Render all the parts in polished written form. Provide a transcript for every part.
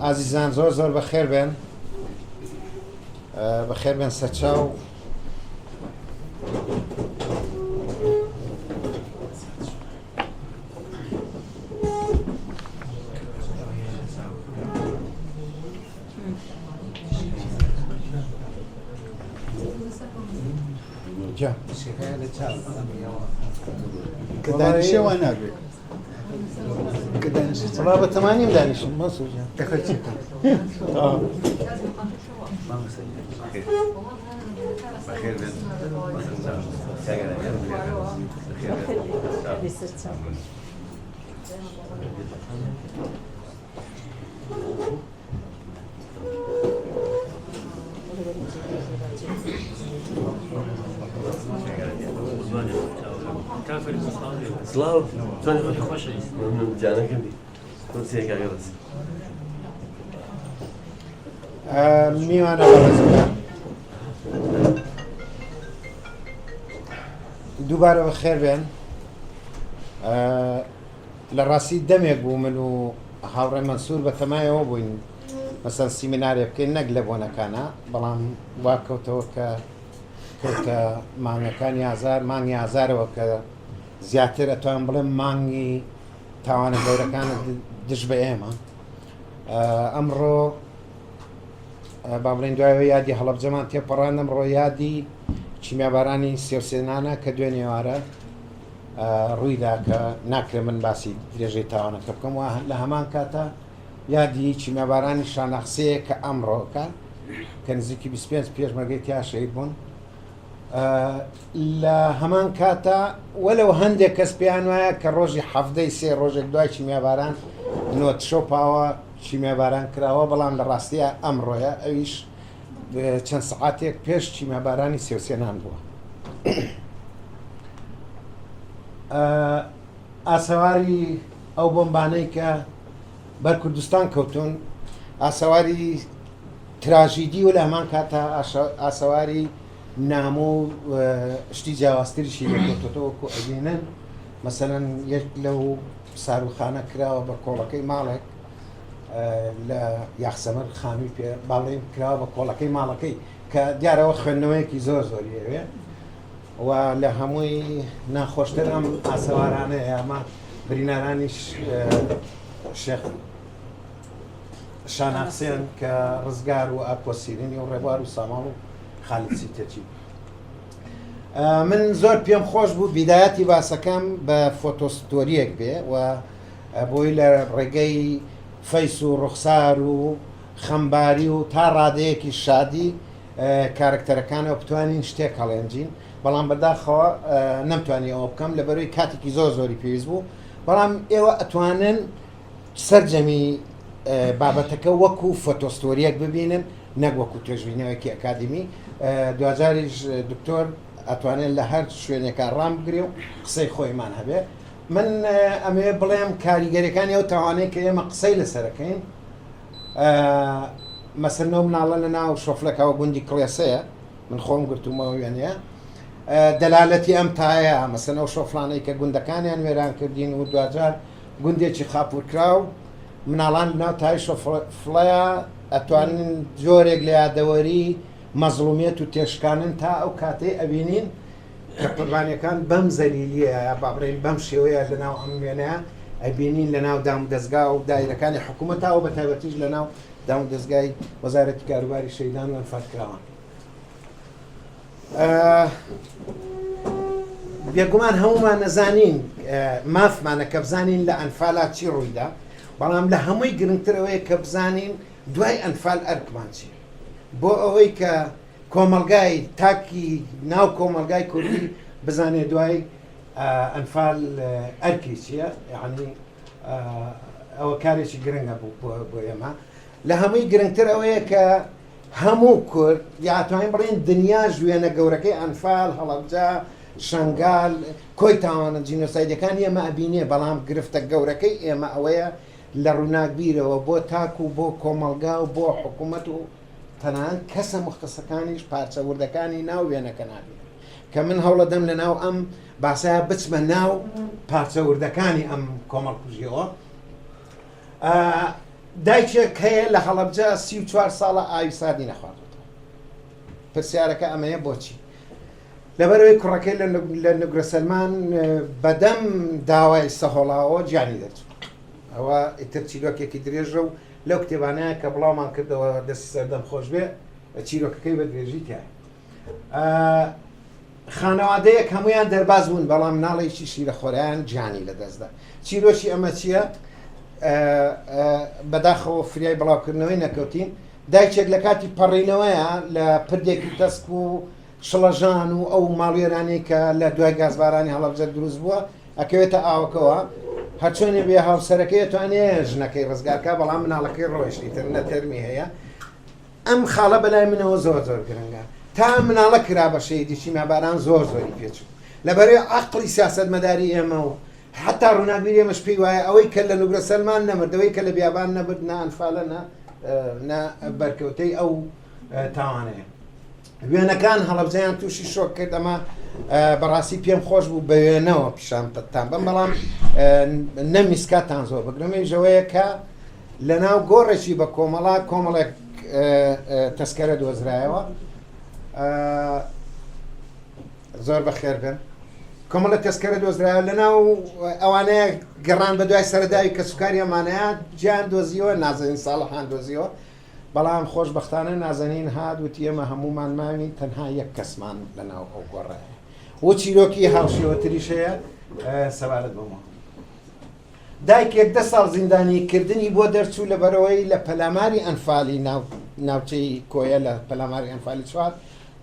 ئازیزان زۆر زۆر بەخێر بێن بەخێر بێن سەرچاو کە دانیشێ وا نابێ کە دانیشێ وەڵا بە تەمانیم دانیشم مەنسوور گیان تەواو. سڵاو چۆنی خۆشەویست مەمنون جانەکەم بی تۆ کاکە ڕەسی میوانە بەڕێزەکان دووبارە بەخێر بێن لە ڕاستی دەمێک بوو من و هاوڕێ مەنسوور بە تەمایەوە بووین مەسەن سیمینارێ بکەین نەک لە بۆنەکانە بەڵام وا کەوتەوە کە کەوتە مانگەکانی ئازار مانگی ئازارەوە کە زیاتر ئەتوان بڵێم مانگی تاوانە گەورەکانە دژ بە ئێمە ئەمڕۆ با بڵێن دوایەوە یادی هەڵەبجەمان تێپەڕان ئەمڕۆ یادی کیمیابارانی سێوسێنانە کە دوێنێوارە ڕوویدا کە ناکرێت من باسی درێژەی تاوانەکە بکەم و لە هەمان کاتە یادی کیمیابارانی شاناخسەیە کە ئەمڕۆکە کە نزیکی 25 پێشمەرگەی تیا شەهید بوون لە هەمان کاتە وەلەو هەندێک کەس پێیان وایە کە ڕۆژی حەفدەی سێ ڕۆژێک دوای کیمیاباران نۆتشۆپاوە کیمیاباران کراوە بەڵام لە ڕاستیە ئەمڕۆیە ئەویش چەند سەعاتێک پێش کیمیابارانی سێوسێنان بووە. ئاسەواری ئەو بۆمبانەی کە بەر کوردستان کەوتون ئاسەواری تراژیدی و لە هەمان کاتا ئاسەواری نامۆ و شتی جیاوازتریشی لێکەوتۆتەوە وەکو ئەبینن مەسەلەن یەک لەو ساروخانە کراوە بە کۆڵەکەی ماڵێک لە یاخسەمەر خانووی پێ باڵێن کراوە بە کۆڵەکەی ماڵەکەی کە دیارەوە خوێندنەوەیەکی زۆر زۆری ئەوێ و لە هەمووی ناخۆشتر ئەم ئاسەوارانەیە ئەمە برینارانی شێخ شاناخسێن کە ڕزگار و ئاکۆ سیرینی و ڕێبوار و ساماڵ و خالید سیتەچی من زۆر پێم خۆش بوو بیدایەتی باسەکەم بە فۆتۆستۆریەک بێ و بۆی لە ڕێگەی فەیس و ڕوخسار و خەمباری و تا ڕادەیەکی شادی کارکتەرەکانەوە بتوانین شتێک هەڵێنجین بەڵام بەداخەوە نەمتوانی ئەوە بکەم لە بەرەوەی کاتێکی زۆر زۆری پێویست بوو بەڵام ئێوە ئەتوانن سەرجەمی بابەتەکە وەکو فۆتۆستۆریەک ببینن نەک وەکو توێژینەوەیەکی ئەکادیمی دواجاریش دکتۆر ئەتوانێت لە هەر شوێنێکا ڕام بگرێ و قسەی خۆیمان هەبێ من ئەمەوێ بڵێم کاریگەریەکانی ئەو تاوانەی کە ئێمە قسەی لەسەرەکەین مەسەر نەو مناڵە لە ناو شۆفلەکەەوە گوندی کڵێسەیە من خۆم گرتومەوە وێنەیە دەلالەتی ئەم تایە مەسەن ئەو شۆفلانەی کە گوندەکانیان وێران کردین و دواجار گوندێکی خاپوورکراو، مناڵان لەناو تای شۆفڵەیا ئەتوانن جۆرێک لە یادەوەری مەزڵومیەت و تێشکانن تا ئەو کاتەی ئەبینین کە قوربانیەکان بەم زەلیلیە یا با بڵێین بەم شێوەیە لەناو ئەم وێنەیە ئەبینین لەناو دامودەزگا و دایرەکانی حکوومەتا و بەتایبەتیش لەناو دامودەزگای وەزارەتی کاروباری شەهیدان و ئەنفالکراوان. بێگومان هەمومان نەزانین مافمانە کە بزانین لە ئەنفالا چی ڕوویدا بەڵام لە هەمووی گرنگتر ئەوەیە کە بزانین دوای ئەنفال ئەرکمان چی بۆ ئەوەی کە کۆمەلگای تاکی ناو کۆمەلگای کوردی بزانێ دوای ئەنفال ئەرکی چییە یعنی ئەوە کارێکی گرنگە بوو بۆ ئێمە لە هەمووی گرنگتر ئەوەیە کە هەموو کورد یا ئەتوانین بڵێین دنیاش وێنە گەورەکەی ئەنفال، هەڵەبجە، شەنگال، کۆی تاوانە جینۆسایدەکانی ئێمە ئەبینێ، بەڵام گرفتە گەورەکەی ئێمە ئەوەیە لە ڕووناکبیرەوە بۆ تاک و بۆ کۆمەڵگا و بۆ حکوومەت و تەنانەت کەسە موختەسەکانیش پارچە وردەکانی ناو وێنەکە نابینن کە من هەوڵەدەم لە ناو ئەم باسەیا بچمە ناو پارچە وردەکانی ئەم کۆمەڵکوژیەوە. دایکێک هەیە لە هەڵەبجە 34 ساڵە ئاوی ساردی نەخواردوێتەوە. پرسیارەکە ئەمەیە بۆچی؟ لەبەرەوەی کوڕەکەی لە نوگرە سەلمان بەدەم داوای سەهۆڵاوە گیانی دەرچوو. ئەوە ئیتر چیرۆکێکی درێژە و لەو کتێبانەیە کە بڵاومان کردەوە دەستی سەردەم خۆش بێ چیرۆکەکەی بە درێژی تایە. خانەوادەیەک هەمویان دەرباز بوون بەڵام مناڵێکی شیرەخۆرایان گیانی لەدەستدا. چیرۆکی ئەمە چییە؟ بەداخەوە فریای بڵاوکردنەوەی نەکەوتین. دایکێک لە کاتی پەڕینەوەیە لە پردێکی تەسک و شڵەژان و ئەو ماڵوێرانەی کە لە دوای گازبارانی هەڵەبجە دروست بووە ئەکەوێتە ئاوەکەوە هەرچۆنێ بێ هاوسەرەکەی ئەتوانێ ژنەکەی ڕزگارکا بەڵام مناڵەکەی ڕۆیشت ئیتر نە تەرمی هەیە ئەم خاڵە بەلای منەوە زۆر زۆر گرنگە تا مناڵە کرا بە شەهیدی شیماباران زۆر زۆری پێچوو لەبەرەی عەقڵی سیاسەتمەداری ئێمە و حتا ڕووناکبیری ئێمەش پێی وایە ئەوەی کە لە نوگرە سەلمان نەمرد ئەوەی کە لە بیابان نەبرد نە ئەنفالە نە نە بەرکەوتەی ئەو تاوانەیە. وێنەکان هەڵەبجەیان تووشی شۆک کرد ئەمە بەڕاستی پێم خۆش بوو بە وێنەوە پیشانتان بم بەڵام نەمیسکاتان زۆر بگرم ئەویش ئەوەیە کە لەناو گۆڕێکی بە کۆمەڵا کۆمەڵێک تەسکەرە دۆزرایەوە زۆر بەخێر بێن کۆمەڵە تەسکەرە دۆزرایەوە لەناو ئەوانەیە گەڕان بە دوای سەرەداوی کەسوکاری ئەمانەیە جیان دۆزیەوە نازەنین ساڵحان دۆزیەوە بەڵام خۆشبەختانە نازەنین هات وتی ئێمە هەموومان ماوین تەنها یەک کەسمان لەناو ئەو گۆڕەیە و چیرۆکی هاوشێوەتریش هەیە سەبارەت بەمە. دایکێک دە ساڵ زیندانی کردنی بۆ دەرچوو لەبەرئەوەی لە پەلاماری ئەنفالی ناوچەی کۆیە لە پەلاماری ئەنفالی چوار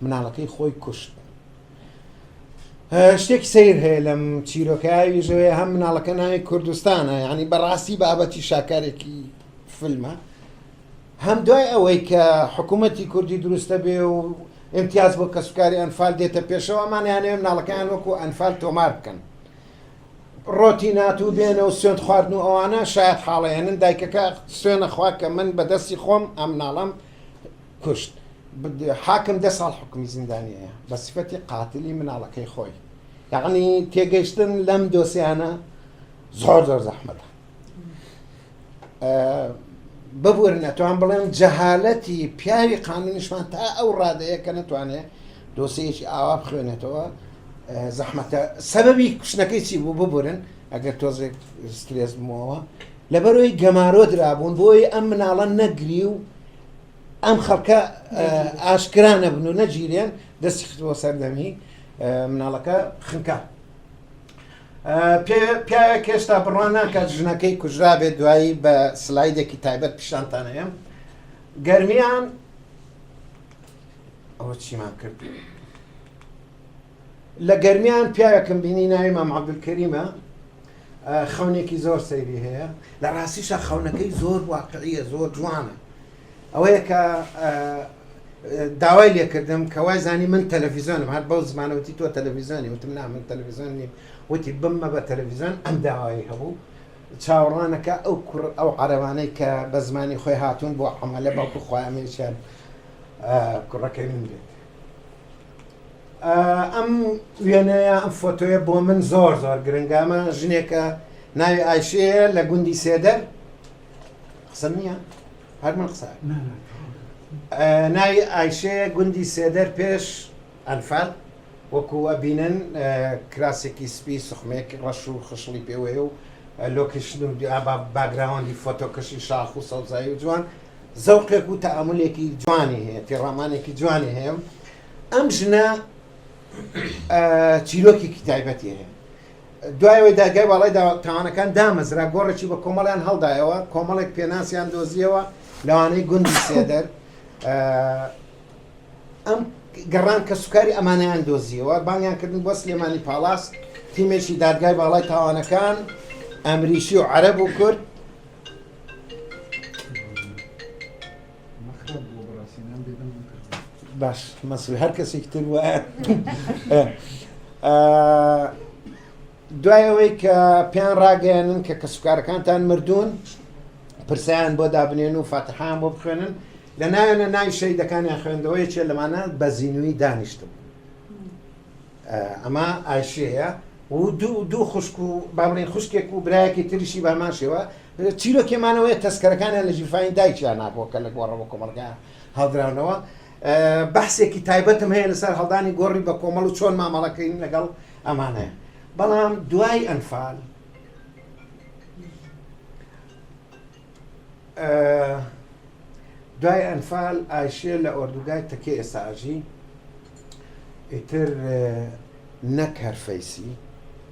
مناڵەکەی خۆی کوشت. شتێکی سەیر هەیە لەم چیرۆکە ئەویش ئەوەیە هەم مناڵەکە ناوی کوردستانە یعنی بەڕاستی بابەتی شاکارێکی فیلمە هەم دوای ئەوەی کە حکوومەتی کوردی دروستە بێ و امتیاز بۆ کەسوکاری ئەنفال دێتە پێشەوە ئەمانیانەوێ مناڵەکەیان وەکو ئەنفال تۆمار بکەن ڕۆتینات و بێنە و سوێند خواردن و ئەوانە شایەت حاڵەیەنن دایکەکە سوێنە خوا کە من بە دەستی خۆم ئەم مناڵەم کوشت حاکم دە ساڵ حکومی زیندانی هەیە بە سفەتی قاتلی مناڵەکەی خۆی یعنی تێگەیشتن لەم دۆسیانە زۆر زۆر زەحمەتە ببورن ئەتوان بڵێم جەهالەتی پیاوی قانونیشمان تا ئەو ڕادەیە کە نەتوانێ دۆسەیەکی ئاوا بخوێنێتەوە زەحمەتە سەبەبی کوشتنەکەی چی بوو ببورن ئەگەر تۆزێک سترێس بمەوە لەبەرەوەی گەمارۆ درابوون بۆی ئەم مناڵە نەگری و ئەم خەڵکە ئاشکرا نەبن و نەگیرێن دەستی خستەوە سەردەمی مناڵەکە خنکا پیاوێک هێشتا بڕوا ناکات ژنەکەی کوژرابێت دوایی بە سلایدێکی تایبەت پیشانتان هەیە گەرمیان ئەوە چیمان کرد لە گەرمیان پیاوێکم بینی ناوی مام عەبدولکەریمە خەونێکی زۆر سەیری هەیە لە ڕاستیشە خەونەکەی زۆر واقعیە زۆر جوانە ئەوەیە کە داوای لێکردم کە وای زانی من تەلەفیزیۆنم هەر بەو زمانە وتی تۆ تەلەفیزیۆنی وتم نا من تەلەفیزیۆن نیم وتی بمە بە تەلەفیزیۆن ئەم داوای هەبوو چاوەڕوانەکە ئەو کوڕ ئەو عەرەبانەی کە بە زمانی خۆی هاتوون بۆ عەمەلە بەڵکو خۆیانێکیان کوڕەکەی من بێت ئەم وێنەیە ئەم فۆتۆیە بۆ من زۆر زۆر گرنگە ئەمە ژنێکە ناوی ئایشەیە لە گوندی سێدەر قسەم نییە هەر من قسە ناوی ئایشەیە گوندی سێدەر پێش ئەنفال وەکو ئەبینن کراسێکی سپی سوخمێک ڕەش و خشڵی پێوەیە و location و background ی فۆتۆکەشی شاخ و سەوزایی و جوان زەوقێک و تەئەمولێکی جوانی هەیە تێڕامانێکی جوانی هەیە ئەم ژنە چیرۆکێکی تایبەتی هەیە دوای ئەوەی دادگای باڵای تاوانەکان دامەزرا، گۆڕێکی بە کۆمەڵیان هەڵدایەوە، کۆمەڵێک پێناسیان دۆزییەوە، لەوانەی گوندی سێدەر. ئەم گەڕان کەسوکاری ئەمانەیان دۆزیەوە، بانگیان کردن بۆ سلێمانی پاڵاس، تیمێکی دادگای باڵای تاوانەکان، ئەمریکی و عەرەب و کورد، باش مەسول هەر کەسێکی تر وایە دوای ئەوەی کە پێیان ڕاگەیانن کە کەسوکارەکانتان مردوون پرسیان بۆ دابنێن و فاتحان بۆ بخوێنن لە ناوێنە ناوی شەیدەکانیان خوێندەوە یەکێ لەمانە بە زیینوی دانیشتم ئەمە ئایشەیە. و دوو خوشک و با بڵێین خوشکێک و برایەکی تریشی بە هەمان شێوە چیرۆکێمانەوەیە تەسکەرەکانیان لە ژیرفانی دایکیان نابووە کە لە گۆڕەوە کۆمەڵگا هەڵدراونەوە. بەحسێکی تایبەتم هەیە لەسەر هەڵدانی گۆڕی بە کۆمەڵ و چۆن مامەڵەکەین لەگەڵ ئەمانەیە. بەڵام دوای ئەنفال دوای ئەنفال ئایشێ لە ئۆردوگای تەکێ ئێستا ئەژی ئیتر نەک هەر فەیسی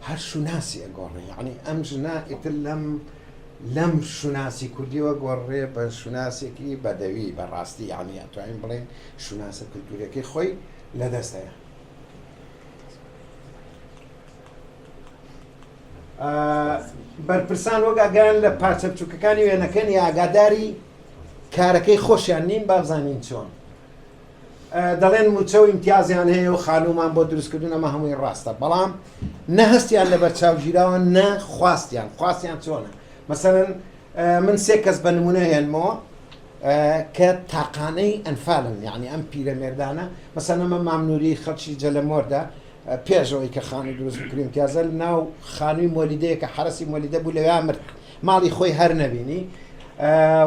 هەر شوناسی ئەگۆڕێ یعنی ئەم ژنە ئیتر لەم لەم شوناسی کوردیەوە گۆڕێ بە شوناسێکی بەدەوی بەڕاستی یعنی ئەتوانین بڵێن شوناسە کولتوورەکەی خۆی لەدەستەیە. بەرپرسان وەک ئاگایان لە پارچە بچووکەکانی وێنەکەن یا ئاگاداری کارەکەی خۆشیان نین بابزانین چۆن دەڵێن موچە و ئیمتیازیان هەیە و خانومان بۆ دروستکردن ئەمە هەمووی ڕاستە بەڵام نە هەستیان لەبەر چاوگیراوە نە خواستیان خواستیان چۆنە مەسەرەن من سێ کەس بە نمونە هێنمەوە کە تاقانەی ئەنفالن یعنی ئەم پیرەمێردانە مەسەنەمە مامنووری خەڵکی جەلەمۆردە پێش ئەوەی کە خانوو دروست بکرێ ئیمتیازە لە ناو خانووی مۆلیدەیە کە حەرەسی مۆلیدە بوو لەویا مرد ماڵی خۆی هەر نەبینی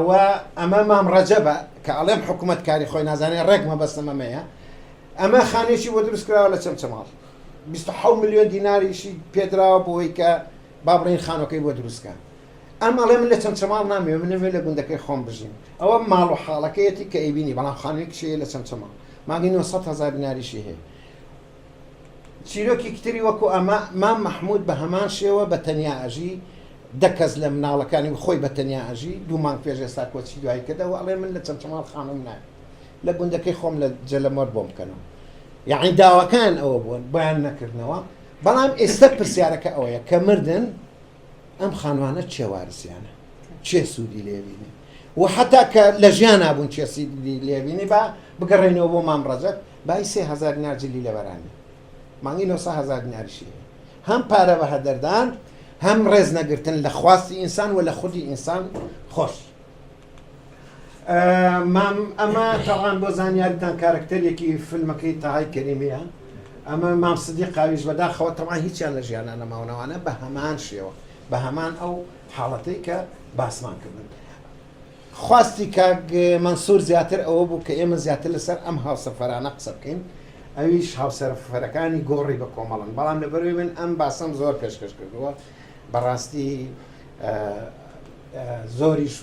و ئەمە مام ڕەجەبە کە ئەڵێم حکوومەت کاری خۆی نازانێ ڕێک مەبەستم ئەمەیە ئەمە خانێکی بۆ دروست کراوە لە چەمچەماڵ 26 میلیۆن دیناریشی پێدراوە بۆی کە با بڵێین خانۆکەی بۆ دروستکە ئەم ئەڵێ من لە چەمچەماڵ نامەوێ من ئەمەوێ لە گوندەکەی خۆم بژیم ئەوە ماڵ و حاڵەکەیەتی کە ئەیبینی بەڵام خانوویەکیشی هەیە لە چەمچەماڵ مانگی 900 هەزار دیناریشی هەیە چیرۆکێکی تری وەکو ئەمە، مام مەحمود بە هەمان شێوە بە تەنیا ئەژی، دە کەس لە مناڵەکانی و خۆی بە تەنیا ئەژی، دوو مانگ پێش ئێستا کۆچی دوایی کرد، ئەو ئەڵێ من لە چەمچەماڵ خانووم ناوێت، لە گوندەکەی خۆم لە جەلەمۆر بۆم بکەنەوە. یەعنی داواکەیان ئەوە بووە، بۆیان نەکردنەوە. بەڵام ئێستا پرسیارەکە ئەوەیە کە مردن ئەم خانوانە کێ وارسیانە؟ کێ سوودی لێ بینێ؟ و حەتا کە لە ژیانا بوون کێ سوودی لێ بینی؟ با بگەڕێینەوە بۆ مام ڕەجەب، بای 3000 دینار جلی لەبەرانی مانگی 900 هەزار دیناریشی هەیە هەم پارە بە هەدەردان هەم ڕێز نەگرتن لە خواستی ئینسان و لە خودی ئینسان خۆش مام ئەمە تاوان بۆ زانیاریتان کارکتەرێکی فیلمەکەی تاهای کەریمیە ئەمە مام سدی قاویش بەداخەوە تەوان هیچیان لە ژیانە نەماونەوانە بە هەمان شێوە بە هەمان ئەو حاڵەتەی کە باسمان کردن خواستی کاک مەنسوور زیاتر ئەوە بوو کە ئێمە زیاتر لەسەر ئەم هاوسەفەرانە قسە بکەین، ئەویش هاوسەفەرەکانی گۆڕی بە کۆمەڵن، بەڵام لەبەرئەوەی من ئەم باسەم زۆر پێشکەش کردووە، بەڕاستی زۆریش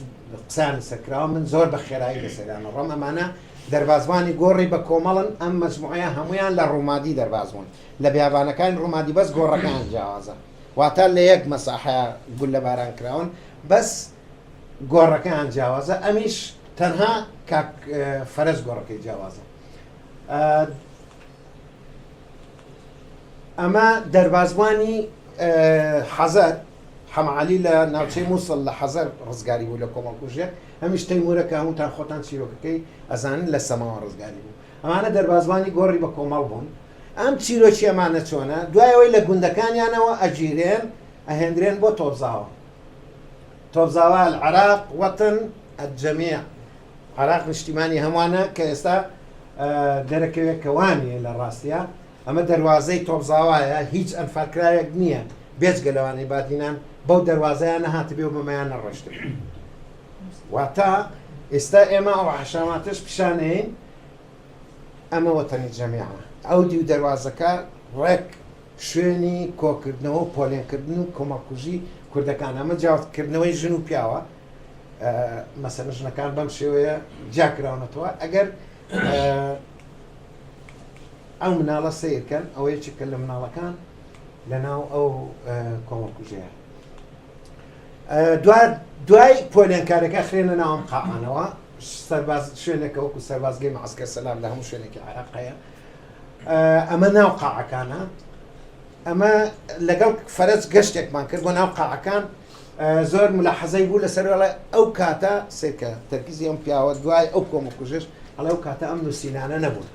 قسەیان لەسەر کراوە، من زۆر بە خێرایی لەسەریان ڕۆم. ئەمانە دەربازبووانی گۆڕی بە کۆمەڵن، ئەم مەجموعەیە هەموویان لە ڕومادی دەرباز بوون، لە بیابانەکانی ڕومادی، بەس گۆڕەکەیان جیاوازە، واتە لە یەک مەساحەیا گوللەباران کراون، بەس گۆڕەکەیان جیاوازە ئەمیش تەنها کاک فەرەج گۆڕەکەی جیاوازە ئەمە دەربازبووانی حەزەر حەمەعەلی لە ناوچەی مووسڵ لە حەزەر ڕزگاری بوو لە کۆمەڵکوژێک هەمیش تەیمورە کە هەمووتان خۆتان چیرۆکەکەی ئەزانن لە سەماوە ڕزگاری بوو ئەمانە دەربازبووانی گۆڕی بە کۆمەڵ بوون ئەم چیرۆکی ئەمانە چۆنە دوای ئەوەی لە گوندەکانیانەوە ئەگیرێن ئەهێندرێن بۆ تۆپزاوە تۆپزاوا العراق وطن الجمیع عراق نیشتیمانی هەمووانە کە ئێستا دەرەکەوێت کە وانیە لە ڕاستیا ئەمە دەروازەی تۆپزاوایە هیچ ئەنفالکراوێک نییە بێجگە لەوانەی بادینان بەو دەروازەیان نەهاتبێ و بەمەیان نەڕۆشتبێ واتە ئێستا ئێمە ئەو حەشاماتەش پیشانەین ئەمە وەتەنی جەمیعە ئەو دیو دەروازەکە ڕێک شوێنی کۆکردنەوە و پۆلێنکردن و کۆمەڵکوژی کوردەکان ئەمە جیاکردنەوەی ژن و پیاوە مەسەلەن ژنەکان بەم شێوەیە جیاکراونەتەوە ئەگەر ئەو مناڵە سیرکەن ئەوە یەکێکە لە مناڵەکان لە ناو ئەو کۆمەڵکوژەیە دوای پۆلێنکارەکە خرێنە ناوم قاعانەوە سەرباز شوێنێکە وەکو سەربازگەی معسکەر سەلام لە هەموو شوێنێکی عێراق هەیە ئەمە ناو قاعەکانە ئەمە لەگەڵ فەرەج گەشتێکمان کرد بۆ ناو قاعەکان زۆر ملاحەزەی بوو لەسەر ئەڵێ ئەو کاتە سێکە تەرکیزی ئەم پیاوە دوای ئەو کۆمەکوژش ئەڵێ ئەو کاتە ئەم نووسینانە نەبوون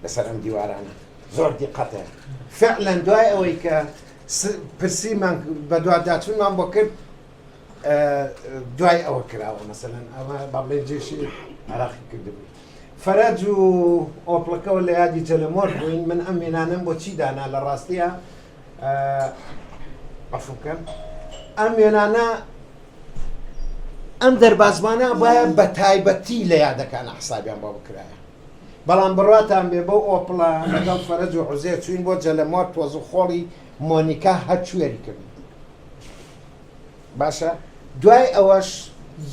لەسەر ئەم دیوارانە زۆر دیقەتە فعلا دوای ئەوەی کە پرسیمان بەدواداچوونمان بۆ کرد دوای ئەوە کراوە مەسەلەن ئەمە با بڵێن جێشی عراقی کردبوو فەرەج و ئۆپڵەکەوە لە یادی جەلەمۆر بووین من ئەم وێنانەم بۆ چی دانا لە ڕاستیە عەفو بکەن ئەم وێنانە ئەم دەربازبانە وایە بە تایبەتی لە یادەکانە حسابیان بۆ بکرایە بەڵام بڕواتان بێ بەو ئۆپڵە لەگەڵ فەرەج و عوزێر چوین بۆ جەلەمۆر تۆز و خۆڵی مۆنیکا هەر کوێری کردن باشە دوای ئەوەش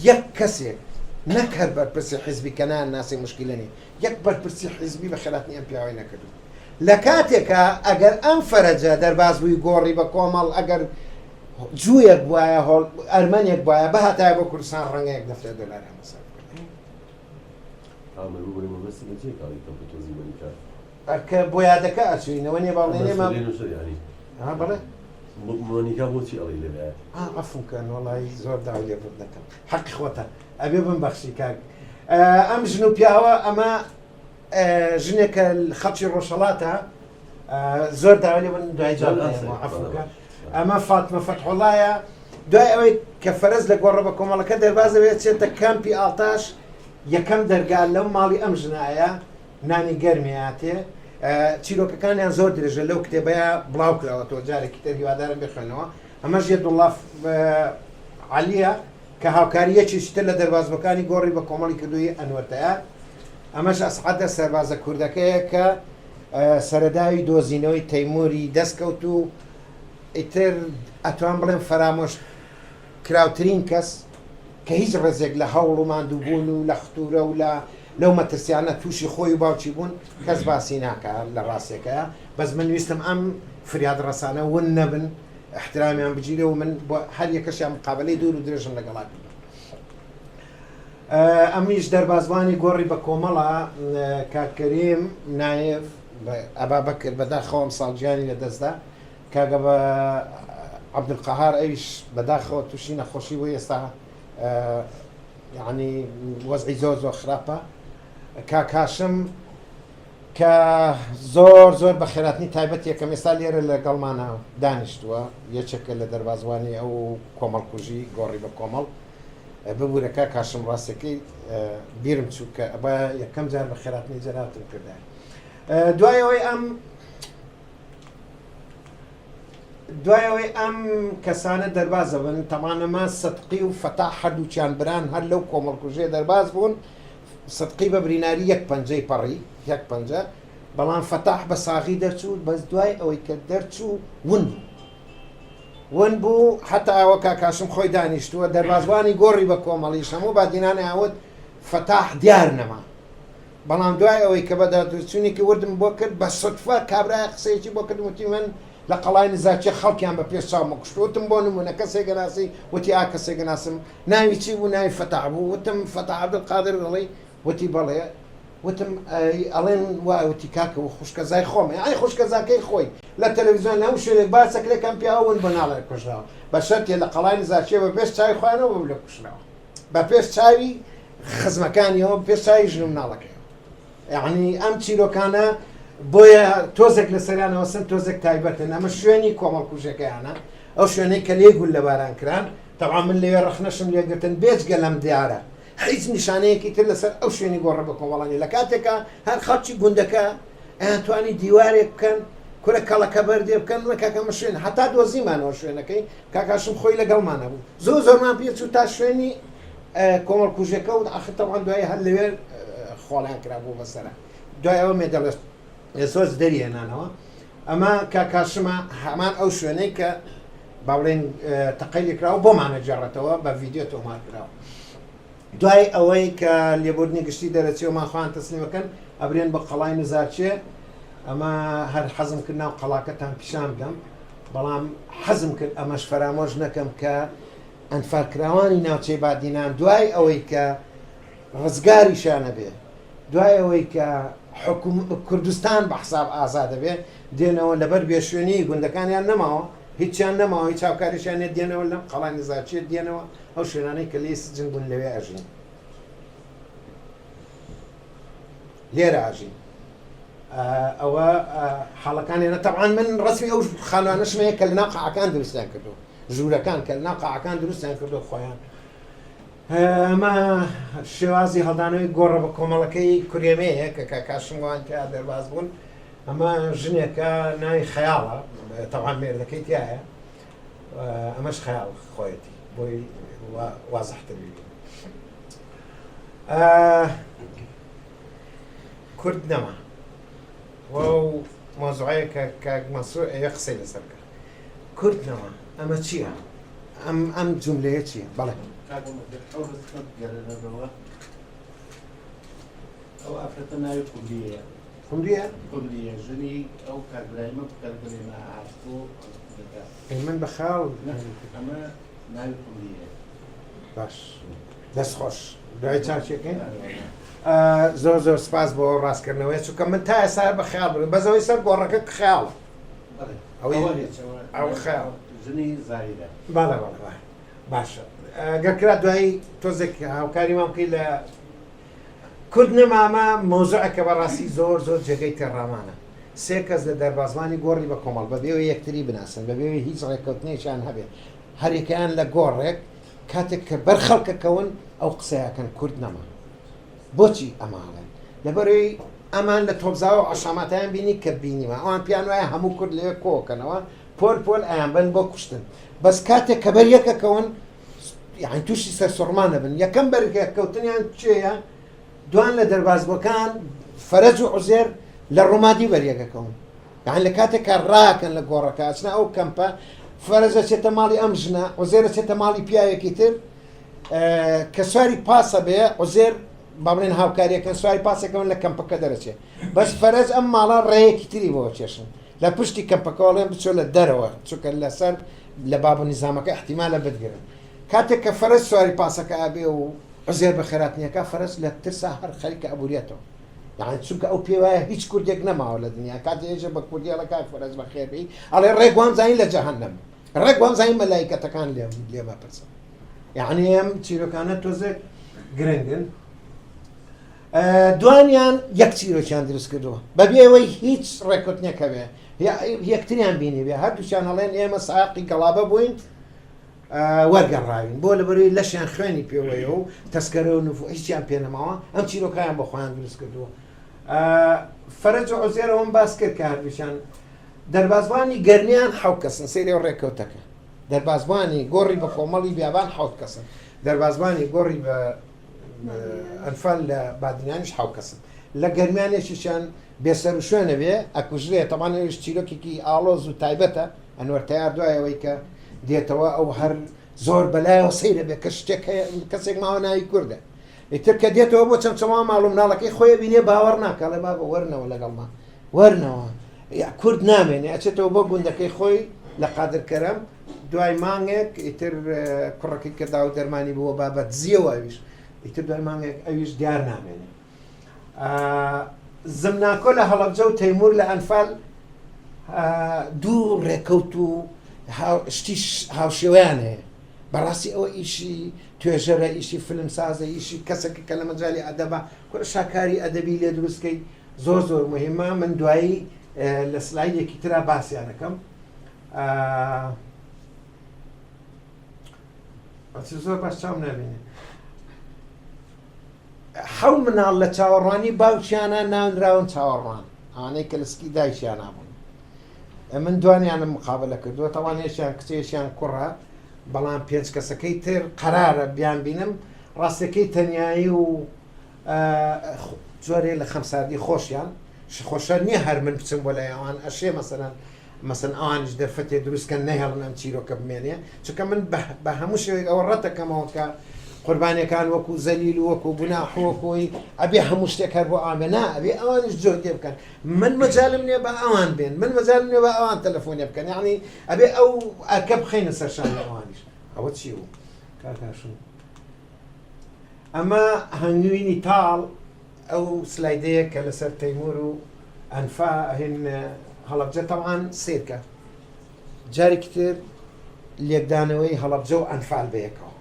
یەک کەسێک نەک هەر بەرپرسی حیزبی کە نایان ناسی مشکلە نیە یەک بەرپرسی حیزبی بە خێراتنی ئەم پیاوەی نەکردو لە کاتێکا ئەگەر ئەم فەرەجە دەرباز بووی گۆڕی بە کۆمەڵ ئەگەر جوویەک بوایە هۆڵ ئەرمەنێک بوایە بهاتایە بۆ کوردستان ڕەنگە یەک دەفتەر دۆلاریان بەسەر بکردایە. ئامر ببورە مەبەستی لە چیە کاڵی تەپ و تۆزی مەلیکە؟ ئەرکە بۆ یادەکە ئەچوینەوە نیە باڵێ ئەمە نێمە سەرێ نووسەر یانی ها بەڵێ مۆنیکا بۆچی ئەڵێی لەوێ؟ ئا عەفوم کەن وەڵایی زۆر داوای لێبوردن دەکەم حەقی خۆتە ئەبێ بمبەخشی کاک ئەم ژن و پیاوە ئەمە ژنێکە خەڵکی ڕۆژهەڵاتە زۆر داوای لێبوردن دوای جواب دەیەمەوە عەفوم کە ئەمە فاتمە فەتحوڵایە دوای ئەوەی کە فەرەج لە گۆڕە بە کۆمەڵەکە دەرباز دەبێت چێتە کامپی ئاڵتاش یەکەم دەرگا لەو ماڵی ئەم ژنایە نانی گەرمیاتێ چیرۆکەکانیان زۆر درێژە لەو کتێبەیە بڵاو کراوەتەوە جارێکی تر هیوادارم بخوێنەوە ئەمەش یەدوڵڵا عەلیە کە هاوکاری یەکێکی تر لە دەربازبووەکانی گۆڕی بە کۆمەڵی کردووی ئەنوەر تەیار ئەمەش ئەسعەدە سەربازە کوردەکەیە کە سەرەداوی دۆزینەوەی تەیموری دەستکەوت و ئیتر ئەتوان بڵێم فەرامۆش کراوترین کەس کە هیچ ڕێزێک لە هەوڵ و ماندووبوون و لە ختوورە و لە لەو مەترسیانە تووشی خۆی و باوکی بوون کەس باسی ناکا لە ڕاستێکەیە بەس من ویستم ئەم فریاد ڕەسانە ون نەبن احترامیان بگیرێ و من بۆ هەر یەکەشیان مقابلەی دوور و درێژم لەگەڵا کردو ئەمیش دەربازبانی گۆڕی بە کۆمەڵە کاک کەریم نایف ئەبا بەکر بەداخەوە ئەمساڵ گیانی لەدەستدا کاک ئەبا عەبدولقەهار ئەویش بەداخەوە تووشی نەخۆشی بوو ئێستا یعنی وەزعی زۆر زۆر خراپە کاک هاشم کە زۆر زۆر بە خێراتنی تایبەت یەکەم ئێستا لێرە لەگەڵمانە دانیشتووە یەکێکە لە دەربازوانی ئەو کۆمەڵکوژی گۆڕی بە کۆمەڵ ببورە کاک هاشم ڕاستەکەی بیرم چوو کە ئەبا یەکەم جار بە خێراتنی جەنابتم کردایە دوای ئەوەی ئەم دوای ئەوەی ئەم کەسانە دەرباز دەبن، تەبعەن ئەمە سدقی و فەتاح هەردووکیان بران هەر لەو کۆمەڵکوژیە دەرباز بوون، سدقی بە بریناری یەک پەنجەی پەڕی، یەک پەنجە، بەڵام فەتاح بە ساغی دەرچوو، بەس دوای ئەوەی کە دەرچوو ون بوو. ون بوو، حەتا ئەوە کاک هاشم خۆی دانیشتووە، دەربازبووانی گۆڕی بە کۆمەڵیش هەموو بادینان ئەیانوت فەتاح دیار نەما. بەڵام دوای ئەوەی کە بەدادوچونێکی وردم بۆ کرد بە سوتفە کابرایە قسەیەکی بۆ کردم وتی من لە قەڵای نزاچێ خەڵکیان بە پێش چاومە کوشت وتم بۆ نمونە کەسێک ئەناسی وتی ئا کەسێک ئەناسم ناوی چی بوو ناوی فەتاح بوو وتم فەتاح عەبدولقادر دەڵێی وتی بەڵێ وتم ئەی ئەڵێن وایە وتی کاکە و خوشکەزای خۆمە یانی خوشکەزاکەی خۆی لە تەلەڤیزیۆن لە هەموو شوێنێک باسەکرێ کەم پیاوە ون بۆ ناڵێ کوژراوە بە شەرتێ لە قەڵای نزاچێ بە پێش چاوی خۆیانەوە بوو لە کوژراوە بە پێش چاوی خزمەکانیەوە پێش چاوی ژن و مناڵەکەیەوە یعنی ئەم چیرۆکانە بۆیە تۆزێک لەسەریانەوە سن تۆزێک تایبەتن ئەمە شوێنی کۆمەڵکوژەکەیانە ئەو شوێنەی کە لێ گول لە باران کران تەبعا من لەوێ ڕەخنەشم لێگرتن بێجگە لەم دیارە هیچ نیشانەیەکی تر لەسەر ئەو شوێنی گۆڕە بە کۆمەڵانی لە کاتێکا هەر خەڵکی گوندەکە ئەیانتوانی دیوارێک بکەن کورە کەڵەکە بەردێ بکەن بڵێن کاکە ئەمە شوێن هەتا دۆزیمانەوە شوێنەکەی کاک هاشم خۆی لەگەڵمانە بوو زۆر زۆرمان پێ چوو تا شوێنی کۆمەڵکوژەکە و ئاخر تەوان دوای هەر لەوێ خۆڵیان کرا بوو بەسەرە دوای ئەوە مێدەڵێ سۆز دەری هێنانەوە ئەمە کاک هاشمە هەمان ئەو شوێنەی کە با بڵێن تەقەی لێکراوە بۆمانە گێڕێتەوە بە ڤیدیۆ تۆمار کراوە دوای ئەوەی کە لێبوردنی گشتی دەرەچێ و ماخوان تەسلیمەکەن ئەبرێن بە قەڵای نزارچێ ئەمە هەر حەزم کرد ناو قەڵاکەتان پیشان بدەم بەڵام حەزم کرد ئەمەش فەرامۆش نەکەم کە ئەنفالکراوانی ناوچەی بادینان دوای ئەوەی کە ڕزگاریشیان ئەبێ دوای ئەوەی کە حکوم کوردستان بە حساب ئازاد دەبێ دێنەوە لەبەر بێشوێنی گوندەکانیان نەماوە هیچیان نەماوە هیچ هاوکاریشیان نیە دێنەوە لەم قەڵای نزارچیە دێنەوە ئەو شوێنانەی کە لێی سجن بوون لەوێ ئەژین لێرە ئەژین ئەوە حاڵەکانیانە تەبعەن من ڕسمی ئەو خانوانەشم هەیە کە لەناو قاعەکان دروستیان کردو ژوورەکان کە لەناو قاعەکان دروستیان کردو خۆیان ئەمە شێوازی هەڵدانەوەی گۆڕە بە کۆمەڵەکەی کورێمەیە کە کاکاشم وان تیا دەرباز بوون ئەمە ژنێکە ناوی خەیاڵە. تەوان مێردەکەی تایە ئەمەش خەیاڵ خۆیەتی بۆی وازحتر ببین. کورد نەما و مۆزوعەیە کە کاک مەسرور ئەوێ قسەی لەسەر کرد. کورد نەما ئەمە چییە؟ ئەم ئەم جوملەیە چییە؟ بەڵێ. کاک عومەر ئەو ڕستمە بگەڕێنەرەوە. ئەو ئافرەتە ناوی قومریەیە. قومریە؟ قومریە ژنی ئەو کاک برایمە بوو کە لەگەڵ ئێمە هاتبوو ئەو ئەی من بە خاڵ ئەمە ناوی قومریەیە. باش دەست خۆش دوای چاکیەکەین زۆر زۆر سپاس بۆ ڕاستکردنەوەی چونکە من تا ئێستا بە خەیاڵ بووم بەس ئەوەی سەر گۆڕەکە خەیاڵە ئەوەی ئەو خەیاڵ ژنی زایرە بەڵێ بەڵێ بەڵێ باشە گەر کرا دوایی تۆزێک هاوکاریمان بکەی لە کورد نەمامە مەوزوعێکە بەڕاستی زۆر زۆر جێگەی تێڕامانە سێ کەس لە دەربازبانی گۆڕی بە کۆمەڵ بەبێ ئەوەی یەکتری بناسن بەبێ ئەوەی هیچ ڕێککەوتنێکیان هەبێ هەریەکەیان لە گۆڕێک کاتێک کە بەر خەڵکەکەون ئەو قسەیەکەن کورد نەما بۆچی ئەماڵێن لەبەرەوەی ئەمان لە تۆپزاوە عەشاماتیان بینی کە بینیمە ئەوان پیان وایە هەموو کورد لەوێ کۆکەنەوە پۆل پۆل ئەیان بەن بۆ کوشتن بەس کاتێک کە بەر یەکەکەون یان تووشی سەرسوڕمان نەبن یەکەم بەرکەوتنیان کێیە دوان لە دەربازبووەکان فەرەج و عوزێر لە ڕومادی بەریەکەکەون یان لە کاتێک کە ڕاکەن لە گۆڕەکە ئەچنە ئەو کەمپە فەرەج ئەچێتە ماڵی ئەم ژنە عوزێر ئەچێتە ماڵی پیاوێکی تر کە سواری پاسە بێ عوزێر با بڵێن هاوکاریەکەن سواری پاسێکەوەن لە کەمپەکە دەرەچێ بەس فەرەج ئەم ماڵە ڕێیەکی تری بۆ کێشن لە پشتی کەمپەکەوەڵێن بچۆ لە دەرەوە چونکە لەسەر لە باب و نیزامەکە احتیمالە بتگرن کاتێک کە فەرەج سواری پاسەکە ئەبێ و عوزێر بە خێراتنیەکە فەرەج لە ترسا هەر خەریکە ئەبوریەتەوە یانی چونکە ئەو پێی وایە هیچ کوردێک نەماوە لە دنیا کاتێ ئێژێ بە کوردی ئەڵێ کاک فەرەج بەخێر بێی ئەڵێ ڕێک وام زانی لە جەهەنەم ڕێک وام زانی مەلایکەتەکان لێم لێم ئەپرسن یعنی ئەم چیرۆکانە تۆزێک گرنگن دوانیان یەک چیرۆکیان دروست کردووە بەبێ ئەوەی هیچ ڕێکوتنێک هەبێ یەکتریان بینی بێ هەردووچیان هەڵێن ئێمە ساقی گەڵابە بووین وەرگەڕاوین بۆ لەبەرەوەی لەشیان خوێنی پێوەیە و تەسکەرە و نفو هیچیان پێ نەماوە ئەم چیرۆکایان بۆ خۆیان دروست کردووە فەرەج و عوزێرەوەم باس کرد کە هەردووچیان دەربازبانی گەرمیان حەوت کەسن سەیری ئەو ڕێککەوتەکە دەربازبانی گۆڕی بە کۆمەڵی بیابان حەوت کەسن دەربازبانی گۆڕی بە ئەنفال لە بادینانیش حەوت کەسن لە گەرمیانێکیشیان بێسەر و شوێنە بێ ئەکوژرێ تەمان ئەویش چیرۆکێکی ئاڵۆز و تایبەتە ئەنوەر تەیار دوای ئەوەی کە دێتەوە ئەو هەر زۆر بەلایەوە سەیرە بێ کە شتێک هەیە کەسێک ماوە ناوی کوردە ئیتر کە دێتەوە بۆ چەمچەماڵ ماڵ و مناڵەکەی خۆی بینێ باوەڕ ناکا ئەڵێ بابە وەرنەوە لەگەڵما وەرنەوە یا کورد نامێنێ ئەچێتەوە بۆ گوندەکەی خۆی لە قادر کەرەم دوای مانگێک ئیتر کوڕەکەی کە داو دەرمانی بووە بابە دزیەوە ئەویش ئیتر دوای مانگێک ئەویش دیار نامێنێ زمناکۆ لە هەڵەبجە و تەیمور لە ئەنفال دوو ڕێکەوت و شتی هاوشێوەیان هەیە بەڕاستی ئەوە ئیشی توێژەرە ئیشی فیلم سازە ئیشی کەسێک کە لە مەجای ئەدەبە کورە شاکاری ئەدەبی لێ دروستکەی زۆر زۆر مهمە من دوایی لە سلایدێکی ترا باسییانەکەم زۆر باش چاوم نابینێ حەو مناڵ لە چاوەڕوانی باوکیانە ناونراون چاوەڕوان ئەوانەی کە لە سکی دایکیانە بوون من دوانیانم مقابلە کردووە تەوان یەکیان کچێکیان کوڕە بەڵام پێنج کەسەکەی تر قەرارە بیان بینم ڕاستەکەی تەنایی و جۆرێ لە خەمساردی خۆشیان خۆشە نییە هەر من بچم بۆ لای ئەوان ئەشێ مەسەلەن مەسەن ئەوانیش دەرفەتێ دروست کەن نەهێڵن ئەم چیرۆکە بمێنێ چونکە من بە هەموو شێوەیەک ئەوە ڕەتەکەمەوە کە قوربانیەکان وەکو زەلیل و وەکو گوناح و وەکوی ئەبێ هەموو شتێک هەر بۆ ئەوان بێ نا ئەبێ ئەوانیش جۆدێ بکەن من مەجالم نییە بە ئەوان بێن من مەجالم نییە بە ئەوان تەلەفۆنێ بکەن یعنی ئەبێ ئەو ئەرکە بخەینە سەر شانی ئەوانیش ئەوە چی بوو کاک هاشم ئەمە هەنگوینی تاڵ ئەو سلایدەیە کە لەسەر تەیمور و ئەنفا هین هەڵەبجە تەوان سیرکە جارێکی تر لێکدانەوەی هەڵەبجە و ئەنفال بەیەکەوە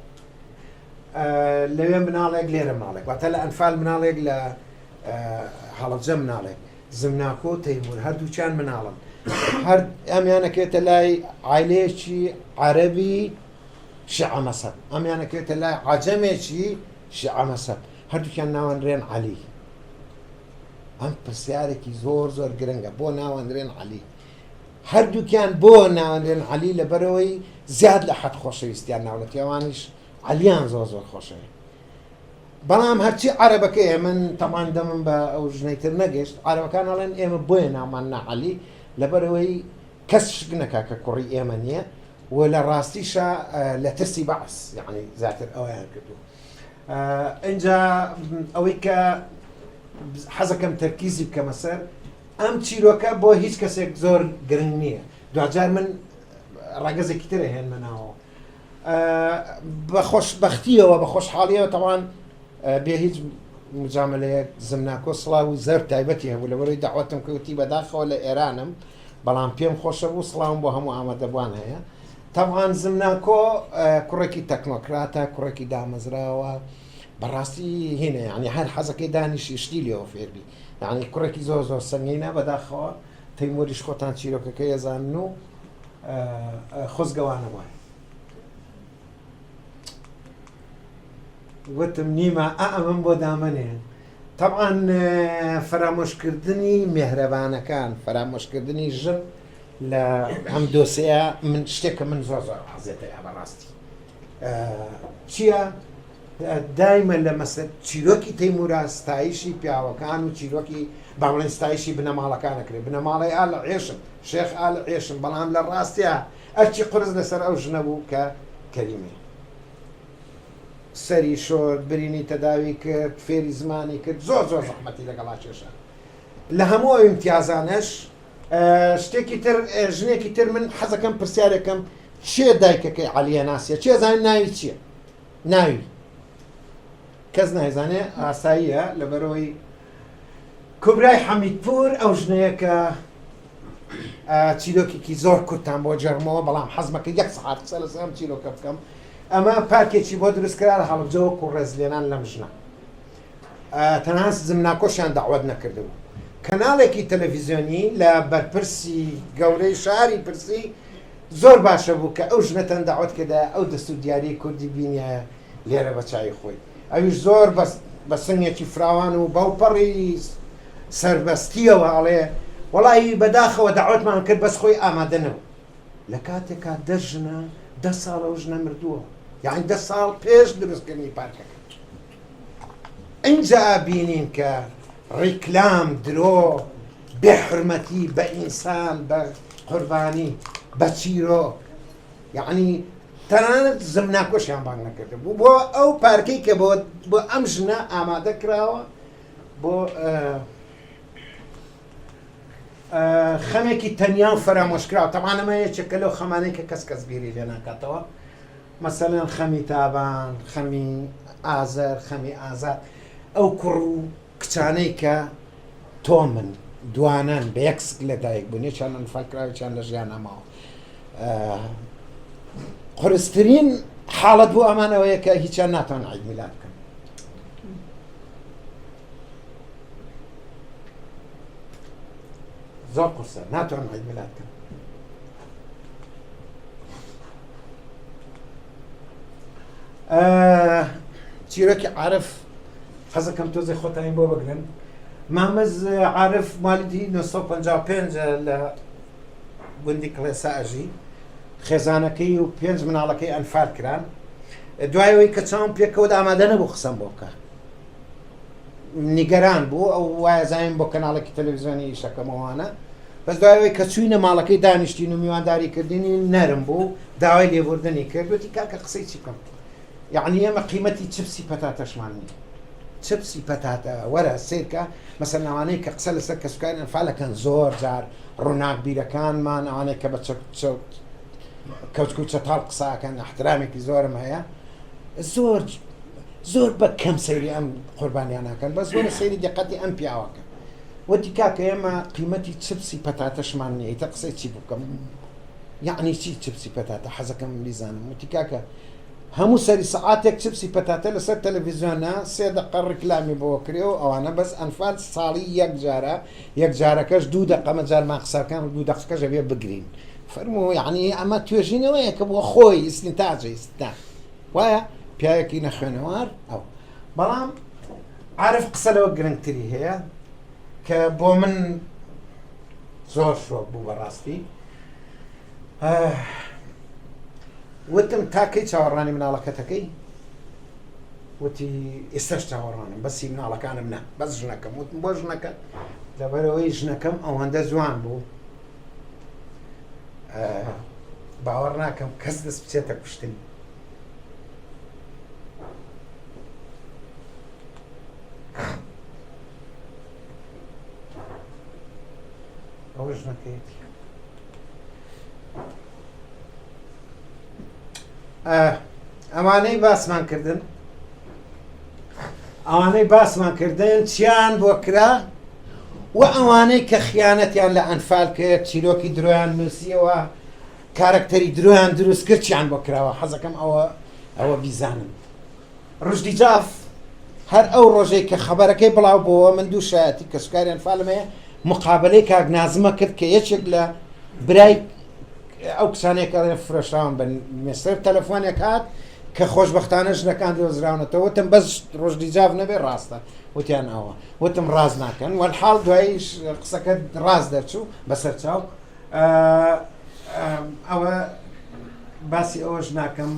لەوێ مناڵێک لێرە مناڵێک واتە لە ئەنفال مناڵێک لە هەڵەبجە مناڵێک زمناکۆ تەیمور هەردووچیان مناڵن هەر ئەمیانەکێتە لای عیلەیەکی عەربی شیعە مەسەب ئەمیانەکێتە لای عجەمێکی شیعە مەسەب هەردووکیان ناوەنرێن عەلی ئەم پرسیارێکی زۆر زۆر گرنگە بۆ ناوەنرێن عەلی؟ هەردووکیان بۆ ناوەندێن عەلی لەبەرەوەی زیاد لە حەد خۆشەویستیان ناونەتی ئەوانیش عەلیان زۆر زۆر خۆشەوێ بەڵام هەرچی عەرەبەکەیە من تەمان دەمم بە ئەو ژنەی تر نەگەشت عەرەبەکان ئەڵێن ئێمە بۆیە ناومان نا عەلی لەبەرەوەی کەس شک نەکا کە کوڕی ئێمە نییە و لە ڕاستیشا لە ترسی بەعس یعنی زیاتر ئەویان کردو ئینجا ئەوەی کە حەزەکەم تەرکیزی بکەمە سەر ئەم چیرۆکە بۆ هیچ کەسێک زۆر گرنگ نییە دواجار من ڕەگەزێکی ترە هێنمە ناوەوە بە خۆشبەختیەوە بە خۆشحاڵیەوە تەوان بێ هیچ مجاملەیەک زمناکۆ سڵاو و زەر تایبەتی هەبوو لەبەرەوەی داوەتم کەوتی بەداخەوە لە ئێرانم بەڵام پێم خۆشە بوو سڵاوم بۆ هەموو ئامادەبووان هەیە تەوان زمناکۆ کوڕێکی تەکنۆکراتە کوڕێکی دامەزراوە بەڕاستی هینە یعنی هەر حەزەکەی دانیشی شتی لێەوە فێربی یعنی کوڕێکی زۆر زۆر سەنگینە بەداخەوە تەیموریش خۆتان چیرۆکەکە یەزانن و خۆزگەوانە وایە وتم نیمە ئا ئەمەم بۆ دامەنێ تەبعەن فەرامۆشکردنی مێهرەبانەکان فەرامۆشکردنی ژن لە ئەم دۆسەیە من شتێکە من زۆر زۆر حەزێتە بەڕاستی چییە؟ دایمە لە مەسە چیرۆکی تەیمورا ستایشی پیاوەکان و چیرۆکی با بڵێن ستایشی بنەماڵەکان ئەکرێ بنەماڵەی ئال عێشم شێخ ئال عێشم بەڵام لە ڕاستیا ئەرچی قورس لەسەر ئەو ژنە بوو کە کەریمێ سەری شۆرد برینی تەداوی کرد فێری زمانی کرد زۆر زۆر زەحمەتی لەگەڵا کێشا لە هەموو ئەو ئیمتیازانەش شتێکی تر ژنێکی تر من حەزەکەم پرسیارێکم چێ دایکەکەی عەلیە ناسیە چێ زانین ناوی چییە ناوی کەس نایزانێ ئاساییە لەبەرەوەی کوبرای حەمیدپور ئەو ژنەیە کە چیرۆکێکی زۆر کورتان بۆ جەرمەوە بەڵام حەزمەکە یەک سەعات قسە لەسەر ئەم چیرۆکە بکەم ئەمە پارکێکی بۆ دروستکرا لە هەڵەبجە وەکو ڕێزلێنان لەم ژنە تەنها زمناکۆشیان داوت نەکردبوو کەناڵێکی تەلەڤیزیۆنی لە بەرپرسی گەورەی شاری پرسی زۆر باشە بوو کە ئەو ژنەتان داوت کردایە ئەو دەست و دیاری کوردی بینیایە لێرە بە چاوی خۆی ئەویش زۆر بە سنگێکی فراوان و بەوپەڕی سەربەستیەوە ئەڵێ وەڵی بەداخەوە داوەتمان کرد بەس خۆی ئامادە نەبوو لە کاتێکا دە ژنە دە ساڵە و ژنە مردووە یعنی دە ساڵ پێش دروستکردنی پارکەکە ئینجا بینین کە ڕیکلام درۆ بێ حرمەتی بە ئینسان بە قوربانی بە چیرۆک یعنی تەنانەت زمناکۆشیان بانگ نەکردبوو بۆ ئەو پارکەی کە بۆ بۆ ئەم ژنە ئامادە کراوە بۆ خەمێکی تەنیا و فەرامۆشکراوە تەمان ئەمە یەکێکە لەو خەمانەی کە کەس کەس بیری لێ ناکاتەوە مەسەلەن خەمی تابان خەمی ئازەر خەمی ئازاد ئەو کوڕ و کچانەی کە تۆمن دوانەن بە یەک سک لە دایک بوون یەکیان ئەنفال کراوە یەکیان لە ژیان نەماوە قورسترین حاڵەت بۆ ئەمان ئەوەیە کە هیچیان ناتوان عید میلاد بکەن زۆر قورسە ناتوان عید میلاد بکەن چیرۆکی عارف حەزەکەم تۆزێ خۆتانی بۆ بگرن مامز عارف مالیدی 955 لە گوندی کڵێسا ئەژی خێزانەکەی و پێنج مناڵەکەی ئەنفال کران دوایەوەی کە چاوم پێکەوت ئامادە نەبوو قسەم بۆ بکە نیگەران بوو ئەو وایە زانیم بۆ کەناڵێکی تەلەڤزیۆنی ئیشەکەمەوانە بەس دوایەوەی کە چوینە ماڵەکەی دانیشتین و میوانداری کردنی نەرم بوو داوای لێبوردنی کرد وتی کاکە قسەی چی بکەم یعنی ئێمە قیمەتی چپسی پەتاتەشمان نییە چپسی پەتاتە وەرە سیرکە مەسەر ناوانەی کە قسە لەسەر کەسوکاری ئەنفالەکەن زۆر جار ڕووناک بیرەکانمان ئەوانەی کە بە کەوچک و چەتاڵ قساکەن احترامێکی زۆرم هەیە زۆر زۆر بە کەم سەیری ئەم قوربانیانەکەن بەس وەرە سەیری دقەتی ئەم پیاوەکە وتی کاکە ئێمە قیمەتی چپسی پەتاتەشمان نییە ئیتر قسەی چی بکەم یعنی چی چپسی پەتاتە حەزەکەم بیزانم وتی کاکە هەموو سەری سەعاتێک چپسی پەتاتە لەسەر تەلەڤیزیۆنە سێ دەقە ڕیکلامی بۆ کرێ و ئەوانە بەس ئەنفال ساڵی یەک جارە یەک جارەکەش دوو دەقە مەجالمان قسەکان دوو دەقەکەش ئەبێ بگرین فەرموو یعنی ئەمە توێژینەوەیە کە بۆ خۆی ئیستنتاجە ئیستنتاج وایە پیاوێکی نەخوێنەوار ئەو بەڵام عارف قسە لەوە گرنگتری هەیە کە بۆ من زۆر شۆک بوو بەڕاستی. وتم تا کەی چاوەڕوانی مناڵەکەتەکەی؟ وتی ئێستاش چاوەڕوانم بەسی مناڵەکانم نا بەس ژنەکەم. وتم بۆ ژنەکە؟ لەبەرئەوەی ژنەکەم ئەوەندە جوان بوو باوەڕ ناکەم کەس دەست بچێتە کوشتنی. ئەوە ژنەکەیەتی. ئەمانەی باسمان کردن ئەوانەی باسمان کردن چیان بۆ کرا و ئەوانەی کە خیانەتیان لە ئەنفال کرد چیرۆکی درۆیان نووسیەوە کارەکتەری درۆیان دروست کرد چیان بۆ کراوە حەزەکەم ئەوە ئەوە بیزانن ڕوشدی جاف هەر ئەو ڕۆژەی کە خەبەرەکەی بڵاو بۆوە من دوو شایەتی کەسوکاری ئەنفالم هەیە مقابلەی کاک نازمە کرد کە یەکێک لە برای ئەو کچانەیە کە ئەڵێن فرۆشراون بە میسر تەلەفۆنێک هات کە خۆشبەختانە ژنەکان دۆزراونەتەوە وتم بەس ڕۆژدی جاف نەبێ ڕاستە وتیان ئەوە وتم ڕاست ناکەن وەلحاڵ دواییش قسەکە ڕاست دەرچوو بەسەر چاو ئەوە باسی ئەوەش ناکەم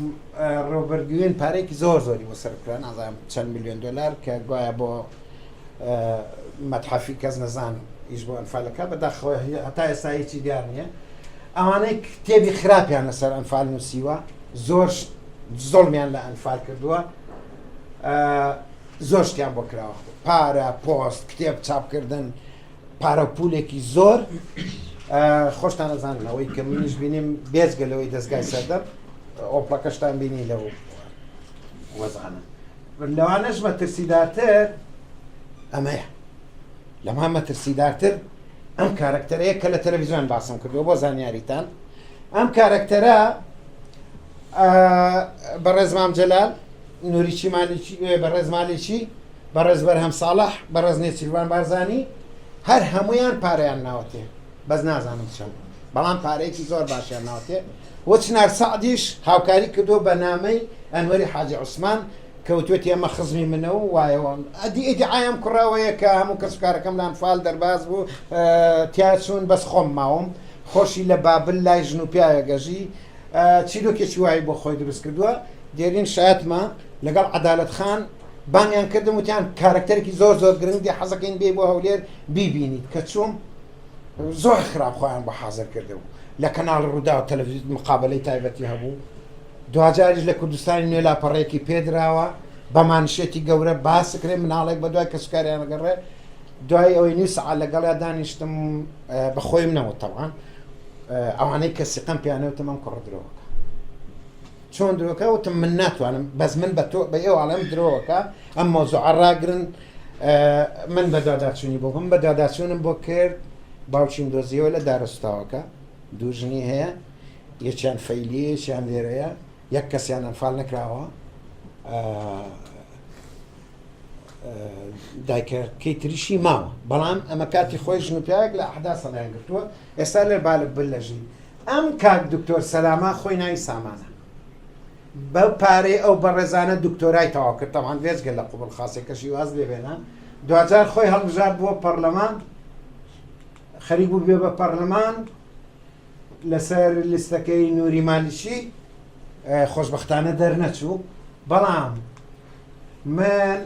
ڕۆبەرت گوین پارێکی زۆر زۆری بۆ سەرف کرا نازانم چەند میلیۆن دلار کە گوایە بۆ مەتحەفی کەس نەزان ئیش بۆ ئەنفالەکە بەداخەوە هەتا ئێستا هیچی دیار نییە ئەوانەی کتێبی خراپیان لەسەر ئەنفال نووسیوە زۆر زۆڵمیان لە ئەنفال کردووە زۆر شتیان بۆ کراوە پارە پۆست کتێب چاپکردن پارە و پولێکی زۆر خۆشتان ئەزانن ئەوەی کە منیش بینیم بێجگە لەوەی دەستگای سەردەم ئۆپڵەکەشتان بینی لەو وەزانە لەوانەش مەترسیدارتر ئەمەیە لەما مەترسیدارتر ئەم کارکتەرەیە کە لە تەلەڤیزیۆن باسم کردووە بۆ زانیاریتان ئەم کارکتەرە بەڕێز مام جەلال نوریچی مالیکی بەڕێز مالیکی بەڕێز بەرهەم ساڵح، بەڕێز نێچیرڤان بارزانی هەر هەموویان پارەیان ناوەتێ بەس نازانم چەند بەڵام پارەیەکی زۆر باشیان ناوەتێ و چنار سەعدیش هاوکاری کردووە بە نامەی ئەنوەری حاجی عوسمان کە وتوێتی ئەمە خزمی منە و وایەوە ئەدی ئیدعای ئەم کوڕە ئەوەیە کە هەموو کەسوکارەکەم لە ئەنفال دەرباز بوو تیا چوون بەس خۆم ماوم خۆشی لە بابل لای ژن و پیاوێک ئەژی چیرۆکێکی وای بۆ خۆی دروست کردووە دێرین شایەتمە لەگەڵ عەدالەت خان بانگیان کردم وتیان کارەکتەرێکی زۆر زۆر گرنگ دێ حەزەکەین بێی بۆ هەولێر بیبینیت کە چووم زۆر خراپ خۆیان بۆ حازر کردبوو لە کەناڵی ڕووداو تەلەڤیزیۆن مقابلەی تایبەتی هەبوو دواجاریش لە کوردستانی نوێ لاپەڕەیەکی پێدراوە بە مانشێتی گەورە باسکرێ مناڵێک بە دوای کەسوکاریانەگەڕێ دوای ئەوەی نیو سەعات لەگەڵیا دانیشتم بە خۆیم نەوت تەوان ئەوانەی کە سیقەم پیانەوتم ئەم کوڕە درۆکە چۆن درۆکە وتم من ناتوانم بەس من بە تۆ بە ئێوە ئەڵێم درۆکە ئەم مەوزوعە ڕاگرن من بە دواداچوونی بۆ بم بە دواداچوونم بۆ کرد باوکیم دۆزیەوە لە دارەسوتاوەکە دوو ژنی هەیە یەکیان فەیلی یەکیان لێرەیە یەک کەسیان ئەنفال نەکراوە دایکەکەی تریشی ماوە بەڵام ئەمە کاتی خۆی ژن و پیاوێک لە ئەحدا سەڵیان گرتووە ئێستا لە بالب بل لەژی ئەم کاک دکتۆر سەلامە خۆی ناوی سامانە بە پارەی ئەو بەڕێزانە دکتۆرای تەواو کرد تەوان بێجگە لە قوبڵ خاسێکەشی واز لێ بێنە دواجار خۆی هەڵبژارد بۆ پەرلەمان خەریک بوو بێ بە پەرلەمان لەسەر لیستەکەی نوری مالیکی خۆشببختانە دەرنەچوو بەڵام من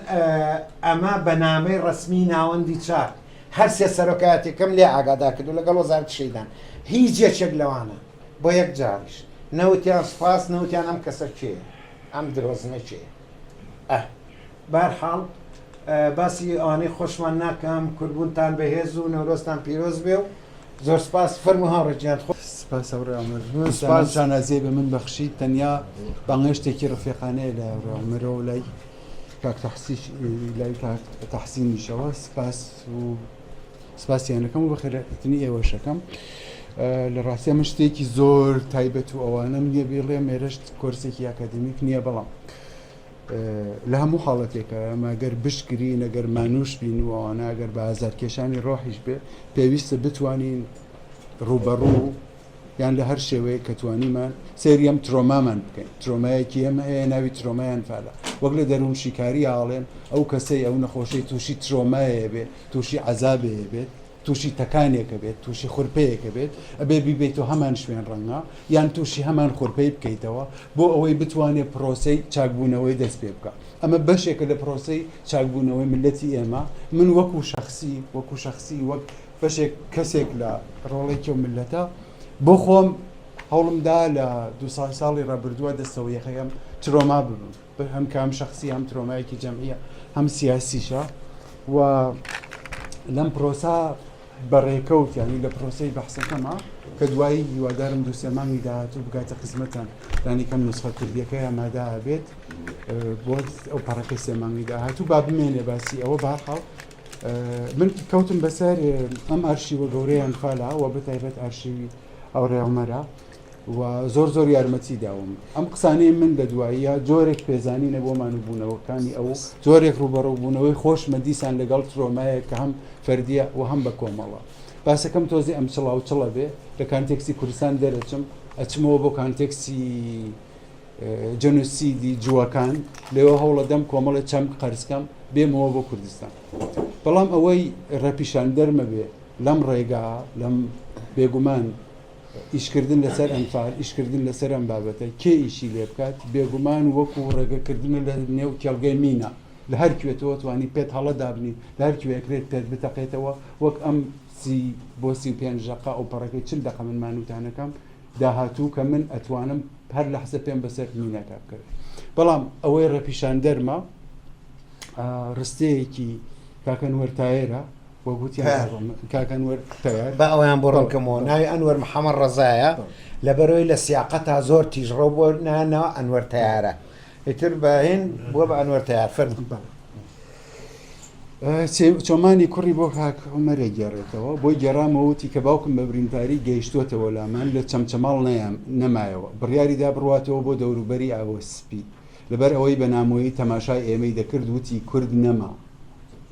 ئەمە بە نامەی ڕسمی ناوەندی چاک هەر سێ سەرۆکایەتیەکەم لێ ئاگادار کردو لەگەڵ وەزارەتی شەهیدان هیچ یەکێک لەوانە بۆ یەک جاریش نەوتیان سوپاس نەوتیان ئەم کەسە کێیە ئەم درۆزنە کێیە ئه بەهەرحاڵ باسی ئەوانەی خۆشمان ناکەم کوردبوونتان بەهێز و نەورۆزتان پیرۆز بێ و زۆر سپاس فەرموو هاوڕێ گیان خۆ سپاس هاوڕێ عومەر سپاس شانازیە بە من بەخشی تەنیا بانگهێشتێکی ڕفیقانەیە لە هاوڕێ عومەرەوە لای کاک تەحسیش لای کاک تەحسینیشەوە سپاس و سپاسیانەکەم و بەخێرهاتنی ئێوەشەکەم لە ڕاستیا من شتێکی زۆر تایبەت و ئەوانەم نییە بێڵێم ئێرەشت کۆرسێکی ئەکادمیک نییە بەڵام لە هەموو حاڵەتێکە ئەمە گەر بشکرین ئەگەر مانوش بین و ئەوانە ئەگەر بە ئازارکێشانی ڕۆحیش بێ پێویستە بتوانین ڕووبەڕوو یان لە هەر شێوەیەک کە توانیمان سەیری ئەم ترۆمامان بکەین، ترۆمایەکی ئێمە هەیە ناوی ترۆمای ئەنفالە، وەک لە دەروونشیکارییا ئەڵێن ئەو کەسەی ئەو نەخۆشەی تووشی ترۆمایە بێ، تووشی عەزابێ بێت، تووشی تەکانێکە بێت، تووشی خورپەیەکە بێت، ئەبێ بیبەیتەوە هەمان شوێن ڕەنگە یان تووشی هەمان خورپەی بکەیتەوە بۆ ئەوەی بتوانێت پرۆسەی چاکبوونەوەی دەست پێ بکا. ئەمە بەشێکە لە پرۆسەی چاکبوونەوەی میللەتی ئێمە. من وەکوو شەخسی، وەکوو شەخسی، وەک بەشێک، کەسێک لە ڕۆڵەی ئەو میللەتە، بۆ خۆم هەوڵم دا لە دوو ساڵ ساڵی ڕابردووە دەستەوە یەخەی ئەم ترۆما ببم. هەم کە هەم شەخسی هەم ترۆمایەکی جەمعیە هەم سیاسیشە و لەم پرۆسە بەڕێکەوت یانی لە پرۆسەی بەحسەکەما کە دوایی هیوادارم دوو سێ مانگی داهاتوو بگاتە خزمەتان لانی کەم نوسخە کوردیەکەی ئامادە بێت بۆ ئەو پەڕەکەی سێ مانگی داهاتوو با بمێنێ باسی ئەوە بەهەرحاڵ من کەوتم بەسەر ئەم ئەرشیوە گەورەی ئەنفالا و بە تایبەت ئەرشیوی هاوڕێ عومەرە و زۆر زۆر یارمەتی داوم. ئەم قسانەی من لە دواییە جۆرێک پێزانینە بۆ مانووبوونەوەکانی ئەو، جۆرێک ڕووبەڕووبوونەوەی خۆشمە دیسان لەگەڵ ترۆمایەک کە هەم فەردییە و هەم بە کۆمەڵە. باسەکەم تۆزێ ئەم چڵاوچڵە بێ، لە کانتێکسی کوردستان دەرەچم، ئەچمەوە بۆ کانتێکسی جەنوسیدی جووەکان، لەوێ هەوڵەدەم کۆمەڵێ چەمک قەرزکەم بێمەوە بۆ کوردستان. بەڵام ئەوەی ڕێپیشاندەرمە بێ لەم ڕێگا، لەم بێگومان ئیشکردن لەسەر ئەنفال، ئیشکردن لەسەر ئەم بابەتە، کێ ئیشی لێ بکات، بێگومان وەکو ڕێگەکردنە لە نێو کێڵگەی مینە، لە هەر کوێ تۆ توانی پێت هەڵە دابنی، لە هەر کوێ ئەکرێت پێت بتەقێتەوە، وەک ئەم 30 بۆ 35 دەقە ئەوپەڕەکەی 40 دەقە من مانووتانەکەم داهاتوو کە من ئەتوانم هەر لەحزە پێم بەسەر مینەکە بکەوێت. بەڵام ئەوەی ڕێپیشاندەرمە ڕستەیەکی کاک ئەنوەر تایەرە، با ئەویان بۆ ڕوونکەمەوە ناوی ئەنوەر محەمەد ڕەزایە لەبەرەوەی لە سیاقەتا زۆر تیژڕەو بۆ نانەوە ئەنوەر تەیارە ئیتر بە هین بووە بە ئەنوەر تەیار فەرموو. چۆمانی کوڕی بۆ کاک عومەرێ گێڕێتەوە بۆی گێڕامەوە وتی کە باوکم بە برینداری گەیشتووەتەوە لامان لە چەمچەماڵ نەمایەوە بڕیاری دا بڕواتەوە بۆ دەوروبەری ئاوە سپی لەبەر ئەوەی بە نامۆیی تەماشای ئێمەی دەکرد وتی کورد نەما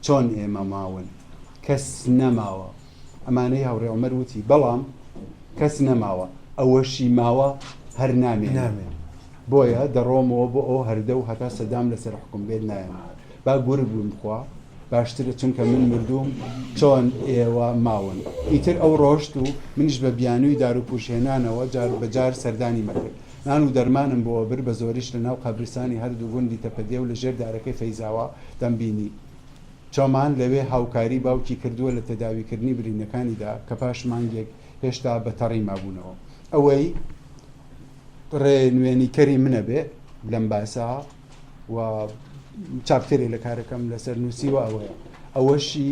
چۆن ئێمە ماون کەس نەماوە ئەمانەی هاوڕێ عومەر وتی بەڵام کەس نەماوە ئەوەشی ماوە هەر نامێنێ بۆیە دەڕۆمەوە بۆ ئەو هەردە و هەتا سەدام لەسەر حوکم بێت نایەمەوە با گورگ بمخوا باشترە چونکە من مردووم چۆن ئێوە ماون ئیتر ئەو ڕۆشت و منیش بە بیانووی داروپووشهێنانەوە جار بە جار سەردانی مەکرد نان و دەرمانم بۆ برد بە زۆریش لە ناو قەبرستانی هەردوو گوندی تەپەدێ و لە ژێر دارەکەی فەیزاوا دەمبینی. چۆمان لەوێ هاوکاری باوکی کردووە لە تەداویکردنی برینەکانیدا کە پاش مانگێک هێشتا بە تەڕی مابوونەوە. ئەوەی ڕێنوێنیکەری منە بێ لەم باسە و chapter ێ لە کارەکەم لەسەر نووسیوە ئەوەیە. ئەوەشی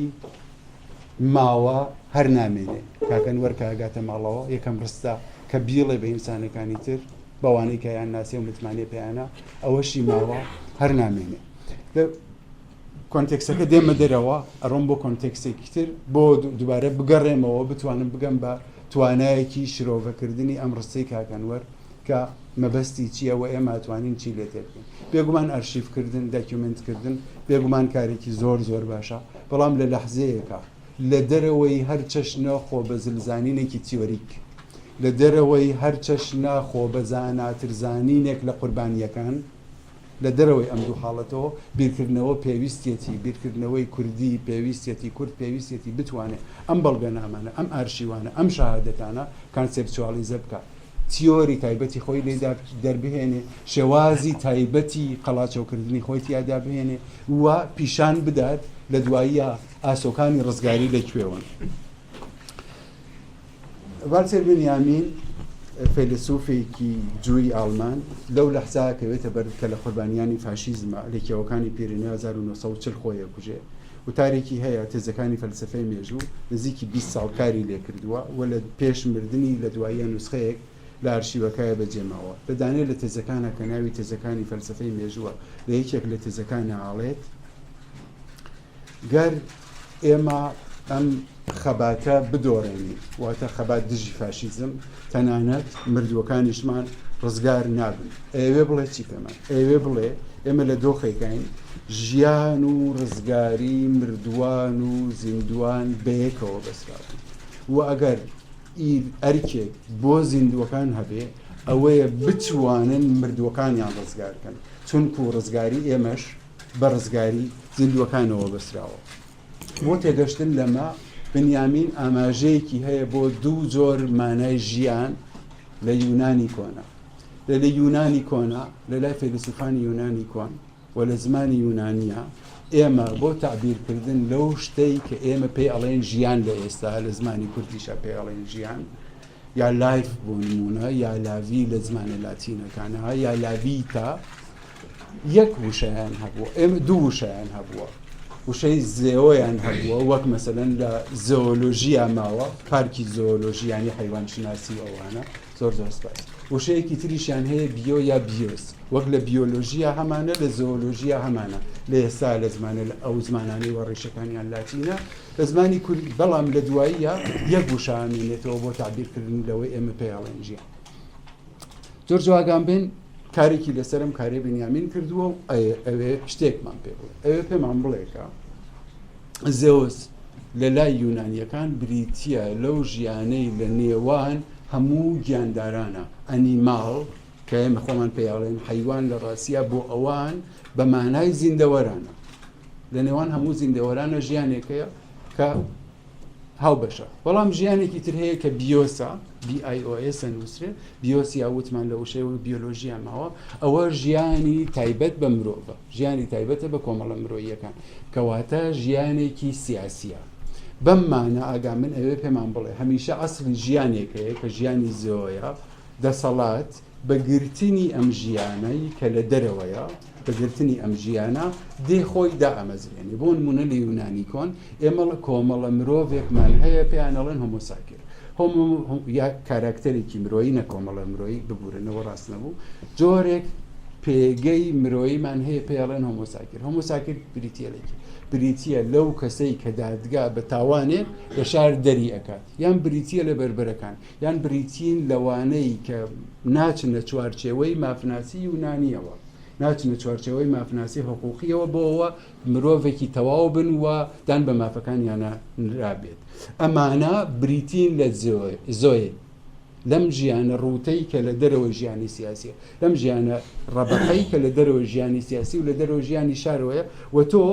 ماوە هەر نامێنێ. کاک ئەنوەر کە ئەگاتە ماڵەوە یەکەم ڕستە کە بیڵێ بە ئینسانەکانی تر، بەوانەی کە یان ناسێ و متمانەی پێیانە، ئەوەشی ماوە هەر نامێنێ. لە context ەکە دێمە دەرەوە، ئەڕۆم بۆ context ێکی تر، بۆ دووبارە بگەڕێمەوە بتوانم بگەم بە توانایەکی شرۆڤەکردنی ئەم ڕستەی کاک ئەنوەر کە مەبەستی چییە و ئێمە ئەتوانین چی لێ تێبگەین. بێگومان ئەرشیفکردن، داکیومێنتکردن بێگومان کارێکی زۆر زۆر باشە، بەڵام لە لەحزەیەکا لە دەرەوەی هەر چەشنە خۆبەزلزانینێکی تیۆریک، لە دەرەوەی هەر چەشنە خۆبەزاناترزانینێک لە قوربانییەکان، لە دەرەوەی ئەم دوو حاڵەتەوە بیرکردنەوە پێویستیەتی، بیرکردنەوەی کوردی پێویستیەتی، کورد پێویستیەتی بتوانێ ئەم بەڵگەنامانە، ئەم ئارشیوانە، ئەم شەهادەتانە کانسێپچواڵیزە بکا، تیۆری تایبەتی خۆی لێ دەربهێنێ، شێوازی تایبەتی قەڵاچۆکردنی خۆی تیادا بهێنێ و پیشان بدات لە دواییە ئاسۆکانی ڕزگاری لە کوێوەن. والتەر بنیامین فەیلەسوفێکی جووی ئاڵمان لەو لەحزا کەوێتە بەر کە لە قوربانیانی فاشیزمە لە کێوەکانی پیرێنێ 1940 خۆی ئەکوژێ. وتارێکی هەیە تێزەکانی فەلسەفەی مێژوو نزیکی 20 ساڵ کاری لێکردووە و لە پێش مردنی لە دواییە نوسخەیەک لە ئارشیوەکایە بەجێماوە. لە دانێ لە تێزەکانا کە ناوی تێزەکانی فەلسەفەی مێژووە لە یەکێک لە تێزەکانا ئەڵێت، گەر ئێمە ئەم خەباتە بدۆڕێنین، واتە خەبات دژی فاشیزم، تەنانەت مردووەکانیشمان ڕزگار نابن. ئەیەوێ بڵێ چی پێمان؟ ئەیەوێ بڵێ ئێمە لە دۆخێکاین ژیان و ڕزگاری مردووان و زیندووان بەیەکەوە بەستراون و ئەگەر ئەرکێک بۆ زیندووەکان هەبێ ئەوەیە بتوانن مردووەکانیان ڕزگار کەن، چونکو ڕزگاری ئێمەش بە ڕزگاری زیندووەکانەوە بەستراوە. بۆ تێگەشتن لەمە بنیامین ئاماژەیەکی هەیە بۆ دوو جۆر مانای ژیان لە یونانی کۆنا. لە لە یونانی کۆنا، لە لای فەیلەسوفانی یونانی کۆن و لە زمانی یونانییە، ئێمە بۆ تەعبیرکردن لەو شتەی کە ئێمە پێی ئەڵێن ژیان لە ئێستا لە زمانی کوردیشا پێی ئەڵێن ژیان، یا life بۆ نموونە یا la vie لە زمانە لاتینەکانە یا la vita یەک وشەیان هەبووە ئێمە دوو وشەیان هەبووە وشەی زێۆیان هەبووە وەک مەسەلەن لە زۆۆلۆژیا ماوە پارکی زۆۆلۆژیانی حیوان شناسی و ئەوانە زۆر زۆر سپاس وشەیەکی تریشیان هەیە بیۆ یا بیۆس وەک لە بیۆلۆژیا هەمانە لە زۆۆلۆژیا هەمانە لە ئێستا لە زمانە لە ئەو زمانانەی وە ڕیشەکانیان لاتینە لە زمانی کورد بەڵام لە دواییە یەک وشە ئامینێتەوە بۆ تعبیرکردن لەوەی ئێمە پێیاڵێن ژیان جۆرج ئاگامبێن کارێکی لەسەرم کارێ بنیامین کردووە و ئەوێ شتێکمان پێ بڵێ ئەوێ پێمان بڵێکە زێوس لە لای یونانیەکان بریتە لەو ژیانەی لە نێوان هەموو گیاندارانە animal کە ئێمە خۆمان پێیاڵێن حیوان لە ڕاستە بۆ ئەوان بە مانای زیندەوەرانە لە نێوان هەموو زیندەوەرانە ژیانێکەیە کە هاوبەشە بەڵام ژیانێکی تر هەیە کە بیۆسە BIOS نووسرێ بیۆس یا وتمان لە وشەی وەک بیۆلۆژیا ماوە ئەوە ژیانی تایبەت بە مرۆڤە ژیانی تایبەتە بە کۆمەڵە مرۆییەکان کەواتە ژیانێکی سیاسیە بەم مانە ئاگا من ئەوێ پێمان بڵێ هەمیشە ئەسڵی ژیانێک هەیە کە ژیانی زۆیە دەسەڵات بە گرتنی ئەم ژیانەی کە لە دەرەوەیە، بە گرتنی ئەم ژیانە دێ خۆی دائەمەزرێنێ. بۆ نموونە لە یونانی کۆن ئێمە کۆمەڵە مرۆڤێکمان هەیە پێیان ئەڵێن هۆمۆساکیر. هۆمۆ یا کاراکتەرێکی مرۆیی نە کۆمەڵە مرۆیی ببورن ئەوە ڕاست نەبوو. جۆرێک پێگەی مرۆییمان هەیە پێی ئەڵێن هۆمۆساکیر. هۆمۆساکیر بریتییە لە کێ؟ بریتییە لەو کەسەی کە دادگا بە تاوانێک لە شار دەری ئەکات یان بریتییە لە بەربەرەکان. یان بریتین لەوانەی کە ناچنە چوارچێوەی مافناسی یونانیەوە، ناچنە چوارچێوەی مافناسی حقوقیەوە بۆ ئەوە مرۆڤێکی تەواو بن و دان بە مافەکانیانە نرابێت. ئەمانە بریتین لە زۆێ، لەم ژیانە ڕووتەی کە لە دەرەوەی ژیانی سیاسیە، لەم ژیانە ڕەبەقەی کە لە دەرەوەی ژیانی سیاسی و لە دەرەوەی ژیانی شارەوەیە و تۆ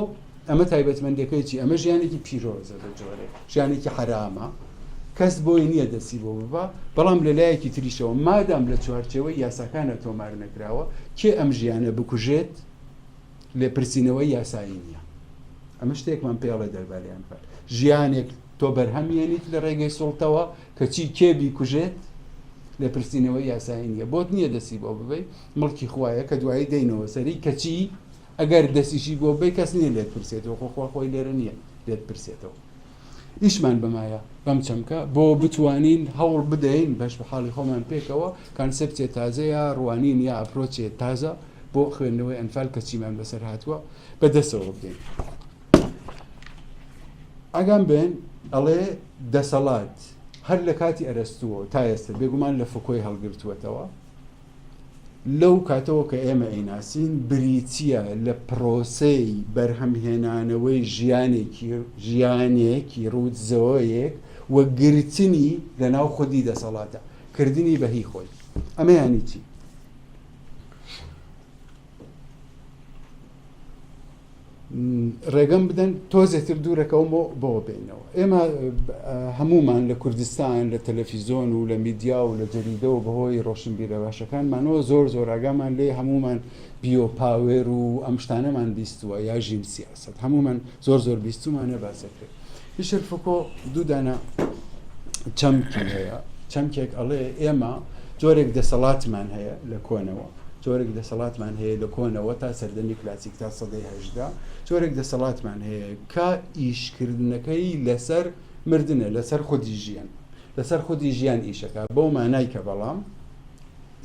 ئەمە تایبەتمەندیەکەی چی؟ ئەمە ژیانێکی پیرۆزە بە جۆرێک، ژیانێکی حەرامە، کەس بۆی نییە دەستی بۆ ببا، بەڵام لە لایەکی تریشەوە مادام لە چوارچێوەی یاساکانە تۆمار نەکراوە، کێ ئەم ژیانە بکوژێت لێپرسینەوەی یاسایی نییە. ئەمە شتێکمان پێ ئەڵێ دەربارەی ئەنفال. ژیانێک تۆ بەرهەم یەنیت لە ڕێگەی سوڵتەوە، کەچی کێ بیکوژێت لێپرسینەوەی یاسایی نییە. بۆت نییە دەستی بۆ ببەی، مڵکی خوایە کە دوایی دێینەوە سەری، کەچی ئەگەر دەستیشی بۆ ببەی کەس نییە لێت پرسێتەوە، خۆ خوا خۆی لێرە نییە لێت پرسێتەوە. ئیشمان بەمایە بەم چەمکە بۆ بتوانین هەوڵ بدەین بەش بە حاڵی خۆمان پێکەوە concept ێ تازە یا ڕوانین یا approach ێ تازە بۆ خوێندنەوەی ئەنفال کە چیمان بەسەر هاتووە بە دەستەوە بدەین. ئەگەم بێن ئەڵێ دەسەڵات هەر لە کاتی ئەرەستووە تا ئێستا بێگومان لە فوکۆی هەڵگرتووەتەوە لەو کاتەوە کە ئێمە ئەیناسین بریتییە لە پرۆسەی بەرهەمهێنانەوەی ژیانێکی ژیانێکی ڕووتزەوەیەک و گرتنی لەناو خودی دەسەڵاتە، کردنی بە هی خۆی. ئەمە یانی چی؟ ڕێگەم بدەن تۆزێتر دوورەکەوم بۆ بۆ بینەوە ئێمە هەمومان لە کوردستان لە تەلەفیزۆن و لە میدیا و لە جەریدە و بەهۆی ڕۆشنبیرە باشەکانمانەوە زۆر زۆر ئاگامان لێ هەمومان بیۆپاوێر و ئەم شتانەمان بیستووە یا ژین سیاست هەمومان زۆر زۆر بیستومانە باسەکرێت میشل فوکۆ دوو دانە چەمکی هەیە چەمکێک ئەڵێ ئێمە جۆرێک دەسەڵاتمان هەیە لە کۆنەوە جۆرێک دەسەڵاتمان هەیە لە کۆنەوە تا سەردەمی کلاسیک تا سەدەی 18 جۆرێک دەسەڵاتمان هەیە کە ئیشکردنەکەی لەسەر مردنە لەسەر خودی ژیان لەسەر خودی ژیان ئیشەکە بەو مانای کە بەڵام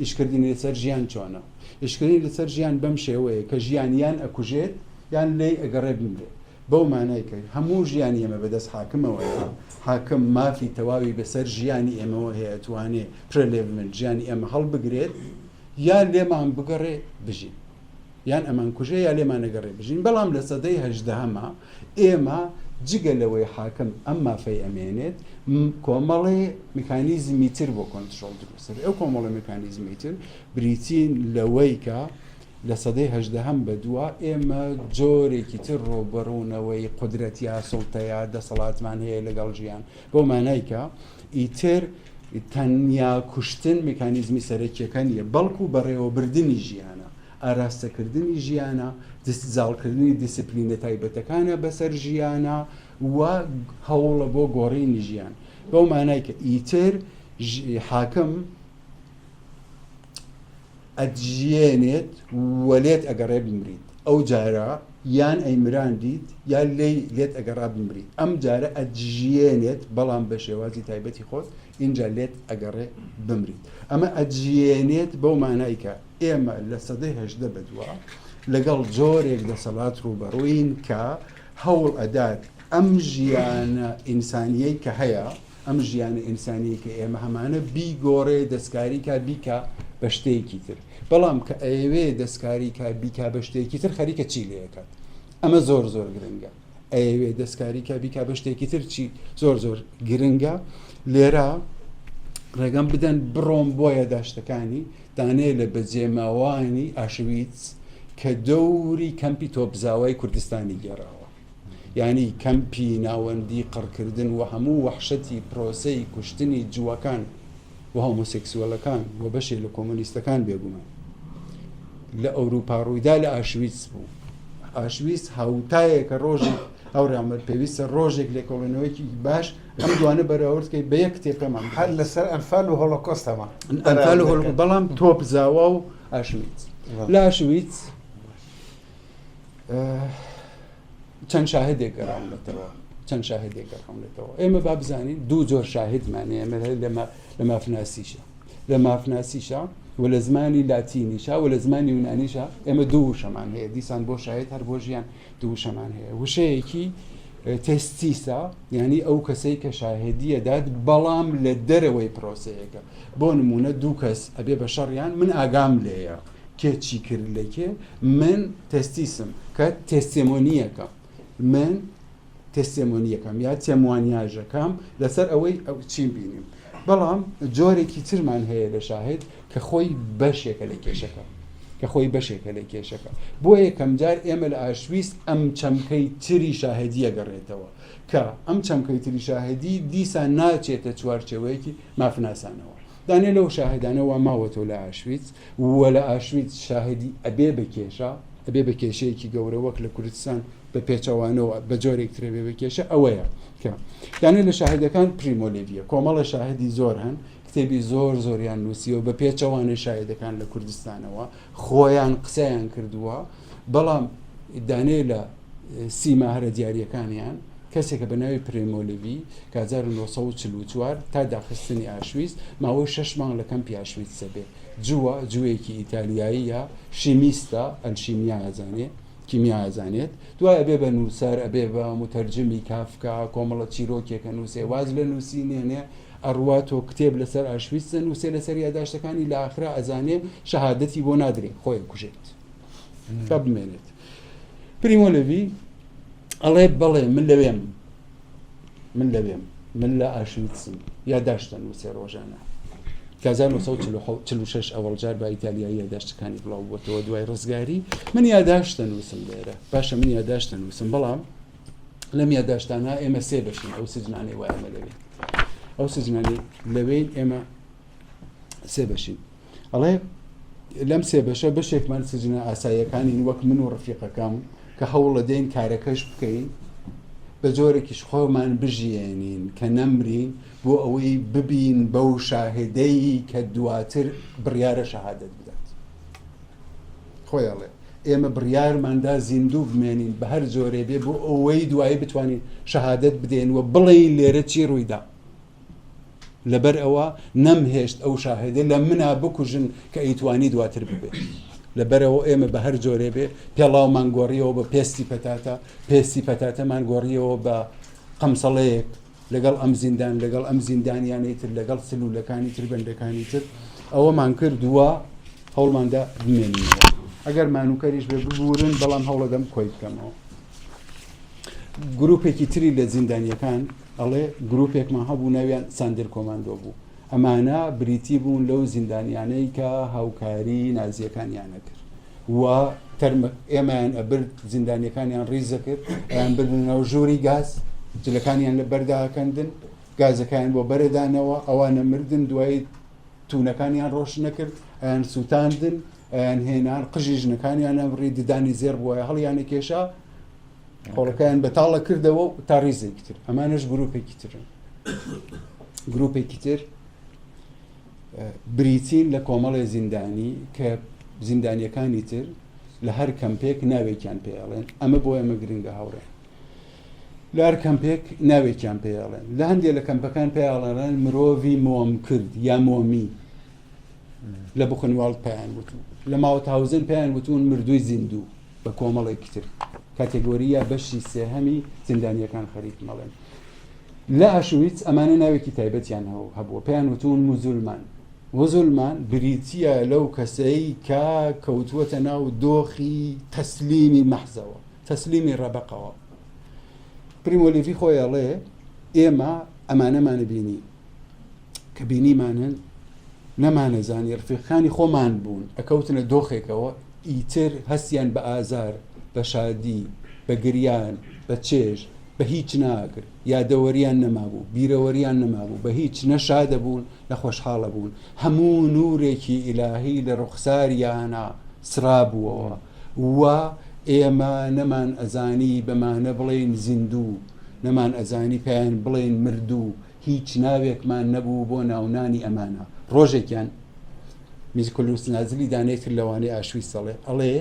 ئیشکردنی لەسەر ژیان چۆنە ئیشکردنی لەسەر ژیان بەم شێوەیە کە ژیان یان ئەکوژێت یان لێی ئەگەڕێ بمرێت بەو مانای کە هەموو ژیانی ئێمە بەدەست حاکمەوەیە، حاکم مافی تەواوی بەسەر ژیانی ئێمەوە هەیە، ئەتوانێ prelevement ژیانی ئێمە هەڵبگرێت یا لێمان بگەڕێ بژین، یان ئەمانکوژێ یا لێمان ئەگەڕێ بژین، بەڵام لە سەدەی هەژدەهەما ئێمە جگە لەوەی حاکم ئەم مافەی ئەمێنێت، کۆمەڵێ میکانیزمی تر بۆ کۆنترۆڵ دروست ئەبێ، ئەو کۆمەڵە میکانیزمی تر بریتین لەوەی کە. لە سەدەی هەژدەهەم بەدوا ئێمە جۆرێکی تر ڕووبەڕوونەوەی قودرەت یا سوڵتە یا دەسەڵاتمان هەیە لەگەڵ ژیان بەو مانای کە ئیتر تەنیا کوشتن مکانیزمی سەرەکیەکە نییە بەڵکو بەڕێوەبردنی ژیانە ئاراستەکردنی ژیانە زاڵکردنی دیسپلینە تایبەتەکانە بەسەر ژیانە و هەوڵە بۆ گۆڕینی ژیان بەو مانای کە ئیتر حاکم ئەتژیێنێت و لێت ئەگەڕێ بمریت ئەو جارە یان ئەیمراندیت یا لێی لێت ئەگەڕا بمریت ئەم جارە ئەتژیێنێت بەڵام بە شێوازی تایبەتی خۆت ئینجا لێت ئەگەڕێ بمریت ئەمە ئەتژیێنێت بەو مانای کە ئێمە لە سەدەی 18 بەدوا لەگەڵ جۆرێک دەسەڵات ڕووبەڕووین کە هەوڵ ئەدات ئەم ژیانە ئینسانیەی کە هەیە ئەم ژیانە ئینسانیەی کە ئێمە هەمانە بیگۆڕێ دەستکاری کا بیکا بە شتێکی تر بەڵام کە ئەیەوێ دەستکاری کا بیکا بە شتێکی تر خەریکە چی لێ ئەکات ئەمە زۆر زۆر گرنگە ئەیەوێ دەستکاری کا بیکا بە شتێکی تر چی زۆر زۆر گرنگە لێرە ڕێگەم بدەن بڕۆم بۆ یاداشتەکانی دانێ لە بەجێماوانی ئاشویتس کە دەوری کەمپی تۆپزاوای کوردستانی گێڕاوە یانی کەمپی ناوەندی قڕکردن و هەموو وەحشەتی پرۆسەی کوشتنی جووەکان و هۆمۆسێکسوەلەکان و بەشێ لە کۆمۆنیستەکان بێگومان لە ئەوروپا ڕوویدا لە ئاشویتس بوو. ئاشویتس هاوتایەکە ڕۆژێک هاوڕێ عومەر پێویستە ڕۆژێک لێکۆڵینەوەیەکی باش ئەم دوانە بەراورد کەی بە یەک کتێب پێمان هەر لەسەر ئەنفال و هۆلۆکۆست هەمان ئەنفال و هۆلۆکۆست بەڵام تۆپ زاوا و ئاشویتس لە ئاشویتس چەند شاهدێک گەڕاونەتەوە چەند شاهدێک گەڕاونەتەوە ئێمە با بزانین دوو جۆر شاهدمان ئێمە لە مافناسیشە لە مافناسیشە و لە زمانی لاتینیشە و لە زمانی یونانیشە ئێمە دوو وشەمان هەیە دیسان بۆ شاهد هەر بۆ ژیان دوو وشەمان هەیە وشەیەکی testis ە یعنی ئەو کەسەی کە شاهدیە دات بەڵام لە دەرەوەی پرۆسەیەکە بۆ نمونە دوو کەس ئەبێ بە شەڕیان من ئاگام لێیە کێ چی کرد لە کێ من testis م کە testimony یەکەم من testimony یەکەم یا témoignage ەکەم لەسەر ئەوەی ئەو چیم بینیم بەڵام جۆرێکی ترمان هەیە لە شاهد کە خۆی بەشێکە لە کێشەکە کە خۆی بەشێکە لە کێشەکە بۆ یەکەم جار ئێمە لە ئاشویست ئەم چەمکەی تری شاهدیە گەڕێتەوە کە ئەم چەمکەی تری شاهدی دیسان ناچێتە چوارچێوەیەکی مافناسانەوە دانێ لەو شاهدانە وا ماوەتەوە لە ئاشویتس و لە ئاشویتس شاهدی ئەبێ بە کێشە، ئەبێ بە کێشەیەکی گەورە وەک لە کوردستان بە پێچەوانەوە بە جۆرێک ترە بێ بە کێشە ئەوەیە کە دانێ لە شاهدەکان پریمۆ لێڤیە کۆمەڵە شاهدی زۆر هەن کتێبی زۆر زۆریان نووسیوە بە پێچەوانەی شاهدەکان لە کوردستانەوە خۆیان قسەیان کردووە بەڵام دانێ لە سیما هەرە دیاریەکانیان کەسێکە بە ناوی پرێمۆ لڤی کە 1944 تا داخستنی ئاشویتس ماوەی شەش مانگ لە کەمپی ئاشویتس ئەبێ. جووە، جووێکی ئیتالیاییە، شیمیستە، ئەلشیمیا ئەزانێ، کیمیا ئەزانێت. دوای ئەبێ بە نووسەر، ئەبێ بە موتەرجمی کافکا، کۆمەڵە چیرۆکێک ئەنووسێ، واز لە نووسین ئێنێ، ئەڕوا تۆ کتێب لەسەر ئاشویتس ئەنووسێ لەسەر یاداشتەکانی، لە ئاخرا ئەزانێ شەهادەتی بۆ نادرێ، خۆی ئەکوژێت تا بمێنێت. پریمۆ لڤی ئەڵێ بەڵێ من لەوێم من لەوێم من لە ئاشویتسم یاداشت دەنووسێ ڕۆژانە کە 1946 ئەوەڵ جار بە ئیتالیایی یاداشتەکانی بڵاو بۆتەوە دوای ڕزگاری من یاداشت دەنووسم لێرە باشە من یاداشت دەنووسم بەڵام لەم یاداشتانە ئێمە سێ بەشین ئەو سجنانەی وای ئێمە لەوێ ئەو سجنانەی لەوێین ئێمە سێ بەشین ئەڵێ لەم سێ بەشە بەشێکمان سجنە ئاساییەکانین وەک من و ڕفیقەکەم کە هەوڵەدەین کارەکەش بکەین بە جۆرێکیش خۆمان بژیێنین کە نەمرین بۆ ئەوەی ببین بەو شاهدەی کە دواتر بڕیارە شەهادەت بدات خۆی ئەڵێ ئێمە بڕیارماندا زیندوو بمێنین بە هەر جۆرێ بێ بۆ ئەوەی دوایی بتوانین شەهادەت بدەین و بڵێین لێرە چی ڕوویدا لەبەر ئەوە نەمهێشت ئەو شاهێدە لە منا بکوژن کە ئەیتوانی دواتر ببێت. لەبەرئەوە ئێمە بە هەر جۆرێ بێ پێڵاومان گۆڕیەوە بە پێستی پەتاتە، پێستی پەتاتەمان گۆڕیەوە بە قەمسەڵەیەک لەگەڵ ئەم زیندان لەگەڵ ئەم زیندانیانەی تر لەگەڵ سلولەکانی تر بەندەکانی تر ئەوەمان کرد و هەوڵماندا بمێنینەوە. ئەگەر مانوکەریش بێ ببورن بەڵام هەوڵەدەم کۆی بکەمەوە. گروپێکی تری لە زیندانیەکان ئەڵێ گروپێکمان هەبوو ناویان ساندر کۆماندۆ بوو ئەمانە بریتی بوون لەو زیندانیانەی کە هاوکاری نازیەکانیان نەکرد. و تەرمە ئێمەیان ئەبرد زیندانیەکانیان ڕیز دەکرد ئەیان بردنە ناو ژووری گاز جلەکانیان لە بەردا ئەکەندن گازەکەیان بۆ بەرەدانەوە ئەوانە مردن دوایی تونەکانیان ڕۆشن نەکرد ئەیان سووتاندن ئەیان هێنان قژی ژنەکانیان ئەبڕی ددانی زێڕ بووە هەڵیانە کێشا قۆڵەکەیان بەتاڵە کردەوە و تا ڕیزێکی تر ئەمانەش گروپێکی ترن گروپێکی تر بریتین لە کۆمەڵێ زیندانی کە زیندانیەکانی تر لە هەر کەمپێک ناوێکیان پێ ئەڵێن ئەمە بۆ ئێمە گرنگە هاوڕێ لە هەر کەمپێک ناوێکیان پێ ئەڵێن لە هەندێک لە کەمپەکان پێ ئەڵێن مرۆڤی مۆم کرد یا مۆمی لە بخنواڵد پێیان وتوو لە ماوتهاوزن پێیان وتون مردووی زیندوو بە کۆمەڵێکی تر کاتێگۆری یا بەشی سێهەمی زیندانیەکان خەریک مەڵێن لە ئاشویتس ئەمانە ناوێکی تایبەتیان هەبووە پێیان وتون موزولمان موزولمان بریتییە لەو کەسەی کە کەوتووەتە ناو دۆخی تەسلیمی مەحزەوە تەسلیمی ڕەبەقەوە پریمۆ لیڤی خۆی ئەڵێ ئێمە ئەمانەمانە بینی کە بینیمانن نەمانەزانی ڕفیقانی خۆمان بوون ئەکەوتنە دۆخێکەوە ئیتر هەستیان بە ئازار بە شادی بە گریان بە چێژ بە هیچ ناکرد یادەوەریان نەمابوو بیرەوەریان نەمابوو بە هیچ نە شادەبوون نە خۆشحاڵەبوون هەموو نورێکی ئیلاهی لە ڕوخساریانا سڕابووەوە و ئێمە نەمان ئەزانی بەمانە بڵێین زیندوو نەمان ئەزانی پێیان بڵێین مردوو هیچ ناوێکمان نەبوو بۆ ناونانی ئەمانە ڕۆژێکیان میزکولوس نازلی دانەی تر لەوانەی ئاشویتس ئەڵێ ئەڵێ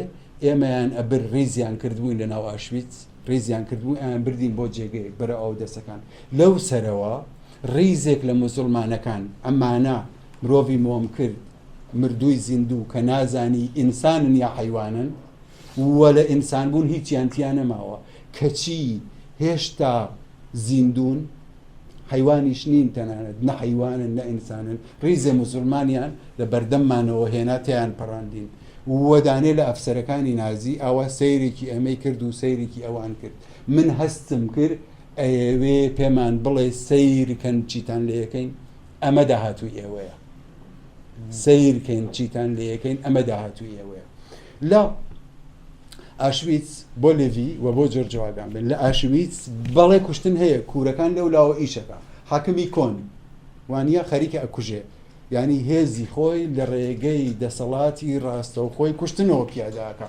ئێمەیان ئەبر ڕیزیان کردبووین لە ناو ئاشویتس ڕیزیان کردبوو ئەیان بردین بۆ جێگەیەک بەرە ئەو دەسەکان لەو سەرەوە ڕیزێک لە موسڵمانەکان ئەمانە مرۆڤی مۆم کرد مردووی زیندوو کە نازانی ئینسانن یا حەیوانن و لە ئینسان بوون هیچیان تیا نەماوە کەچی هێشتا زیندوون حەیوانیش نین تەنانەت نە حەیوانن نە ئینسانن ڕیزێ موسڵمانیان لە بەردەممانەوە هێنا تێیان پەڕاندین و دانێ لە ئەفسەرەکانی نازی ئاوا سەیرێکی ئەمەی کرد و سەیرێکی ئەوان کرد من هەستم کرد ئەیەوێ پێمان بڵێ سەیرکەن چیتان لێ ئەکەین ئەمە داهاتووی ئێوەیە سەیرکەین چیتان لێ ئەکەین ئەمە داهاتووی ئێوەیە لە ئاشویتس بۆ لێڤی و بۆ جۆرجۆ ئاگامبن لە ئاشویتس بەڵێ کوشتن هەیە کوورەکان لەو لاوە ئیشەکە حاکمی کۆن وانە خەریکە ئەکوژێ یانی هێزی خۆی لە ڕێگەی دەسەڵاتی ڕاستەوخۆی کوشتنەوە پیادەکا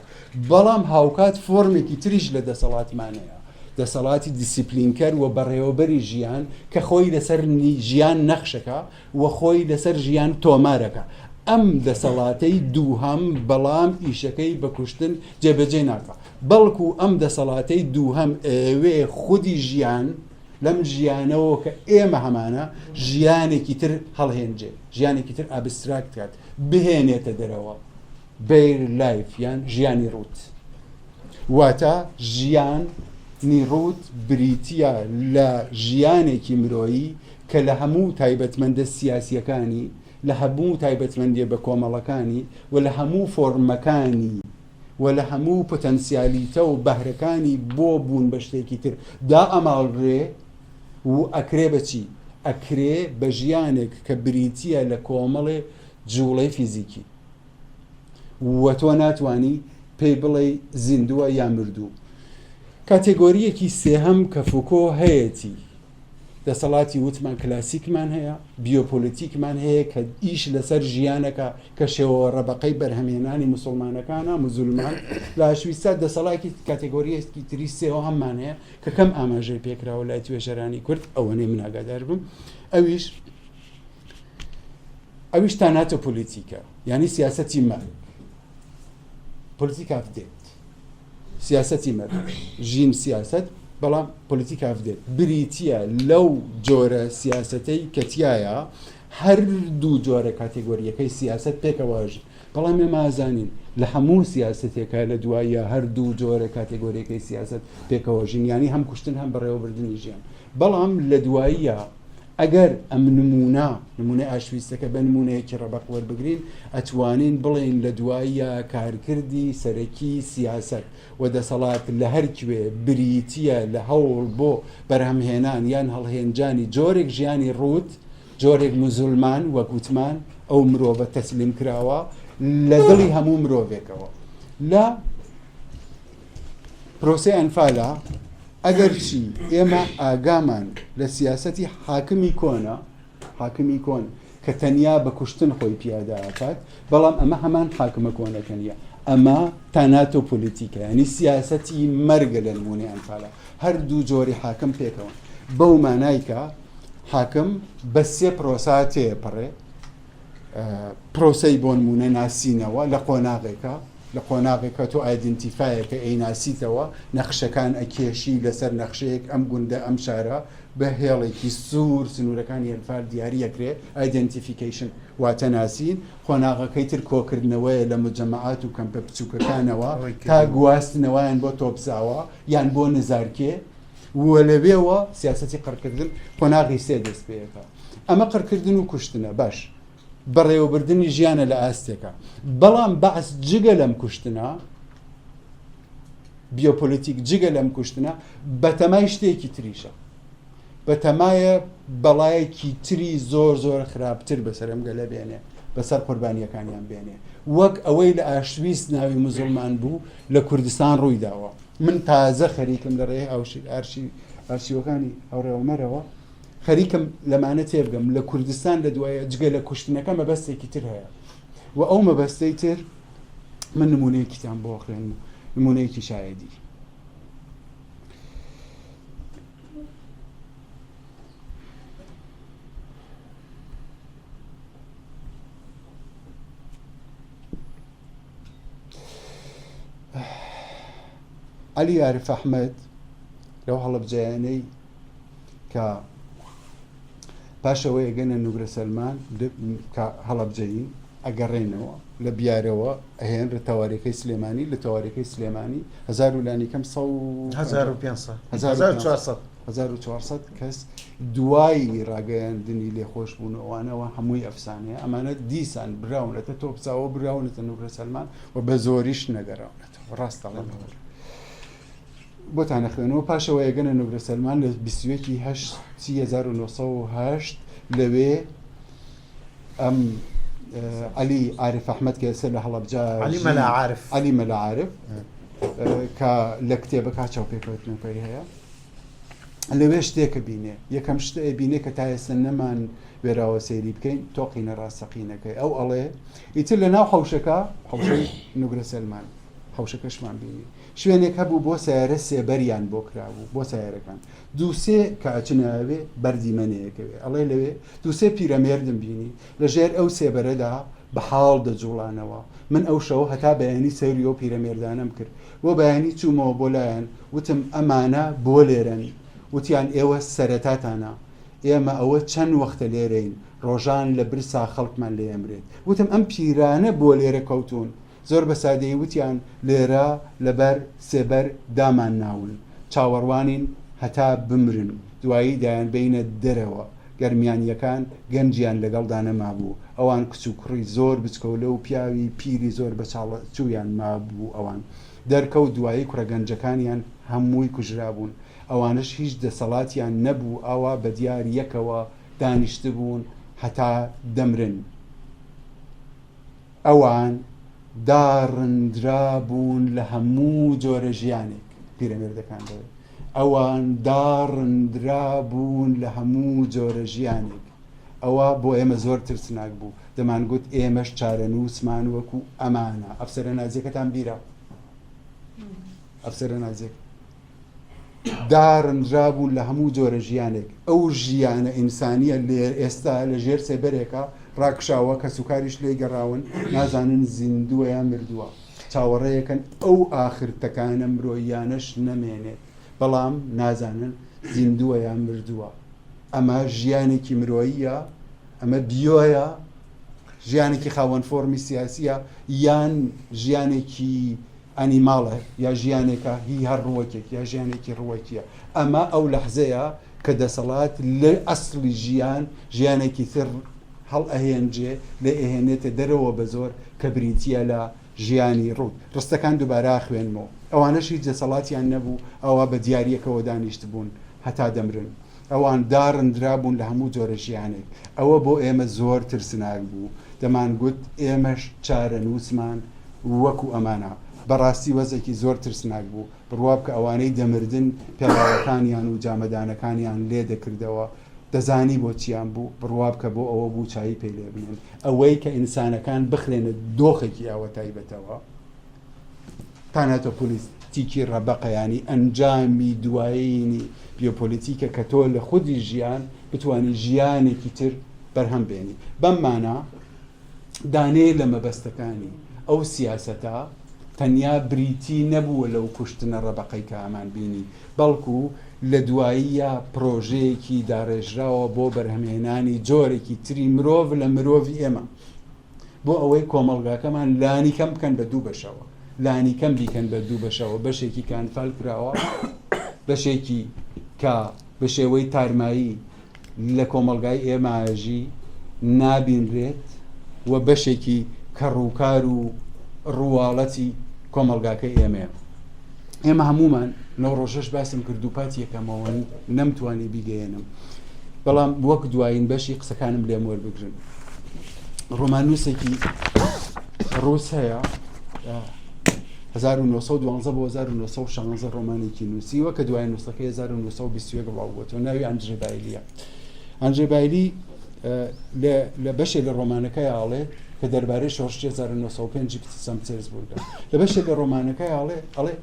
بەڵام هاوکات فۆرمێکی تریش لە دەسەڵاتمان هەیە دەسەڵاتی دیسیپلینکەر و بەڕێوەبەری ژیان کە خۆی لەسەر ژیان نەخشەکە و خۆی لەسەر ژیان تۆمارەکە ئەم دەسەڵاتەی دووهەم بەڵام ئیشەکەی بە کوشتن جێبەجێ ناکا بەڵکو ئەم دەسەڵاتەی دووهەم ئەیەوێ خودی ژیان لەم ژیانەوە کە ئێمە هەمانە ژیانێکی تر هەڵهێنجێ ژیانێکی تر abstract کات بهێنێتە دەرەوە bare life یان ژیانی ڕووت واتە ژیانی ڕووت بریتییە لە ژیانێکی مرۆیی کە لە هەموو تایبەتمەندە سیاسییەکانی لە هەموو تایبەتمەندیە بەکۆمەڵەکانی و لە هەموو فۆرمەکانی و لە هەموو پتەنسیالیتە و بەهرەکانی بۆ بوون بە شتێکی تر دائەماڵرێ و ئەکرێ بە چی؟ ئەکرێ بە ژیانێک کە بریتییە لە کۆمەڵێ جووڵەی فیزیکی و تۆ ناتوانی پێی بڵێی زیندووە یا مردوو. کاتێگۆرییەکی سێهەم کە فوکۆ هەیەتی دەسەڵاتی وتمان کلاسیکمان هەیە، بیۆپۆلیتیکمان هەیە کە ئیش لەسەر ژیانەکە کە شێوە ڕەبەقەی بەرهەمهێنانی موسڵمانەکانە، موزولمان، لە ئاشویتسا دەسەڵاکی کاتێگۆرییەکی تری سێهەممان هەیە کە کەم ئاماژەی پێکراوە لای توێژەرانی کورد، ئەوەنەی من ئاگادار بم، ئەویش ئەویش تاناتۆپۆلیتیکە، یانی سیاسەتی مەرگ، politic of death. سیاسەتی مەرگ، ژین سیاسەت، بەڵام politic of death بریتییە لەو جۆرە سیاسەتەی کە تیایا هەردوو جۆرە کاتێگۆرییەکەی سیاسەت پێکەوە ئەژین، بەڵام ئێمە ئەزانین لە هەموو سیاسەتێکا لە دواییا هەردوو جۆرە کاتێگۆرییەکەی سیاسەت پێکەوە ئەژین، یانی هەم کوشتن هەم بەڕێوەبردنی ژیان، بەڵام لە دواییا ئەگەر ئەم نموونە، نموونەی ئاشویتسەکە بە نموونەیەکی ڕەبەق وەربگرین، ئەتوانین بڵێین لە دواییا کارکردی سەرەکی سیاسەت و دەسەڵات لە هەر کوێ بریتییە لە هەوڵ بۆ بەرهەمهێنان یان هەڵهێنجانی جۆرێک ژیانی ڕووت، جۆرێک موزولمان وەک وتمان ئەو مرۆڤە تەسلیم کراوە لە دڵی هەموو مرۆڤێکەوە. لە پرۆسەی ئەنفالا ئەگەرچی ئێمە ئاگامان لە سیاسەتی حاکمی کۆنە، حاکمی کۆن کە تەنیا بە کوشتن خۆی پیادە ئەکات، بەڵام ئەمە هەمان حاکمە کۆنەکە نییە، ئەمە تاناتۆ پۆلیتیکە، یانی سیاسەتی مەرگە لە نموونەی ئەنفالا هەردوو جۆری حاکم پێکەوەن، بەو مانای کە حاکم بە سێ پرۆسا تێپەڕێ، پرۆسەی بۆ نموونە ناسینەوە لە قۆناغێکە، لە قۆناغێکە تۆ identify ەکە ئەیناسیتەوە، نەخشەکان ئەکێشی لەسەر نەخشەیەک ئەم گوندە ئەم شارە بە هێڵێکی سوور سنوورەکانی ئەنفال دیاری ئەکرێ، identification واتە ناسین، قۆناغەکەی تر کۆکردنەوەیە لە موجەمەعات و کەمپە بچووکەکانەوە تا گواستنەوەیان بۆ تۆپزاوە یان بۆ نزارکێ و لەوێوە سیاسەتی قڕکردن قۆناغی سێ دەست پێ ئەکا. ئەمە قڕکردن و کوشتنە باش بەڕێوەبردنی ژیانە لە ئاستێکە بەڵام بەعس جگە لەم کوشتنە بیۆپۆلیتیک جگە لەم کوشتنە بەتەمای شتێکی تریشە بەتەمایە بەڵایەکی تری زۆر زۆر خراپتر بەسەر ئەم گەلە بێنێ بەسەر قوربانیەکانیان بێنێ وەک ئەوەی لە ئاشویس ناوی موزڵمان بوو لە کوردستان ڕووی داوە من تازە خەریکم لە ڕێی ئارشیوەکانی هاوڕێوەمەرەوە خەریکم لەمانە تێبگەم لە کوردستان لە دوایە جگە لە کوشتنەکە مەبەستێکی تر هەیە و ئەو مەبەستەی تر من نمونەیەکیتان بۆ خوێن نمونەیەکی شایدی عەلی عارف ئەحمەد لەو هەڵەبجەیانەی کە پاشەوەی ئەگەنە نوگرە سەلمان کە هەڵەبجەیین ئەگەڕێنەوە لە بیارەوە ئەهێنرە تەوارەکەی سلێمانی لە تەوارەکەی سلێمانی هزار و لانیکەم 1500 1400 1400 کەس دوای ڕاگەیاندنی لێخۆشبوون و ئەوانەوە هەمووی ئەفسانەیە ئەمانە دیسان براونەتە تۆپزاوە براونەتە نوگرە سەلمان و بە زۆریش نەگەڕاونەتەوە ڕاست دەڵێم بۆتان ئەخوێنەوە پاشەوە ئەگەنە نوگرە سەلمان لە 21 هەشت 1970 لەوێ ئەم عەلی عارف ئەحمەد کە ئێستا لە هەڵەبجە عەلی مەلا عارف عەلی مەلا عارف کە لە کتێبەکە چاوپێکەوتنەکەی هەیە لەوێ شتێکە بینێ یەکەم شتە بینێ کە تا ئێستا نەمان وێراوە سەیری بکەین تۆقینە ڕاستەقینەکەی ئەو ئەڵێ ئیتر لە ناو حەوشەکە حەوشەی نوگرە سەلمان حەوشەکەشمان بینی شوێنێک هەبوو بۆ سەیارە سێبەریان بۆ کرابوو بۆ سەیارەکان دووسێ کە ئەچنە ئەوێ بەر دیمەنەیەکەوێ ئەڵێ لەوێ دووسێ پیرەمێردم بینی لە ژێر ئەو سێبەرەدا بە حاڵ دەجوڵانەوە من ئەو شەوە هەتا بەیانی سەیری ئەو پیرەمێردانەم کرد بۆ بەیانی چوومەوە بۆ لایان وتم ئەمانە بۆ لێرەن وتیان ئێوە سەرەتاتانە ئێمە ئەوە چەند وەختە لێرەین ڕۆژان لە برسا خەڵکمان لێ ئەمرێت وتم ئەم پیرانە بۆ لێرە کەوتوون زۆر بە سادەیی وتیان لێرە لەبەر سێبەر دامان ناون، چاوەڕوانین هەتا بمرن، دوایی دایانبەینە دەرەوە. گەرمیانییەکان گەنجیان لەگەڵدا نەمابوو، ئەوان کچ و کوڕی زۆر بچکۆلە و پیاوی پیری زۆر بەچاڵچوویان مابوو ئەوان. دەرکەوت دوایی کوڕە گەنجەکانیان هەمووی کوژرابوون. ئەوانەش هیچ دەسەڵاتیان نەبوو ئاوا بەدیار یەکەوە دانیشتبوون هەتا دەمرن. ئەوان داڕندرابوون لە هەموو جۆرە ژیانێک، پیرەمێردەکان دەڵێن، ئەوان داڕندرابوون لە هەموو جۆرە ژیانێک، ئەوە بۆ ئێمە زۆر ترسناک بوو، دەمانگوت ئێمەش چارەنووسمان وەکو ئەمانە، ئەفسەرە نازیەکەتان بیرە؟ ئەفسەرە نازیەکە. داڕنرابوون لە هەموو جۆرە ژیانێک، ئەو ژیانە ئینسانییە لێر ئێستا لە ژێر سێبەرێکا ڕاکشاوە، کەسوکاریش لێی گەڕاون، نازانن زیندووە یا مردووە، چاوەڕێیەکەن ئەو ئاخر تەکانە مرۆییانەش نەمێنێت، بەڵام نازانن زیندووە یا مردووە. ئەمە ژیانێکی مرۆییە؟ ئەمە بیۆیە؟ ژیانێکی خاوەن فۆڕمی سیاسییە یان ژیانێکی animal ە یا ژیانێکە هی هەر ڕووەکێک یا ژیانێکی ڕووەکیە ئەمە ئەو لەحزەیە کە دەسەڵات لە ئەسڵی ژیان ژیانێکی تر هەڵ ئەهێنجێ لێ ئەهێنێتە دەرەوە بە زۆر کە بریتیە لە ژیانی ڕووت ڕستەکان دووبارە ئەخوێنمەوە ئەوانەش هیچ دەسەڵاتیان نەبوو ئەوا بە دیاریەکەوە دانیشتبوون هەتا دەمرن ئەوان داڕندرابوون لە هەموو جۆرە ژیانێک ئەوە بۆ ئێمە زۆر ترسناک بوو دەمانگوت ئێمەش چارەنووسمان وەکو ئەمانە. بەڕاستی وەزعێکی زۆر ترسناک بوو. بڕوا بکە ئەوانەی دەمردن پێڵاوەکانیان و جامەدانەکانیان لێ دەکردەوە، دەزانی بۆ چیان بوو؟ بڕوا بکە بۆ ئەوە بوو چایی پێ لێ بنێن. ئەوەی کە ئینسانەکان بخرێنە دۆخێکی ئاوا تایبەتەوە، تاناتۆپۆلیتیکی ڕەبەقە، یانی ئەنجامی دوایینی بیۆپۆلیتیکە کە تۆ لە خودی ژیان بتوانی ژیانێکی تر بەرهەم بێنی. بەم مانا دانەیە لە مەبەستەکانی ئەو سیاسەتە تەنیا بریتی نەبووە لەو کوشتنە ڕەبەقەی کە ئەمان بینی، بەڵکو لە دواییە پرۆژەیەکی داڕێژراوە بۆ بەرهەمهێنانی جۆرێکی تری مرۆڤ لە مرۆڤی ئێمە، بۆ ئەوەی کۆمەڵگاکەمان لانیکەم بکەن بە دوو بەشەوە، لانیکەم بیکەن بە دوو بەشەوە، بەشێکی کە ئەنفال کراوە، بەشێکی کە بە شێوەی تارمایی لە کۆمەڵگای ئێمە ئەژی نابینرێت و بەشێکی کە ڕووکار و ڕواڵەتی کۆمەڵگاکەی ئێمەیە. ئێمە هەمومان لەو ڕۆژەش باسم کرد و پاتی یەکەمەوە نەمتوانی بیگەیەنم بەڵام وەک دوایین بەشی قسەکانم لێم وەربگرن ڕۆماننووسێکی ڕوس هەیە 1912 بۆ 1916 ڕۆمانێکی نووسیوە کە دوای نووسەکەی 1921 بڵاو بۆتەوە ناوی ئەندرێ بایلیە ئەندرێ بایلی لە بەشێ لە ڕۆمانەکەی ئاڵێ کە دەربارەی شۆڕشی 1905 سان پترسبورگە لە بەشێک لە ڕۆمانەکەی ئاڵێ ئەڵێ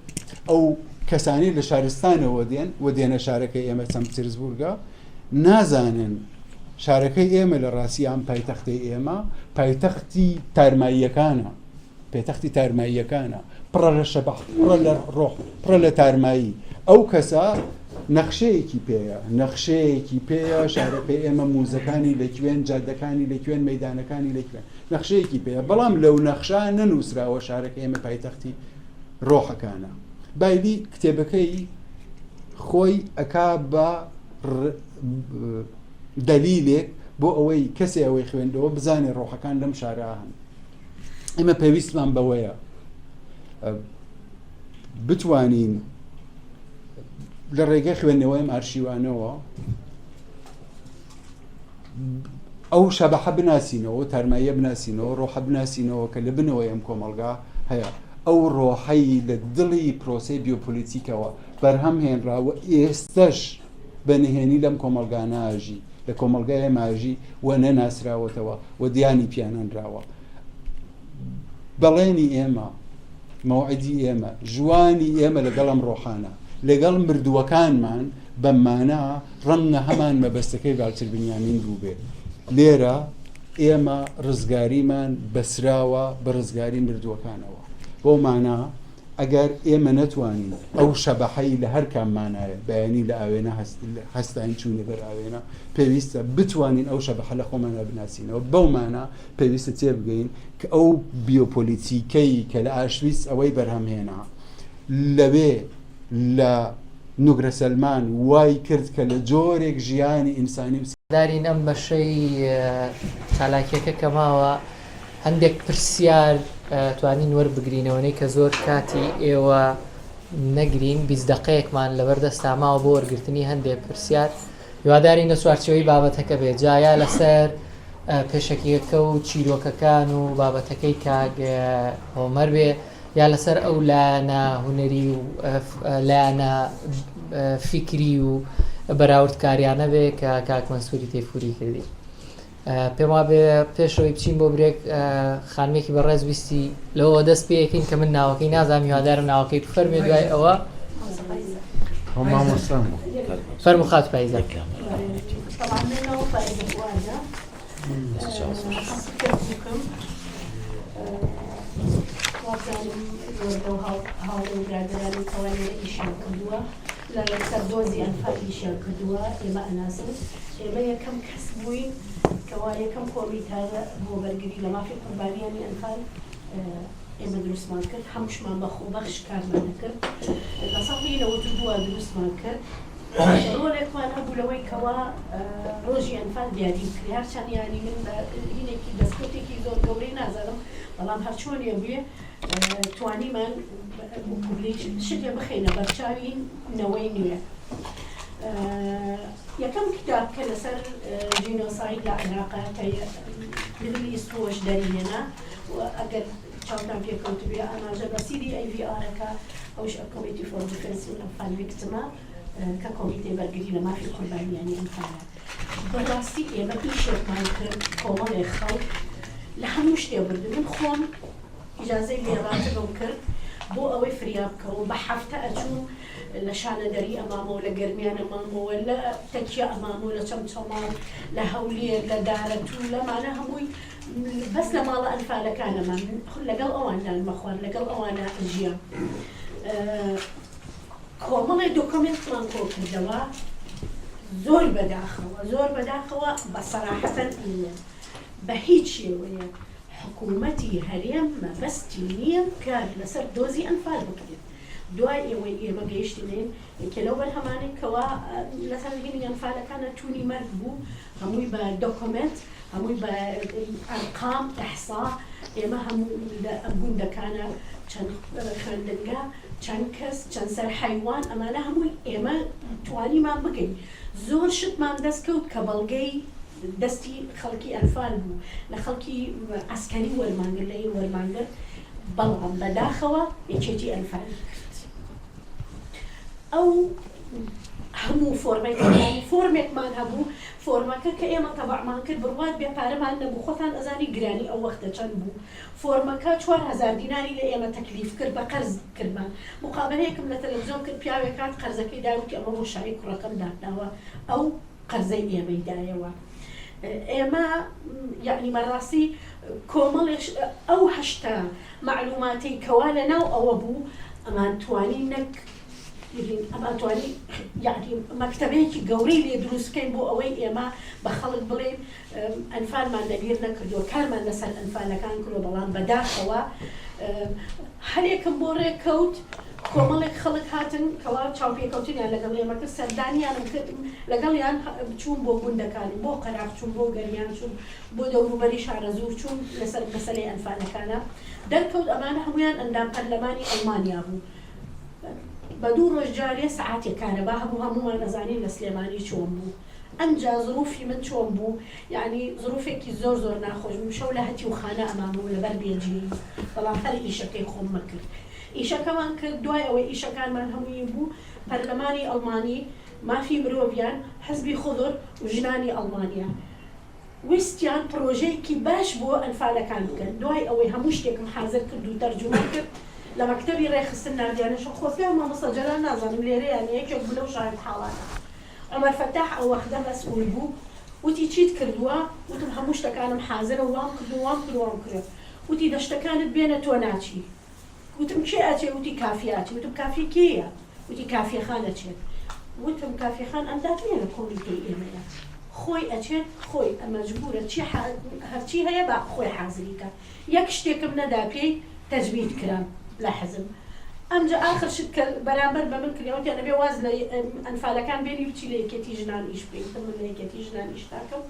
ئەو کەسانی لە شارستانەوە دێن و دێنە شارەکەی ئێمە سان پترسبورگە نازانن شارەکەی ئێمە لە ڕاستی ئەم پایتەختەی ئێمە پایتەختی تارماییەکانە پێتەختی تارماییەکانە، پڕە لە شەبەح، پڕە لە ڕۆح، پڕە لە تارمایی. ئەو کەسە نەخشەیەکی پێیە، نەخشەیەکی پێیە، شارەکەی ئێمە موزەکانی لە کوێن، جادەکانی لە کوێن، مەیدانەکانی لە کوێن، نەخشەیەکی پێیە، بەڵام لەو نەخشە نەنووسراوە شارەکەی ئێمە پایتەختی ڕۆحەکانە. بایلی کتێبەکەی خۆی ئەکا بە دەلیلێک بۆ ئەوەی کەسێ ئەوەی خوێندەوە بزانێ ڕۆحەکان لەم شارە هەن. ئێمە پێویستمان بەوەیە بتوانین لە ڕێگەی خوێندنەوەی ئەم ئارشیوانەوە ئەو شەبەحە بناسینەوە تارماییە بناسینەوە ڕۆحە بناسینەوە کە لە بنەوەی ئەم کۆمەڵگا هەیە ئەو ڕۆحەی لە دڵی پرۆسەی بیۆپۆلیتیکەوە بەرهەم هێنراوە ئێستش بە نهێنی لەم کۆمەڵگا ناژی لە کۆمەڵگای ماژی و نەناسراوەتەوە و دیانی پیانەنراوە. بەڵێنی ئێمە، مەوعیدی ئێمە، ژوانی ئێمە لەگەڵ ئەم ڕۆحانە، لەگەڵ مردووەکانمان بەم مانا ڕەنگە هەمان مەبەستەکەی ڤالتر بنیامین بووبێ. لێرە ئێمە ڕزگاریمان بەسراوە بە ڕزگاری مردووەکانەوە. بەو مانا ئەگەر ئێمە نەتوانین ئەو شەبەحەی لە هەر کام مانایە بەیانی لە ئاوێنە هەستاین چوونە بەر ئاوێنە پێویستە بتوانین ئەو شەبەحە لە خۆماندا بناسینەوە بەو مانا پێویستە تێبگەین کە ئەو بیۆپۆلیتیکەی کە لە ئاشویتس ئەوەی بەرهەمهێنا لەوێ لە نوگرە سەلمان وای کرد کە لە جۆرێک ژیانی ئینسانی و دارین ئەم بەشەی چالاکیەکە کە ماوە هەندێک پرسیار توانین وەربگرینەوەی کە زۆر کاتی ئێوە نەگرین 20 دقەیەکمان لەبەر دەستا ماوە بۆ وەرگرتنی هەندێک پرسیار هیوادارین لە چوارچێوەی بابەتەکە بێت جا یا لەسەر پێشەکیەکە و چیرۆکەکان و بابەتەکەی کاک هۆمەر بێ یا لەسەر ئەو لایەنە هونەری و لایەنە فیکری و بەراوردکاریانە بێ کە کاک مەنسووری تەیفوری کردی. پێم وابێ پێشەوەی بچین بۆ break خانمێکی بەڕێز ویستی لەوە دەست پێەکەین کە من ناوەکەی نازانم هیوادارم ناوەکەی بفەرمێ دوای ئەوە فەرموو خاتوو پایزە. هاوڕێ و برادەرانی کەوا لێرە ئیشیان کردووە لە سەر دۆزی ئەنفال ئیشیان کردووە ئێمە ئەناسن ئێمە یەکەم کەس بووین کەوا یەکەم کۆمیتە بۆ بەرگری لە مافی قوربانیانی ئەنفال ئێمە دروستمان کرد هەمووشمان بە خۆبەخش کارمان دەکرد لە ساڵی 92 دروستمان کرد ڕۆڵێکمان هەبوو لەوەی کەوا ڕۆژی ئەنفال دیاری بکرێ هەرچەند یانی من بە هینێکی دەستکەوتێکی زۆر گەورەی نازانم بەڵام هەرچۆنێ بووێ توانیمان شتێ بخەینە بەرچاوی نەوەی نوێ. یەکەم کتاب کە لەسەر جینۆساید لە عێراقا کە میدل ئیست وۆچ دەریهێنا و ئەگەر. چاوتان پێکەوتبێ ئاماژە بە CDAVR ئەکا، ئەوش Committee for Defense in Anfal Victim ە کە کۆمیتەی بەرگری لە مافی قوربانیانی ئەنفالە. بەڕاستی ئێمە ئیشێکمان کرد کۆمەڵێ خەڵک لە هەموو شتێ بردن من خۆم ئیجازەی بێ ڕاتبم کرد بۆ ئەوەی فریا بکەوم بە هەفتە ئەچووم لە شانەدەری ئەمامەوە لە گەرمیان ئەمامەوە لە تەکیە ئەمامەوە لە چەمچەماڵ لە هەولێر لە دارەتوو لەمانە هەمووی بەس لە ماڵە ئەنفالەکانەمان لەگەڵ ئەوان نانمە خوارد لەگەڵ ئەوانە ئەژیام کۆمەڵێ دۆکۆمێنتمان کۆ کردەوە زۆر بەداخەوە زۆر بەداخەوە بە سەراحەتەن ئەڵێم بە هیچ شێوەیەک حکوومەتی هەرێم مەبەستی نییە کار لەسەر دۆزی ئەنفال بکرێت دوای ئێوەی ئێمە گەیشتینێ یەکێ لەو بەرهەمانەی کەوا لەسەر هینی ئەنفالەکانە توونی مەرگ بوو هەمووی بە دۆکۆمێنت هەمووی بە ئەرقام ئیحسا ئێمە هەموو لە گوندەکانە چەند خوێندنگە چەند کەس چەند سەر حەیوان ئەمانە هەمووی ئێمە توانیمان بگەین زۆر شتمان دەست کەوت کە بەڵگەی دەستی خەڵکی ئەنفال بوو لە خەڵکی عەسکەری وەرمانگرت لە وەرمانگرت بەڵام بەداخەوە یەکێتی ئەنفالی کرد ئەو هەموو فۆرمێک فۆرمێکمان هەبوو فۆرمەکە کە ئێمە تەبعمان کرد بڕوات بێ پارەمان نەبوو خۆتان ئەزانی گرانی ئەو وەختە چەند بوو فۆرمەکە 4000 دیناری لە ئێمە تەکلیف کرد بە قەرز کردمان مقابلەیەکم لە تەلەڤزیۆن کرد پیاوێک هات قەرزەکەی دا وتی ئەمە بۆ شایی کوڕەکەم داتناوە ئەو قەرزەی ئێمەی دایەوە ئێمە یعنی بەڕاستی کۆمەڵێک ئەو هەشتا مەعلوماتەی کەوا لە ناو ئەوە بوو ئەمان توانی نەک ئەمان توانی یعنی مەکتەبەیەکی گەورەی لێ دروست بکەین بۆ ئەوەی ئێمە بە خەڵک بڵێین ئەنفالمان لەبیر نەکردووە کارمان لەسەر ئەنفالەکان کردووە بەڵام بەداخەوە هەرێکم بۆ ڕێک کەوت کۆمەڵێک خەڵک هاتن کەوا چاوپێکەوتنیان لەگەڵ ئێمە کرد سەردانیانم کرد لەگەڵیان چووم بۆ گوندەکان بۆ قەراغ چووم بۆ گەرمیان چووم بۆ دەوروبەری شارەزوور چووم لەسەر مەسەلەی ئەنفالەکانە دەرکەوت ئەمانە هەموویان ئەندام پەرلەمانی ئەڵمانیا بوو بە دوو ڕۆژ جارێ سەعاتێک کارەبا هەبوو هەموومان ئەزانین لە سلێمانی چۆن بوو ئەمجا زروفی من چۆن بوو یانی زروفێکی زۆر زۆر ناخۆش بوو شەو لە هەتیو خانە ئەمامەوە لەبەر بێجێیی بەڵام هەر ئیشەکەی خۆم مەکرد ئیشەکەمان کرد دوای ئەوەی ئیشەکانمان هەمووی بوو پەرلەمانی ئەڵمانی مافی مرۆڤیان حزبی خضر و ژنانی ئەڵمانیا ویستیان پڕۆژەیەکی باش بۆ ئەنفالەکان بکەن، دوای ئەوەی هەموو شتێکم حازر کرد و تەرجومەم کرد لە مەکتەبی ڕێکخستن ناردیانە شوێن، خۆزگا مامۆستا جەلال نازانم لێرەیە یان یەکێک بوو لەو شاهێدحاڵانە، عومەر فەتاح ئەو وەختە مەسئول بوو، وتی چیت کردووە؟ وتم هەموو شتەکانم حازرە و وام کردووە وام کردووە وام کردووە، وتی دە شتەکانت بێنە تۆ ناچی. وتم کێ ئەچێ؟ وتی کافیە ئەچێ. وتم کافیە کێیە؟ وتی کافیە خان ئەچێت. وتم کافیە خان ئەندام نیە لە کۆمیتەی ئێمەیە. خۆی ئەچێت خۆی مەجبورە چی هەرچی هەیە با خۆی حازری کا. یەک شتێکم نەدا پێی تەجمید کرام لە حزب. ئەمجا ئاخر شت کە بەرامبەر بە من کردیان وتیان ئەبێ واز لە ئەنفالەکان بێنی بچی لە یەکێتی ژنان ئیش بکەی. وتم من لە یەکێتی ژنان ئیش ناکەم.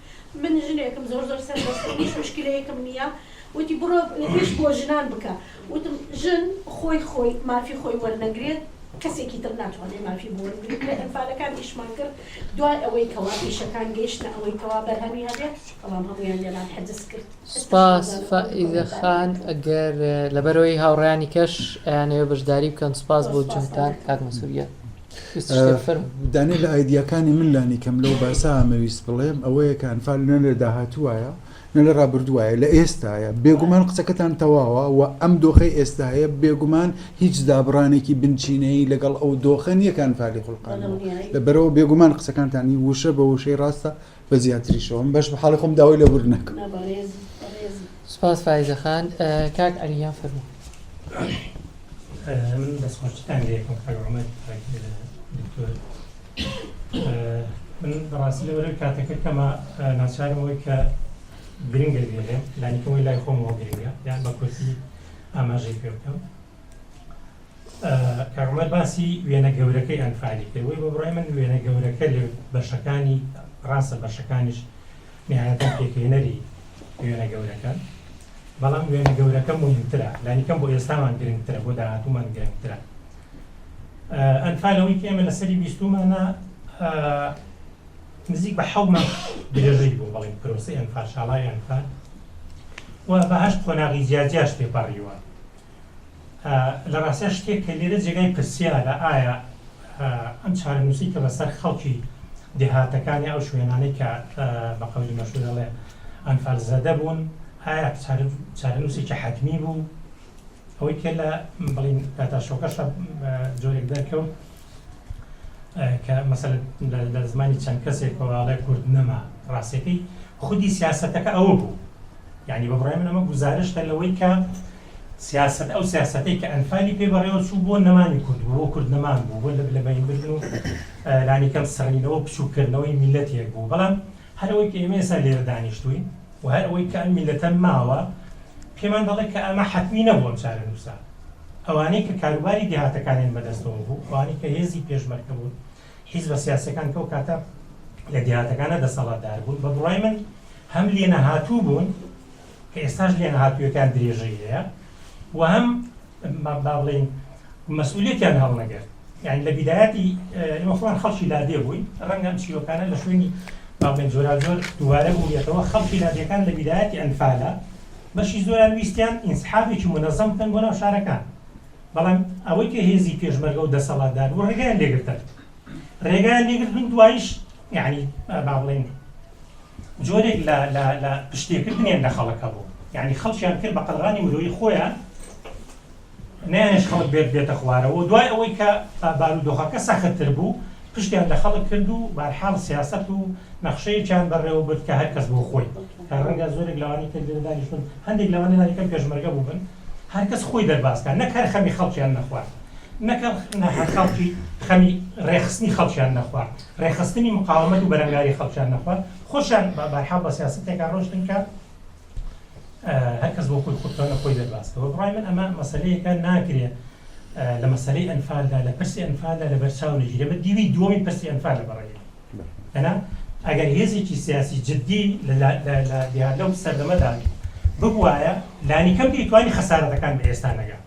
من ژنێکم زۆر زۆر سەربەستم هیچ موشکیلەیەکم نیە. وتی بڕۆ ئیش بۆ ژنان بکە، وتم ژن خۆی خۆی مافی خۆی وەرنەگرێت کەسێکی تر ناتوانێت مافی بۆ وەربگرێت، لە ئەنفالەکان ئیشمان کرد دوای ئەوەی کەوا ئیشەکان گەیشتنە ئەوەی کەوا بەرهەمی هەبێت بەڵام هەموویان لێمان حجز کرد. سوپاس فائیزە خان ئەگەر لەبەرئەوەی هاوڕێیانی کەش ئەیانەوێ بەشداری بکەن سوپاس بۆ جهدتان کاک مەنسوور گیان. دانێ لە ئایدیاکانی من لانی کەم لەو باسە ئەمەویست بڵێم ئەوەیە کە ئەنفال نە لە داهاتووایە نە لە ڕابردووایە لە ئێستایە بێگومان قسەکەتان تەواوە و ئەم دۆخەی ئێستایە بێگومان هیچ دابڕانێکی بنچینەیی لەگەڵ ئەو دۆخە نییە کە ئەنفالی خوڵقاندووە لەبەرئەوە بێگومان قسەکانتانی وشە بە وشەی ڕاستە بە زیاتریشەوە من بەش بە حاڵی خۆم داوای لێبوردن ئەکەم. سوپاس فایزە خان کاک عەلی گیان فەرموو. من دەستخۆشیتان لێ یەکەم کاک عومەر کاک دکتۆر من بەڕاستی لەوەرەوەی کاتەکە کەمە ناچارم ئەوەی کە گرنگە بێنێم لانیکەمەوەی لای خۆمەوە گرنگە یان بە کورتی ئاماژەی پێ بکەم کاک عومەر باسی وێنە گەورەکەی ئەنفالی کرد وەی بە بڕای من وێنە گەورەکە لە بەشەکانی ڕاستە بەشەکانیش نهایەتەن پێکهێنەری وێنە گەورەکەن بەڵام وێنە گەورەکە موهیمترە لانیکەم بۆ ئێستامان گرنگترە بۆ داهاتوومان گرنگترە ئەنفال ئەوەی کە ئێمە لەسەری بیستومانە نزیک بە حەو مانگ درێژەی بوو بەڵێن پرۆسەی ئەنفال شاڵاوی ئەنفال. و بە هەشت قۆناغی جیاجیاش تێپەڕیوە. لە ڕاستیا شتێک کە لێرە جێگای پرسیارە ئایا ئەم چارەنووسەی کە بەسەر خەڵکی دێهاتەکانی ئەو شوێنانەی کە بە قەولی مەشهوور ئەڵێ ئەنفال زەدە بوون ئایا چارەنووسێکی حەتمی بوو؟ ئەوەی کە لە بڵین داتاشۆکەشە جۆرێک دەرکەوت کە مەسەلەن لە زمانی چەند کەسێکەوە ئەڵێ کورد نەما ڕاستەکەی خودی سیاسەتەکە ئەوە بوو یعنی بە بڕای من ئەمە گوزارشتە لەوەی کە سیاست ئەو سیاسەتەی کە ئەنفالی پێ بەڕێوە چوو بۆ نەمانی کورد بوو بۆ کورد نەمان بوو بۆ لە بەینبردن و لانیکەم سڕینەوە بچووکردنەوەی میلەتێک بوو بەڵام هەر ئەوەی کە ئێمە ئێستا لێرە دانیشتووین و هەر ئەوەی کە ئەم میللەتە ماوە پێمان دەڵێ کە ئەمە حەتمی نەبوو ئەم چارەنووسە. ئەوانەی کە کاروباری دێهاتەکانیان بەدەستەوە بوو، ئەوانەی کە هێزی پێشمەرگە بوون، حیزبە سیاسیەکان کە ئەو کاتە لە دێهاتەکانە دەسەڵاتدار بوون، بە بڕوای من هەم لێنەهاتوو بوون کە ئێستاش لێنەهاتوویەکان درێژەی هەیە و هەم با بڵێین مەسئولیەتیان هەڵنەگرت. یانی لە بیدایەتی ئێمە خۆمان خەڵکی لادێ بووین، ڕەنگە ئەم چیرۆکانە لە شوێنی با بڵێین جۆراوجۆر دووبارە بووبێتەوە، خەڵکی لادێکان لە بیدایەتی ئەنفالە بەشی زۆریان ویستیان ئینسحابێکی مونەزەم بکەن بۆ ناو شارەکان، بەڵام ئەوەی کە هێزی پێشمەرگە و دەسەڵاتدار بوو ڕێگایان لێگرتن، ڕێگایان لێگرتن دوایش یانی با بڵێین جۆرێک لە لە لە پشتێکردنیان لە خەڵک هەبوو، یانی خەڵکیان کرد بە قەڵغانی مرۆیی خۆیان. نەیانهێشت خەڵک بێت بێتە خوارەوە و دوای ئەوەی کە بارودۆخەکە سەختتر بوو پشتیان لە خەڵک کرد و بەهەرحاڵ سیاسەت و نەخشەیەکیان بەڕێوە برد کە هەر کەس بۆ خۆی کە ڕەنگە زۆرێک لەوانەی کە لێرە دانیشتوون هەندێک لەوانە لانیکەم پێشمەرگە بووبن هەر کەس خۆی دەرباز کا نەک هەر خەمی خەڵکیان نەخوارد نەک هەر خەڵکی خەمی ڕێکخستنی خەڵکیان نەخوارد ڕێکخستنی مقاومەت و بەرەنگاری خەڵکیان نەخوارد خۆشیان بەهەرحاڵ بە سیاسەتێکا ڕۆشتن کە هەر کەس بۆ خۆی خودخوێنە خۆی دەرباز کە. بە بڕوای من ئەمە مەسەلەیەکە ناکرێ لە مەسەلەی ئەنفالدا لە پرسی ئەنفالدا لەبەر چاو نەگیرێ. ئەمە دیوی دووەمی پرسی ئەنفالە بە ڕای من. دەنا ئەگەر هێزێکی سیاسی جدی لەو سەردەمەدا ببوایە لانیکەم دەیتوانی خەسارەتەکان بە ئێستا نەگا.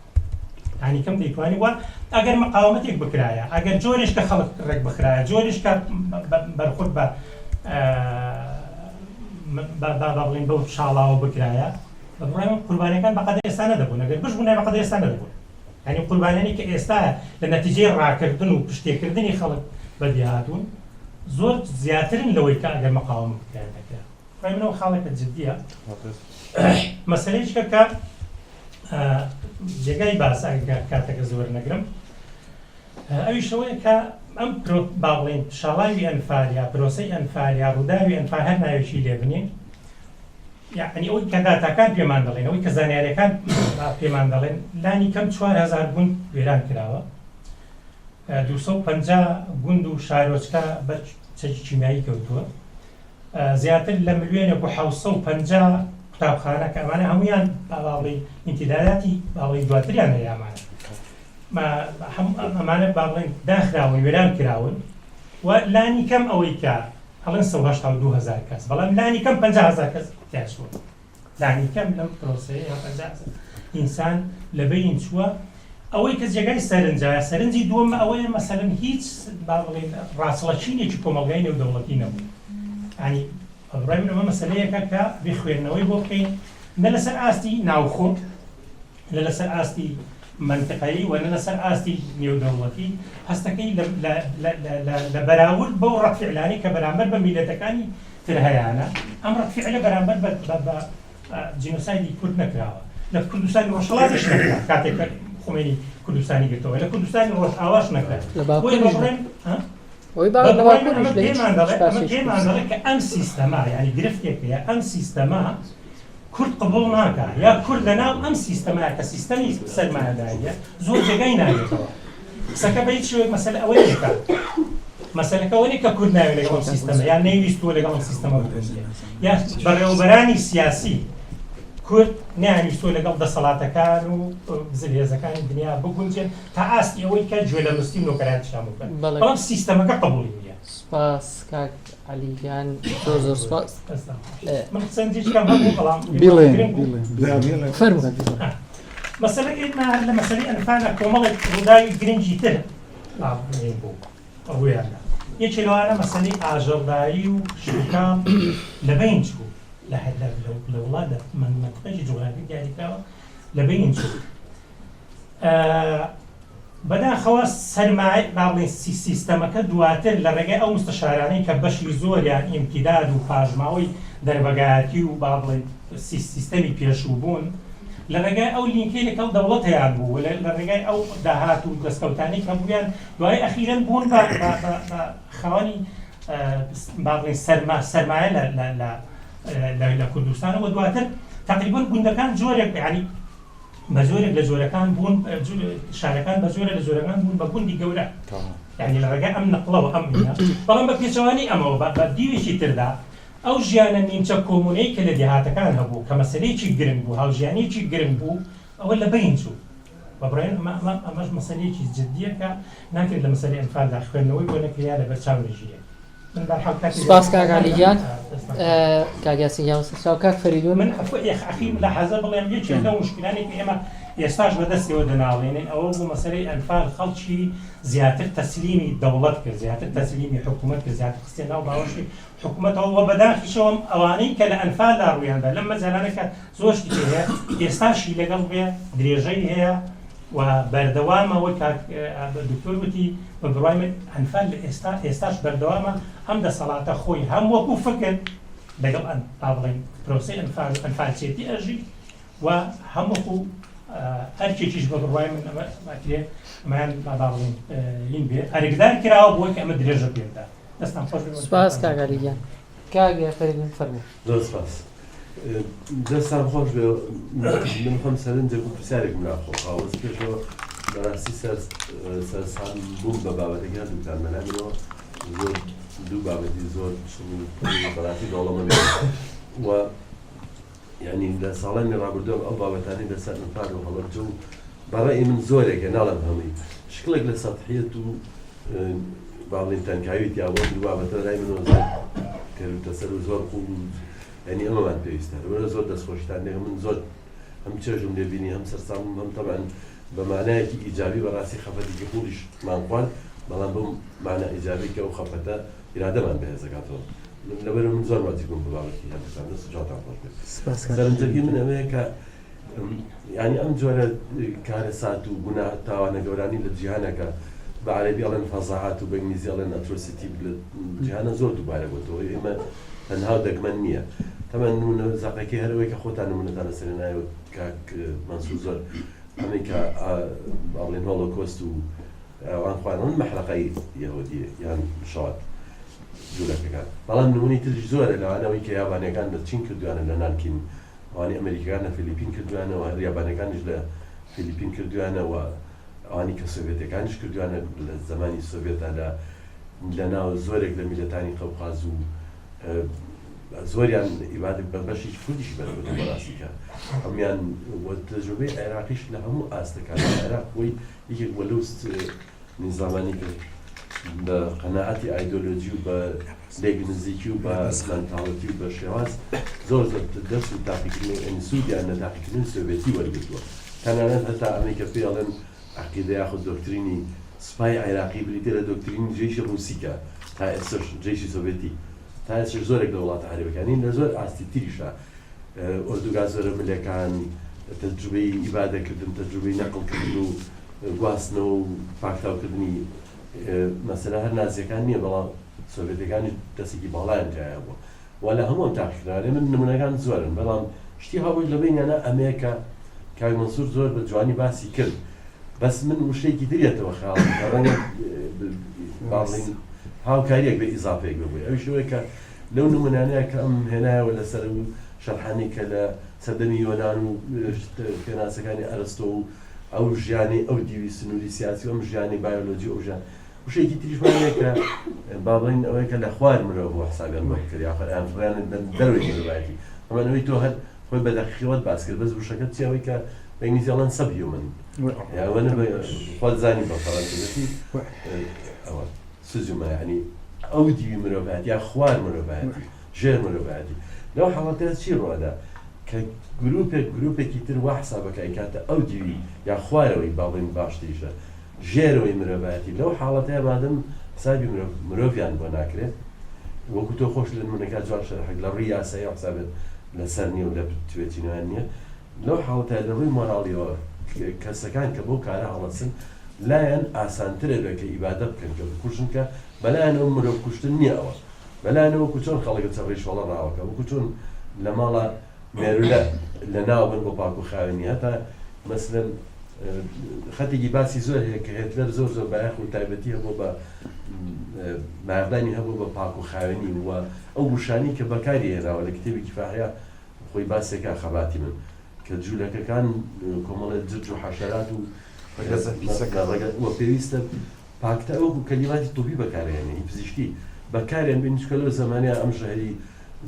لانیکەم دەیتوانی و ئەگەر مقاومەتێک بکرایە، ئەگەر جۆرێش کە خەڵک ڕێک بخرایە، جۆرێش کە بەرخورد بە با با بڵێین بەو شاڵاوە بکرایە، بە بڕوای من قوربانیەکان بە قەدەر ئێستا نەدەبوون، ئەگەر بشبوونایە بە قەدەر ئێستا نەدەبوون. یانی قوربانیانی کە ئێستا لە نەتیجەی ڕاکردن و پشتێکردنی خەڵک بەدی هاتوون زۆر زیاترن لەوەی کە ئەگەر مقاومە بکرایە دەکرا. ڕای من ئەو خاڵێکە جدیە. مەسەلەیەکە کە جێگای باسە ئەگەر کاتەکە زۆر نەگرم ئەویش ئەوەیە کە ئەم پرۆ با بڵێین شاڵاوی ئەنفال یا پرۆسەی ئەنفال یا ڕووداوی ئەنفال هەر ناوێکی لێ بنێین یعنی ئەوەی کە داتاکان پێمان دەڵێن ئەوەی کە زانیاریەکان پێمان دەڵێن لانی کەم 4000 گوند وێران کراوە 250 گوند و شارۆچکە بەر چەکی کیمیایی کەوتووە زیاتر لە ملیۆنێک و 750 قوتابخانە کە ئەمانە هەمویان با بڵێین ئیمتیداداتی با بڵێین دواتریان هەیە ئەمانە ئەمانە با بڵێین داخراون وێران کراون و لانی کەم ئەوەی کە ئەڵێن 182 هەزار کەس بەڵام لانی کەم 50 هەزار کەس تیا چووە لانی کەم لەم پرۆسەیە 50 هەزار ئینسان لە بەین چووە ئەوەی کە جێگای سەرنجە سەرنجی دووەم ئەوەیە مەسەلەن هیچ با بڵێین ڕاچڵەکینێکی کۆمەڵگای نێودەوڵەتی نەبوو ینی بەڕای من ئەمە مەسەلەیەکە کە بێ خوێندنەوەی بۆ بکەین نە لەسەر ئاستی ناوخۆ نە لەسەر ئاستی مەنتقەیی و نە لەسەر ئاستی نێودەوڵەتی هەستەکەی لە بەراورد بەو ڕەد فعلانەی کە بەرامبەر بە میللەتەکانی تر هەیانە ئەم ڕەد فعلە بەرامبەر بە جینۆسایدی کورد نەکراوە لە کوردستانی ڕۆژهەڵاتیش نەکرا کاتێک کە خومەینی کوردستانی گرتەوە لە کوردستانی ڕۆژئاواش نەکرا لە بۆیە باکووریش بڕێن ئەوەی با لە باکووریش لە هیچ پێمان دەڵێ ئەمە پارچەیەکی پێمان کوردستان دەڵێ کە ئەم سیستەمە یعنی گرفتێک هەیە ئەم سیستەمە کورد قبوڵ ناکا یا کورد لەناو ئەم سیستەمە کە سیستەمی سەرمایەداریە زۆر جێگای نابێتەوە قسەکە بە هیچ شێوەیەک مەسەلە ئەوە نییە کە مەسەلەکە ئەوە نییە کە کورد ناوێت لەگەڵ ئەم سیستەمە یان نەیویستووە لەگەڵ ئەم سیستەمە بگونجێ یا بەڕێوەبەرانی سیاسی کورد نەیانویستووە لەگەڵ دەسەڵاتەکان و زلهێزەکانی دنیا بگونجێن تا ئاستی ئەوەی کە گوێ لە مستی و نۆکەرانیشیان بکەن بەڵێ بەڵام سیستەمەکە قبوڵی نییە. سوپاس کاک عەلی گیان زۆر زۆر سوپاس. من قسەنجێکی کەم هەبوو بەڵام بیڵێن گرنگ بوو. بیڵێن فەرموو. مەسەلەکە ئێمە هەر لە مەسەلەی ئەنفالە کۆمەڵێک ڕووداوی گرنگی تر بوو ڕوویاندا یەکێ لەوانە مەسەلەی ئاژەڵداری و کشتوکاڵ لە بەین چوو. لە لە وڵات لە مەنتقەیەکی جوغرافی دیاریکراوە لە بەین چوو. بەداخەوە سەرمایە با بڵێین سیستەمەکە دواتر لە ڕێگای ئەو مستەشارانەی کە بەشی زۆریان ئیمتیداد و پاشماوەی دەربەگایەتی و با بڵێین سیستەمی پێشوو بوون لە ڕێگای ئەو لینکەی لەگەڵ دەوڵەت هەیان بوو و لە ڕێگای ئەو داهات و دەستکەوتانەی کە بوویان دوای ئەخیرەن بوون بە خاوەنی با بڵێین سەرما سەرمایە لە لە لە لە کوردستان و دواتر تقریبا گوندەکان جۆرێک یعنی بە جۆرێک لە جۆرەکان بوون شارەکان بە جۆرە لە جۆرەکان بوون بە گوندی گەورە یعنی لە ڕێگای ئەم نەقڵەوە ئەم ئینە بەڵام بە پێچەوانەی ئەمەوە بە دیوێکی تردا ئەو ژیانە نیمچە کۆمونەی کە لە دێهاتەکان هەبوو کە مەسەلەیەکی گرنگ بوو هاوژیانیەکی گرنگ بوو ئەوە لە بەین چوو بە بڕوای من ئەمە ئەمەش مەسەلەیەکی جدیە کە ناکرێت لە مەسەلەی ئەنفالدا خوێندنەوەی بۆ نەکرێ یا لەبەر چاو نەگیرێت. سپاس کاک عەلی گیان کاک یاسین گیان سەرچاو کاک فەریدون من ئەخیر ملاحەزە بڵێم یەکێک لەو مشکلانەی کە ئێمە ئێستاش بەدەستەوە دەناڵێنین ئەوە بوو مەسەلەی ئەنفال خەڵکی زیاتر تەسلیمی دەوڵەت کرد زیاتر تەسلیمی حکوومەت کرد زیاتر خستە ناو باوەشی حکوومەتەوە وە بەداخیشەوە ئەوانەی کە لە ئەنفالدا ڕوویاندا لەم مەجالانە کە زۆر شتی هەیە ئێستاشی لەگەڵ بێ درێژەی هەیە و بەردەوامە وەک کاک دکتۆر وتی بە بڕوای من ئەنفال لە ئێستا ئێستاش بەردەوامە ئەم دەسەڵاتە خۆی هەم وەکو فکر لەگەڵ ئەن با بڵێین پرۆسەی ئەنفال و ئەنفالچێتی ئەژی و هەم وەکو ئەرکێکیش بە بڕوای من ئەمە ئەکرێ ئەمەیان با بڵێین هین بێ ئەرکدار کراوە بۆی کە ئەمە درێژە پێ بدات دەستان خۆش بێ. سوپاس کاک عەلی گیان. کاک فەریدون فەرموو. زۆر سپاس. دەستان خۆش بێ من خۆم سەرنجێک و پرسیارێکم لا خۆخاوەز پێشەوە بەڕاستی سەر سەرسام بووم بە بابەتەکە هەردووکتان بەلای منەوە زۆر دوو بابەتی زۆر چڕ و بەڕاستی دەوڵەمەند و یعنی لە ساڵانی ڕابردوو ئەو بابەتانی لەسەر ئەنفال و هەڵەبجە و بەڕێی من زۆرێکە ناڵێم هەمووی شکڵێک لە سەتحیەت و با بڵێین تەنکاوی تیا بوو، ئەم دوو بابەتە لای منەوە زۆر تێروتەسەل و زۆر قووڵ و یانی ئەمەمان پێویستە. لەبەرئەوە زۆر دەستخۆشیتان لێ من زۆر هەم چێژم لێ بینی هەم سەرسام بووم هەم تەبعەن بە مانایەکی ئیجابی بەڕاستی خەفەتێکی قووڵیشمان خوارد بەڵام بەو مانا ئیجابی کە ئەو خەفەتە ئیرادەمان بەهێز دەکاتەوە. من لەبەرئەوە من زۆر ماجیک بووم بە بابەتی هەردووکتان دەست و چاوتان خۆش بێت. سپاس کاک سەرنجەکەی من ئەوەیە کە یانی ئەم جۆرە کارەسات و گوناه تاوانە گەورانی لە جیهانە کە بە عەرەبی ئەڵێن فەزاعات و بە ئینگلیزی ئەڵێن atrocity لە جیهانە زۆر دووبارە بۆتەوە ئێمە تەنها و دەگمەن نییە تەمەن نمونە زەقەکەی هەر ئەوەی کە خۆتان نمونەتان لەسەر هێنایەوە کاک مەنسوور زۆر ئەمەی کە با بڵێن هۆلۆکۆست و ئەوان خۆیان ئەڵێن مەحرەقەی یەهودی یان شەوات جولەکەکان بەڵام نمونەی تریش زۆرە لەوانە ئەوەی کە یابانیەکان لە چین کردویانە لە نانکین ئەوانەی ئەمەریکیەکان لە فیلیپین کردویانە و هەر یابانیەکانیش لە فیلیپین کردویانە و ئەوانی کە سۆڤێتەکانیش کردویانە لە زەمانی سۆڤێتا لە لە ناو زۆرێک لە میلەتانی قەوقاز و زۆریان ئیبادە بە بەشێکی کوردیشی بەرەوە بەڕاستی کە هەمویان وە تەجروبەی عێراقیش لە هەموو ئاستەکان عێراق خۆی یەکێک بووە لەو نیزامانی کە بە قەناعەتی ئایدۆلۆجی و بە لێک نزیکی و بە مەنتاڵیتی و بە شێواز زۆر زۆر دەرس و تاقیکردنەوەی یانی سوودیان لە تاقیکردنەوەی سۆڤێتی وەرگرتووە. تەنانەت هەتا ئەمەی کە پێی ئەڵێن عەقیدە یاخود دۆکترینی سوپای عێراقی بریتیە لە دۆکترینی جەیشی ڕووسی کە تا ئێستەش جەیشی سۆڤێتی تا ئێستەش زۆرێک لە وڵاتە عەرەبەکانی لە زۆر ئاستی تریشا ئۆردوگا زۆرە ملەکان تەجروبەی ئیبادەکردن تەجروبەی نەقڵکردن و گواستنەوە و پاکتاوکردنی مەسەلە هەر نازیەکان نییە بەڵام سۆڤێتەکانیش دەستێکی باڵایان تیایا بووە و لە هەموو ئەم تاقیکردنەوانەی من نمونەکان زۆرن بەڵام شتی هاوبەش لە بەینیانە ئەمەیە کە کاک مەنسوور زۆر بە جوانی باسی کرد بەس من وشەیەکی تر یەتەوە خەیاڵم کە ڕەنگە با بڵێین هاوکارییەک بێ ئیزافەیەک بێ بۆی ئەویش ئەوەیە کە لەو نمونانەیە کە ئەم هێنایەوە لەسەر و شەرحانەی کە لە سەردەمی یۆنان و پێناسەکانی ئەرستۆ و ئەو ژیانەی ئەو دیوی سنووری سیاسی و ئەم ژیانی بایۆلۆجی ئەو ژیان وشەیەکی تریشمان هەیە کە با بڵێین ئەوەیە کە لە خوار مرۆڤ بۆ حسابیان بۆ بکرێت یاخود ئەیان فڕیان دەرەوەی مرۆڤایەتی ئەمە ئەوەی تۆ هەر خۆی بە دەقیقی وەت باس کرد بەس وشەکە چیە ئەوەی کە بە ئینگلیزی ئەڵێن subhuman یا وەنە بە خۆت زانی بە فەڕەنسیەتی ئەوە sous-humain یعنی ئەو دیوی مرۆڤایەتی یا خوار مرۆڤایەتی ژێر مرۆڤایەتی لەو حاڵەتە چی ڕوئەدا کە گروپێک گروپێکی تر وا حسابەکە ئەیکاتە ئەو دیوی یا خوارەوەی با بڵێین باشتریشە ژێرەوەی مرۆڤایەتی لەو حاڵەتەیا مادەم حسابی مرۆڤ مرۆڤیان بۆ ناکرێت وەکو تۆ خۆش لە نمونەکە جوان شەرحت لە ڕووی یاسایی حسابێت. لەسەر نییە و لە توێژینەوەیان نییە. لەو حاڵەتە لە ڕووی مۆراڵیەوە کەسەکان کە بەو کارە هەڵەسن لایان ئاسانترە بێ کە ئیبادە بکەن کە بکوژن کە بەلایانەوە مرۆڤ کوشتن نییە ئەوە بەلایانەوە وەکو چۆن خەڵک ئەچێ ڕیشۆڵە ڕاوەکا وەکو چۆن لە ماڵا مێرولە لە ناو بن بۆ پاک و خاوێنی هەتا مەسلەن خەتێکی باسی زۆر هەیە کە هێتلەر زۆر زۆر بایەخ و تایبەتی هەبوو بە بایەخدانی هەبوو بە پاک و خاوێنی و ئەو وشانەی کە بەکاری هێناوە لە کتێبی کیفاحیا خۆی باسێکا خەباتی من کە جوولەکەکان کۆمەڵێ جرج و حەشەرات و ڕەگەزە پیسەکان. ڕەگەز و پێویستە پاکتە وەکو کەلیماتی طبی بەکارهێنێ هی پزیشکی بەکاریان بێنی چونکە لەو زەمانەیا ئەم ژەهری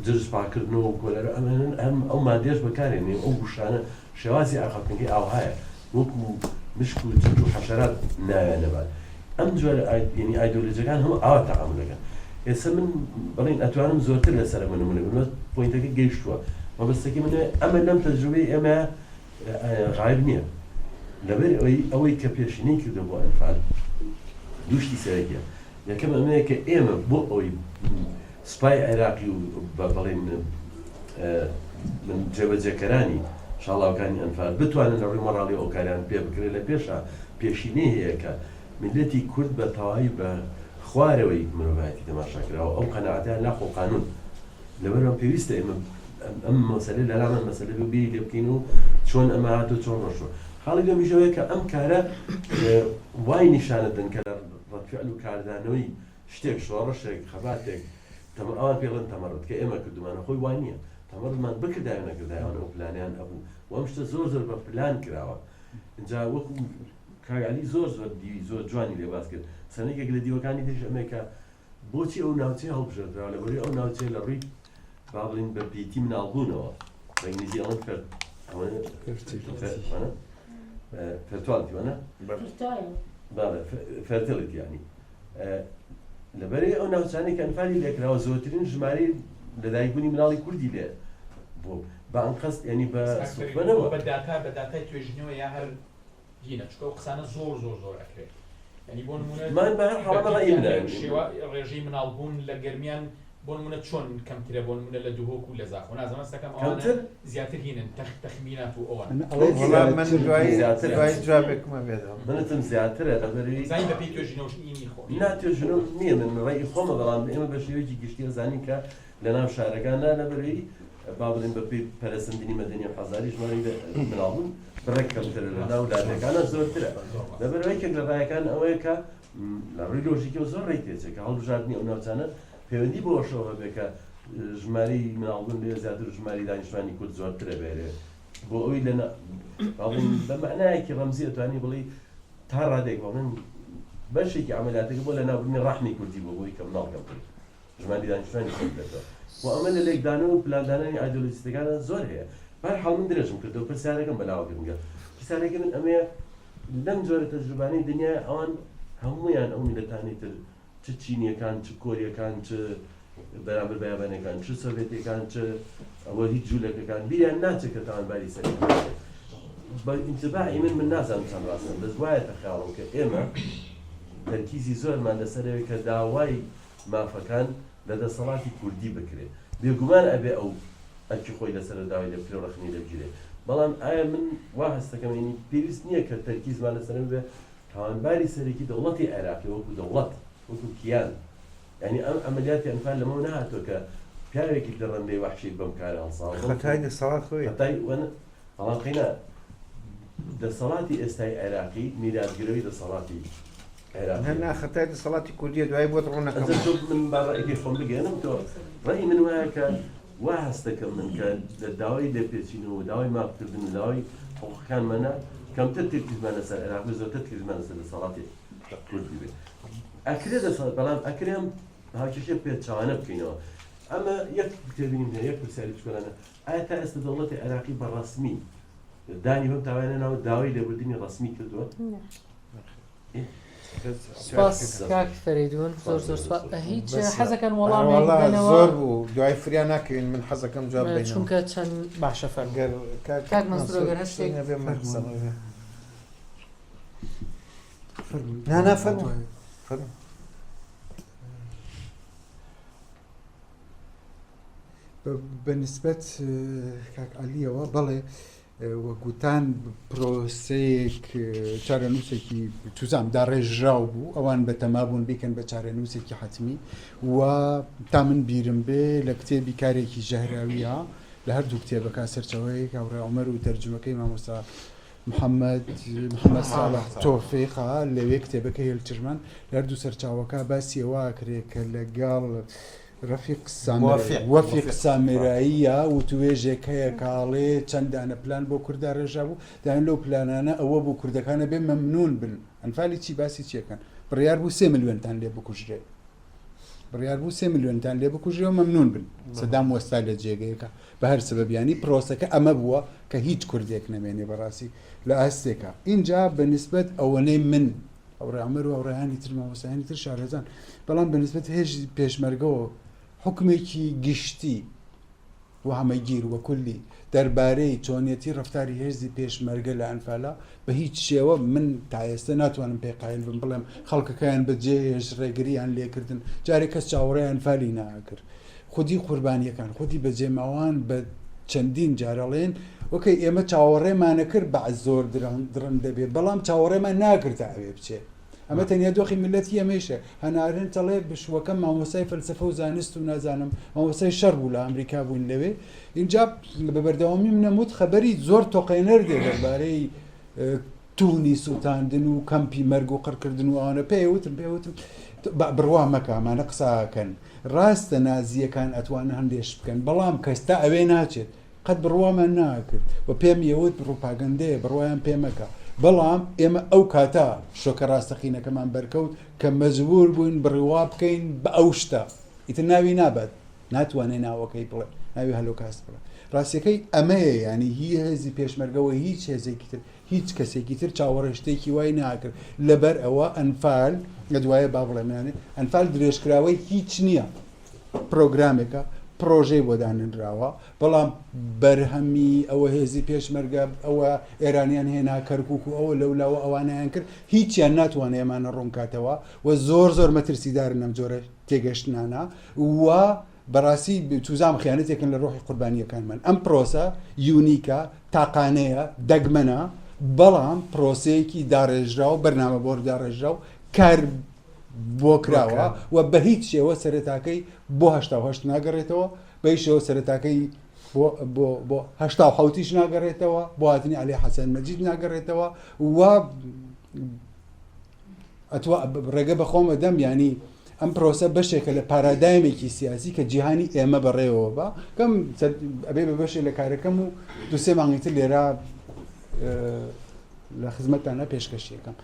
جرج پاکردنەوە و کۆلێرا ئەمانە هەم ئەو مادەیەش بەکارهێنێ ئەو وشانە شێوازی ئاخاوتنەکەی ئاوهایە وەکو مشک و جرج و حەشەرات ناویان نەبات ئەم جۆرە یعنی ئایدۆلۆجیەکان هەموو ئاوا تەعامول دەکەن ئێستا من بڵێن ئەتوانم زۆرتر لەسەر ئەمە نمونە بم point ەکە گەیشتووە مەبەستەکەی من ئەمە لەم تەجروبەی ئێمە غایب نییە لەبەر ئەوەی ئەوەی کە پێشینەی کردو بۆ ئەنفال دوو شتی سەرەکیە یەکەم ئەمەیە کە ئێمە بۆ ئەوەی سوپای عێراقی و بە بڵێن من جێبەجێکەرانی شاڵاوەکانی ئەنفال بتوانن لە ڕووی مۆڕاڵی ئەو کاریان پێ بکرێت لە پێشا پێشینەی هەیە کە میللەتی کورد بە تەواوی بە خوارەوەی مرۆڤایەتی تەماشا کراوە ئەو قەناعەتەیان لا خوڵقانوون لەبەرئەوە پێویستە ئێمە ئەم مەسەلە لەلامان مەسەلە بێ بیری لێ بکەین و چۆن ئەمە هاتووە چۆن ڕۆشتووە خاڵی دووەمیش ئەوەیە کە ئەم کارە وای نیشانە دەن کە لە ڕەدفعل و کاردانەوەی شتێک شۆڕشێک خەباتێک تەمە ئەوان پێی ڵێن تەمەڕد کە ئێمە کردومانە خۆی وا نییە تەمەڕدمان بکردایە نەکردایە ئەوان ئەو پلانیان هەبوو و ئەم شتە زۆر زۆر بە پلان کراوە ئینجا وەکو کاک عەلی زۆر زۆر دیوی زۆر جوانی لێ باس کرد سەنێکێک لە دیوەکانی تریش ئەمەیە کە بۆچی ئەو ناوچەیە هەڵبژێردراوە لەبەرەی ئەو ناوچەیە لە ڕووی با بڵێین بە پیتی مناڵبوونەوە بە ئینگلیزی ئەڵێن fer fertility وانە بەڵێ fertility یانی لەبەرەی ئەو ناوچانەی کە ئەنفالی لێکراوە زۆرترین ژمارەی لەدایکبوونی مناڵی کوردی لێ بوو بە ئەنقەست یانی بە سوتفە نەبووە. بە داتا بە داتای توێژینەوە یا هەر هینە چونکە ئەو قسانە زۆر زۆر زۆر ئەکرێ یانی بۆ نموونە من بە هەر حاڵ ئەمە ڕەئی منە. شێوە ڕێژەی مناڵبوون لە گەرمیان بۆ نموونە چۆن کەمترە بۆ نموونە لە دهۆک و لە زاخۆ نازانم هەست دەکەم ئەوانە کەمتر؟ زیاتر هینن تەخ تەخمینات و ئەوان. من ئەڵێ وەڵا من زیاتر دوای زیاترە. دوای جوابێکم ئەبێتەوە. من وتم زیاترە لەبەرەوەی زانی بە پێی توێژینەوەش ئینی خۆ. نا توێژینەوە نییە من ڕەئی خۆمە بەڵام ئێمە بە شێوەیەکی گشتی ئەزانین کە لەناو شارەکان نا لەبەرەوەی با بڵێین بە پێی پەرەسەندنی مەدەنی و حەزاری ژمارەی مناڵبوون بڕێک کەمترە لەناو لادێکانە زۆرترە لەبەرەوەی یەکێک لە ڕایەکان ئەوەیە کە لە ڕووی لۆژیکیەوە زۆر ڕێی تێچێت کە هەڵبژاردنی ئەو ناوچانە پەیوەندی بەوەشەوە هەبێ کە ژمارەی مناڵبوون لێ زیاتر و ژمارەی دانیشتوانی کورد زۆرترە بێرێ بۆ ئەوی لە بەڵێن بە مەعنایەکی ڕەمزی ئەتوانی بڵێی تا ڕادێک بەڵێن بەشێکی عەمەلیاتەکە بۆ لەناوبردنی ڕەحمی کوردی بۆ بۆی کە مناڵ کەمتر ژماری دانیشتوانی کەم بێتەوە و ئەمە لە لێکدانەوە و پلاندانانی ئایدۆلۆجیستەکانە زۆر هەیە بەهەرحاڵ من درێژم کردەوە پرسیارەکەم بەلاوە گرنگە پرسیارەکەی من ئەمەیە لەم جۆرە تەجروبانەی دنیای ئەوان هەموویان ئەو میللەتانی تر چ چینیەکان چ کۆریەکان چ بەرامبەر بە یابانیەکان چ سۆڤێتیەکان چ ئەوە هیچ جولەکەکان بیریان ناچێت کە تاوانباری سەرەکی بێت. بە ئینتباعی من من نازانم چەند ڕاستە بەس وایەتە خەیاڵم کە ئێمە تەرکیزی زۆرمان لەسەرەوەی کە داوای مافەکان لە دەسەڵاتی کوردی بکرێ بێگومان ئەبێ ئەو ئەرکی خۆی لەسەرە داوای لێ بکرێ و ڕەخنەی لێ بگیرێ بەڵام ئایا من وا هەستەکەم یانی پێویست نییە کە تەرکیزمان لەسەر بێ تاوانباری سەرەکی دەوڵەتی عێراقی وەکو دەوڵەت وەکو کیان یانی ئەم عەمەلیاتی ئەنفال لەمەوە نەهاتووە کە پیاوێکی دڕندەی وەحشی بەم کارە هەڵساوە بەڵکو خەتای دەسەڵات خۆی. خەتای وەن بەڵام قەینا دەسەڵاتی ئێستای عێراقی میراتگرەوەی دەسەڵاتی عێراقیە. نا نا خەتای دەسەڵاتی کوردیە دوایی بۆت ڕوون ئەجە ئەکەمەوە. تۆ من با ڕەئیەکەی خۆم بگەیەنم تۆ ڕەئی من وایە کە وا هەستەکەم من کە لە داوای لێپێچینەوە و داوای مافکردن و داوای حقوقەکانمانە کەمتر ترکیزمان لەسەر عێراق بێ زۆرتر ترکیزمان لەسەر دەسەڵاتی کوردی بێ ئەکرێ دەسەڵات بەڵام ئەکرێ ئەم هاوکێشەیە پێچەوانە بکەینەوە ئەمە یەک تێبینیم هەیە یەک پرسیاری بچکۆلانە ئایا تا ئێستا دەوڵەتی عێراقی بە ڕەسمی دانی بەم تاوانە ناوە داوای لێبوردنی ڕەسمی کردووە؟ سپاس کاک فەرەیدون زۆر زۆر سپاس هیچ حەزەکەن وەڵامێک وەڵا بدەنەوە زۆر بوو دوای فریا ناکەوین من حەزەکەم جواب بینەوە چونکە چەند باشە فەرموو گەر کاک مەنسوور ئەگەر هەر شتێک نەبێ من قسەم فەرموو. فەرموو. نا نا فەرموو فەرموو. بە نیسبەت کاک عەلیەوە بەڵێ وەک وتان پرۆسەیەک چارەنووسێکی توزام داڕێژراو بوو ئەوان بە تەما بوون بیکەن بە چارەنووسێکی حەتمی و تا من بیرم بێ لە کتێبی کارێکی ژەهراویە لە هەردوو کتێبەکە سەرچاوەیەک هاوڕێ عومەر و تەرجمەکەی مامۆستا محەممەد محەممەد ساڵح تۆفیقە لەوێ کتێبەکە هێلچرمان لە هەردوو سەرچاوەکە باسی ئەوە کرێ کە لەگەڵ ڕەفیق وەفیق سامراییە وتوێژێک هەیە کە ئەڵێ چەند دانە پلان بۆ کورد داڕێژرابوو، دایان لەو پلانانە ئەوە بوو کوردەکان ئەبێ مەمنوون بن، ئەنفالی چی باسی چیەکەن؟ بڕیار بوو سێ ملیۆنتان لێ بکوژرێ، بڕیار بوو سێ ملیۆنتان لێ بکوژرێ و مەمنوون بن. سەدام وەستا لە جێگەیەکە بە هەر سەبەب یانی پرۆسەکە ئەمە بووە کە هیچ کوردێک نەمێنێ بەڕاستی لە ئاستێکا. ئینجا بە نیسبەت ئەوەنەی من هاوڕێ عومەر و هاوڕێیانی تر مامۆستایانی تر شارەزان بەڵام بە نسبەت هێزی پێشمەرگەوە حوکمێکی گشتی و هەمەگیر و کولی دەربارەی چۆنیەتی ڕەفتاری هێزی پێشمەرگە لە ئەنفالا بە هیچ شێوە من تا ئێستا ناتوانم پێی قایل بم بڵێم خەڵکەکەیان بە جێهێشت ڕێگریان لێکردن جارێ کەس چاوەڕێی ئەنفالی ناکرد خودی قوربانیەکان خودی بەجێماوان بە چەندین جار ئەڵێن okay ئێمە چاوەڕێمانەکرد بەعس زۆر دڕندە بێ بەڵام چاوەڕێمان ناکرد تا ئەوێ بچێ ئەمە تەنیا دۆخی میللەتی ئێمەیشە هەنارن تەڵێ بشوەکەم مامۆستای فەلسەفە و زانست و نازانم مامۆستای شەڕ بوو لە ئەمریکا بووین لەوێ اینجا بە بەردەوامی منەموت خەبەری زۆر تۆقێنەر دێ دەربارەی تونی سوتاندن و کەمپی مەرگ و قڕکردن و ئەوانە پێی وتم پێی وتم بڕوا مەکە ئەمانە قساکەن ڕاستە نازییەکان ئەتوانن هەندێ شت بکەن بەڵام کەس تا ئەوێ ناچێت قەت بڕوامان ناکرد و پێم یەوت پڕوپاگەندەیە بڕوایان پێ مەکە بەڵام ئێمە ئەو کاتە شۆکە ڕاستەقینەکەمان بەرکەوت کە مەجبور بووین بڕوا بکەین بە ئەو شتە ئیتر ناوی نابات ناتوانێ ناوەکەی بڵێ ناوی هەلۆکاست بڵێ ڕاستیەکەی ئەمەیە یانی هی هێزی پێشمەرگەوە هیچ هێزێکی تر هیچ کەسێکی تر چاوەڕێ شتێکی وای ناکرد لەبەر ئەوە ئەنفال لە دوایە با بڵێم یانێ ئەنفال درێژکراوەی هیچ نییە پرۆگرامێکە پرۆژەی بۆ داننراوە بەڵام بەرهەمی ئەوە هێزی پێشمەرگە ئەوە ئێرانیان هێنا کەرکک و ئەوە لەولاوە ئەوانیان کرد هیچیان ناتوانێت ئەمانە ڕوونکاتەوە و زۆر زۆر مەترسیدارن ئەم جۆرە تێگەشتنانە و بەڕاستی توزام خیانەتێکن لە ڕۆحی قوربانیەکانمان ئەم پرۆسە unique ە تاقانەیە دەگمەنە بەڵام پرۆسەیەکی داڕێژراو بەرنامە بۆر داڕێژراو کار بۆ کراوە و بە هیچ شێوە سەرەتاکەی بۆ هەشت ناگەڕێتەوە بە هیچ شێوە سەرەتاکەی بۆ بۆ بۆ هەشتا و حەوتیش ناگەڕێتەوە بۆ هاتنی عەلی حەسەن مەجید ناگەڕێتەوە و ئەتوە ڕێگە بە خۆم ئەدەم یانی ئەم پرۆسە بەشێکە لە پارادایمێکی سیاسی کە جیهانی ئێمە بەڕێوەوە بە کەم ئەبێ بە بەشێ لە کارەکەم و دوسێ مانگی تر لێرە لە خزمەتانە پێشکەشیەکەم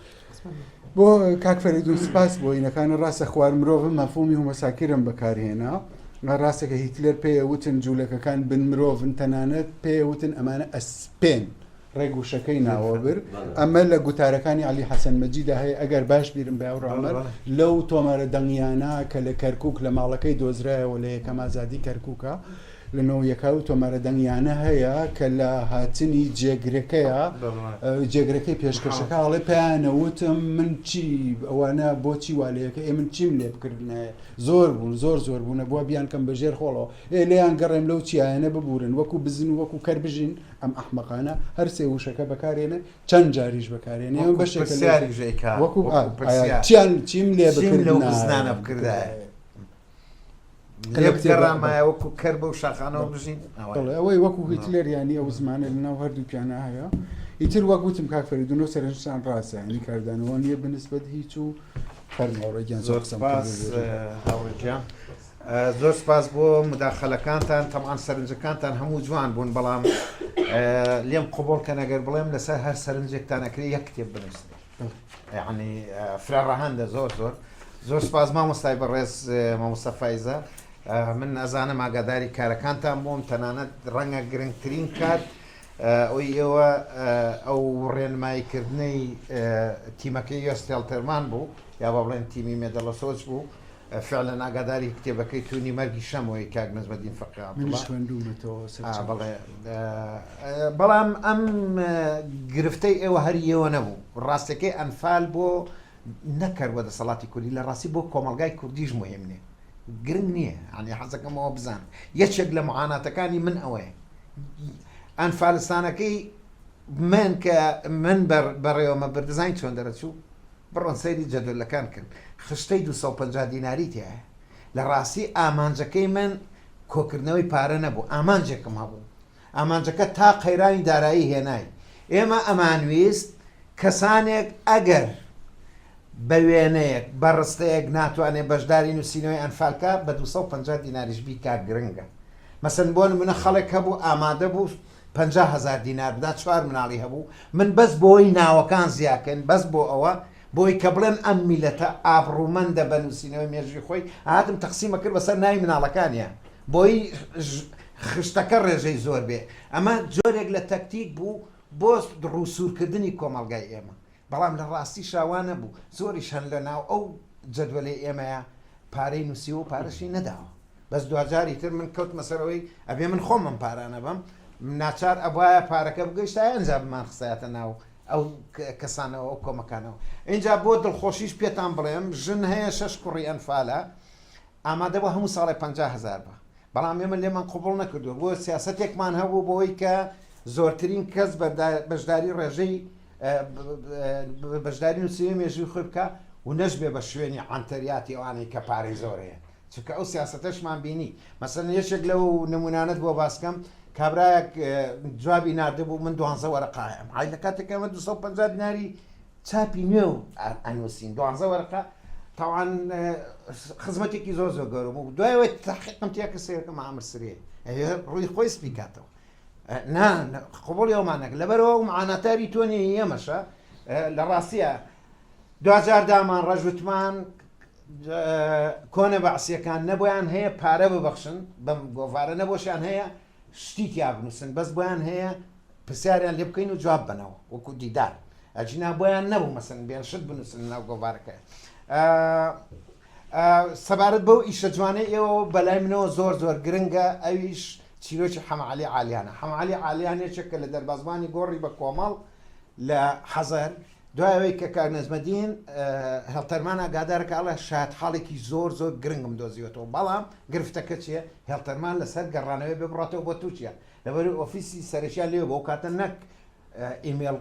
بۆ کاک فەریدون سپاس بۆ ئینەکانە ڕاستە خوار مرۆڤم مەفهومی هومەساکرم بەکارهێنا ڕاستەکە هیتلەر پێ وتن جوولەکەکان بن مرۆڤن تەنانەت پێ وتن ئەمانە ئەسپێن ڕێک وشەکەی ناوە بر ئەمە لە گوتارەکانی عەلی حەسەن مەجیدا هەیە ئەگەر باش بیرم بێ هاوڕێ عومەر لەو تۆمارە دەنگیانە کە لە کەرکوک لە ماڵەکەی دۆزرایەوە لە یەکەم ئازادی کەرکوکە لە نەوەیەکا و تۆمارە دەنگیانە هەیە کە لە هاتنی جێگرەکەیە جێگرەکەی پێشکەشەکە ئەڵێ پێیانە وتم من چی ئەوانە بۆچی والەیەکە ئێ من چیم لێ بکردنایە زۆر بوون زۆر زۆر بوونە بووە بیان کەم بەژێر خۆڵەوە ئێ لێیان گەڕێم لەو چیایانە ببورن وەکو بزن و وەکو کەر بژین ئەم ئەحمەقانە هەر سێ وشەکە بەکارێنێ چەند جاریش بەکارێنێ ئەم بەشێکە لە پرسیاریش ئەیکا وەکو وەکو ئا پرسیار چیان چیم لێ چیم لەو بکردنایە بزنانە بکردایە کە لێ لە کتێبە بگەڕامایە وەکو کەر بەو شاخانەوە بژین ئەوە بەڵێ ئەوەی وەکو هیتلەر یانی ئەو زمانە لەناو هەردووکیانە هەیە ئیتر وەک وتم کاک فەریدون ئەو سەرنجتان ڕاستە یانی کاردانەوە نییە بەنسبەت هیچ و فەرموو هاوڕێ گیان زۆر زۆر قسەم کرد سپاس ببورن. هاوڕێ گیان. زۆر سپاس بۆ مداخلەکانتان تەبعەن سەرنجەکانتان هەموو جوان بوون بەڵام لێم قبوڵ کەن ئەگەر بڵێم لەسەر هەر سەرنجێکتان ئەکرێ یەک کتێب بنووسرێ یعنی فرە ڕەهەندە زۆر زۆر زۆر سپاس مامۆستای بەڕێز مامۆستا فایزە من ئەزانم ئاگاداری کارەکانتان بووم تەنانەت ڕەنگە گرنگترین کار ئەوی ئێوە ئەو ڕێنماییکردنەی تیمەکەی یۆستێڵتەرمان بوو یا بە بڵێن تیمی مێدەڵەسۆچ بوو فعلەن ئاگاداری کتێبەکەی تونی مەرگی شەمۆی کاک نەجمەدین فەقێ عەبدوڵا. منیش خوێندوومەتەوە سەرچاوەش. بەڵێ بەڵام ئەم گرفتەی ئێوە هەر ئێوە نەبوو ڕاستەکەی ئەنفال بۆ نەکەر بۆ دەسەڵاتی کوردی لە ڕاستی بۆ کۆمەڵگای کوردیش مهم نیە. گرنگ نییە یانی حەزەکەم ئەوە بزانم یەکێک لە معاناتەکانی من ئەوەیە ئەنفالستانەکەی من کە من بەڕێوەمە بردزانین چۆن دەرەچوو بڕۆن سەیری جەدوەلەکان کەن خشتەی 250 دیناری تایە لە ڕاستی ئامانجەکەی من کۆکردنەوەی پارە نەبوو ئامانجێکم هەبوو ئامانجەکە تا قەیرانی دارایی هێنای ئێمە ئەمانویست کەسانێک ئەگەر بە وێنەیەک، بە ڕستەیەک ناتوانێ بەشداری نووسینەوەی ئەنفال کا، بە 250 دیناریش بیکا گرنگە. مەسەلەن بۆ نموونە خەڵک هەبوو ئامادە بوو 50 هەزار دینار بدا، چوار مناڵی هەبوو، من بەس بۆی ناوەکان زیا کەین، بەس بۆ ئەوە، بۆی کە بڵێن ئەم میللەتە ئابڕوومەندە بە نووسینەوەی مێژووی خۆی، هاتم تەقسیمە کرد بەسەر ناوی مناڵەکانیا، بۆی خشتەکە ڕێژەی زۆر بێ. ئەمە جۆرێک لە تەکتیک بوو بۆ ڕووسوورکردنی کۆمەڵگای ئێمە. بەڵام لە ڕاستیشا وا نەبوو، زۆریش هەن لە ناو ئەو جەدوەلەی ئێمەیا پارەی نووسیوە و پارەشی نەداوە. بەس دواجار ئیتر من کەوتمە سەر ئەوەی ئەبێ من خۆم ئەم پارانە بەم، ناچار ئەبوایە پارەکە بگەیشتایە ئینجا بمانخستایەتە ناو ئەو کەسانەوە، ئەو کۆمەکانەوە. ئینجا بۆ دڵخۆشیش پێتان بڵێم ژن هەیە شەش کوڕی ئەنفالە، ئامادە بووە هەموو ساڵێ 50 هەزار بە، بەڵام ئێمە لێمان قبوڵ نەکردووە، بۆ سیاسەتێکمان هەبوو بۆی کە زۆرترین کەس بەشداری ڕێژەی بەشداری نووسینی مێژووی خۆی بکا و نەشبێ بە شوێنی عەنتەریاتی ئەوانەی کە پارەی زۆر هەیە چونکە ئەو سیاسەتەشمان بینی مەسەلەن یەکێک لەو نمونانەت بۆ باسکەم کابرایەک جوابی ناردبوو من دوانزە وەرەقە هەیە ئای لە کاتێک ئەمە 250 دیناری چاپی نوێ و ئەنووسین دوانزە وەرەقە تاوان خزمەتێکی زۆر زۆر گەورە بوو دوایەوەی تحقیقم تیا کە سەیرەکەم عامر سرێ ڕووی خۆی سپی کاتەوە نا قبوڵی ئەومان نەکرد لەبەرئەوە ئەو معاناتاری تۆ نیە هی ئێمەشە لە ڕاستیە دواجار دامان ڕەش وتمان کۆنە بەعسیەکان نەبۆیان هەیە پارە ببەخشن بەم گۆڤارە نەبۆشیان هەیە شتی تیا بنووسن بەس بۆیان هەیە پرسیاریان لێ بکەین و جواب بنەوە وەکو دیدار ئەجینا بۆیان نەبوو مەسن بێن شت بنووسن ناو گۆڤارەکە سەبارەت بەو ئیشە جوانەی ئێوە بەلای منەوە زۆر زۆر گرنگە ئەویش چیرۆکی حەمەعەلی عالیانە. حەمەعەلی عالیان یەکێکە لە دەربازبووانی گۆڕی بە کۆمەڵ لە حەزەر، دوای ئەوەی کە کاک نەجمەدین هێڵتەرمان ئاگادارە کە ئەڵێ شایەتحاڵێکی زۆر زۆر گرنگم دۆزیوەتەوە، بەڵام گرفتەکە چییە؟ هێڵتەرمان لەسەر گەڕانەوەی بێ بڕاتەوە بۆ تورکیا، لەبەرئەوەی ئۆفیسی سەرەکیان لەوێ بوو، ئەو کاتە نەک ئیمێڵ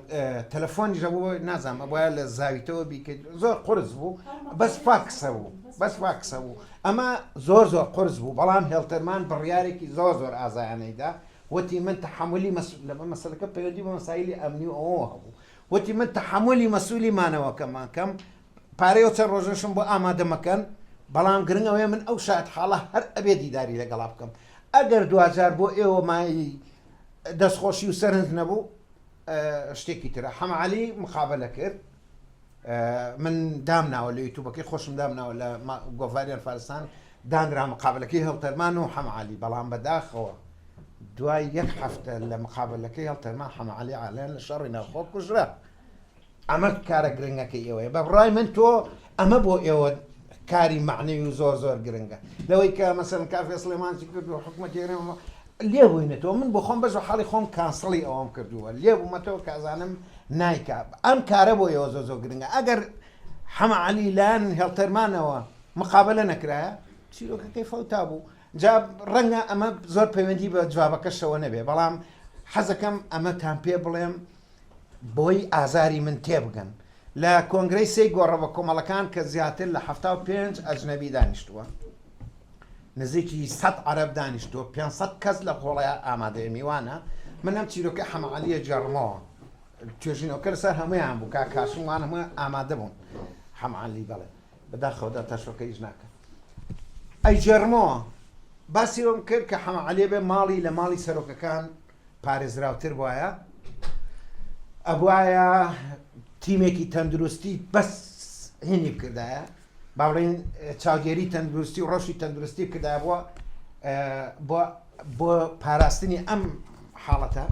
تەلەفۆنیش هەبوو نازانم ئەبوایە لە زاویتەوە بیکەیت زۆر قورس بوو بەس فاکسە بوو بەس فاکسە بوو ئەمە زۆر زۆر قورس بوو بەڵام هێڵتەرمان بڕیارێکی زۆر زۆر ئازایانەیدا وتی من تەحملی لە مەسەلەکە پەیوەندی بە مەسایلی ئەمنی و ئەوەوە هەبوو وتی من تەحملی مەسولی مانەوەکەمانکەم پارەی ئەو چەند ڕۆژەشم بۆ ئامادە مەکەن بەڵام گرنگ ئەوەیە من ئەو شاعت حاڵە هەر ئەبێ دیداری لەگەڵا بکەم ئەگەر دواجار بۆ ئێوە مای دەستخۆشی و سەرنج نەبوو شتێکی ترە حەمە عەلی مقابلە کرد من دامناوە لە یوتوبەکەی خۆشم دامناوە لە گۆڤاریان فارستان دانرا مقابلەکەی هەڵتەرمان و حەمە عەلی بەڵام بەداخەوە دوای یەک هەفتە لە مقابلەکەی هەڵتەرمان حەمە عەلی عالیان لە شەڕی ناوخۆ کوژرا ئەمە کارە گرنگەکەی ئێوەیە بە بڕای من تۆ ئەمە بۆ ئێوە کاری مەعنەوی و زۆر زۆر گرنگە لەوەی کە مەسەن کافێ سلێمان چی کرد و حکومەتی هەرێم لێ بووینەتەوە من بۆ خۆم بەش حاڵی خۆم cancel ی ئەوەم کردووە لێ بوومەتەوە کازانم نایکا ئەم کارە بۆ ئێوە زۆر زۆر گرنگە ئەگەر حەمە عەلی لایەن هێڵتەرمانەوە مقابلە نەکرایە چیرۆکەکەی فەوتا بوو جا ڕەنگە ئەمە زۆر پەیوەندی بە جوابەکەشەوە نەبێ بەڵام حەزەکەم ئەمەتان پێ بڵێم بۆی ئازاری من تێبگەن. لە کۆنگرەی سێی گۆڕە بەکۆمەڵەکان کە زیاتر لە 75 ئەجنەبی دانیشتووە، نزیکی 100 عەرەب دانیشتووە، 500 کەس لە هۆڵەیا ئامادەیە میوانە، من ئەم چیرۆکەی حەمە عەلییە گێڕمەوە، توێژینەوەکە لەسەر هەموویان بوو، کاک هاشم وان هەموویان ئامادە بوون. حەمە عەلی بەڵێ، بەداخەوە داتاشۆکە ئیش ناکات. ئەیگێڕمەوە، باسی ئەوەم کرد کە حەمە عەلی بێ ماڵی لە ماڵی سەرۆکەکان پارێزراوتر بوایە ئەبوایە تیمێکی تەندروستی بەس هینی بکردایە با بڵێین چاودێری تەندروستی و ڕەوشی تەندروستی بکردایە بۆ بۆ بۆ پاراستنی ئەم حاڵەتە